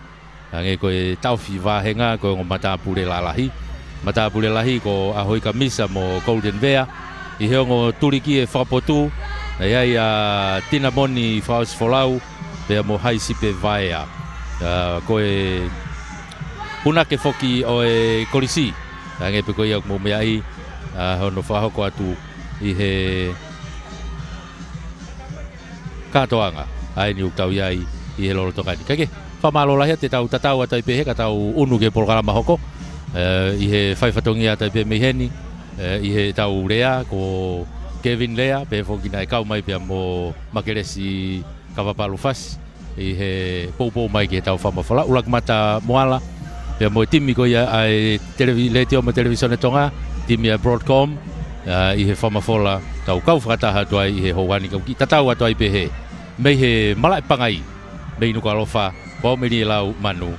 hangē ko e taʻofi vāhenga, ko e ongo matāpule lalahi. Matāpule lahi ko ʻAhoikamisa mo Golden Vea. ʻI he ongo tuliki e fakapotu, naʻe ʻi ai ʻa Tinamoni Fakaʻosi Folau, pea mo Haisipe Vaea. Ā, ko e punake foki ʻo e kolisi, hangē pē ko ia ʻoku mou meaʻi, ā, hono fakahoko atu ʻi he kātoanga ʻa eni ʻoku tau ʻi ai ʻi he lolotonga ni. Kae kehe, fakamālō lahi atu, te tau tatau atu ai pē he ka tau ʻunu ki he polokalama hoko, ē, ʻi he fai fatongia atu ai pē mei heni, ē, ʻi heʻetau lea, ko Kevin Lea, pea foki naʻe kau mai pea mo Makelesi Kavapalu Fasi, ʻi he poupou mai ki heʻetau fakamafola, ʻUluakimata Moala, pea mo e timi ko ia ʻa e televi-, Letiō mo e Televīsone Tonga, timi ʻa e Broadcom, ā, ʻi he fakamafola tau kau fakataha atu ai ʻi he houa ni, kau kiʻi tatau atu ai pē he, mei he Malaʻe Pangai, mei Nukuʻalofa, ko au Meli ʻElau Manu,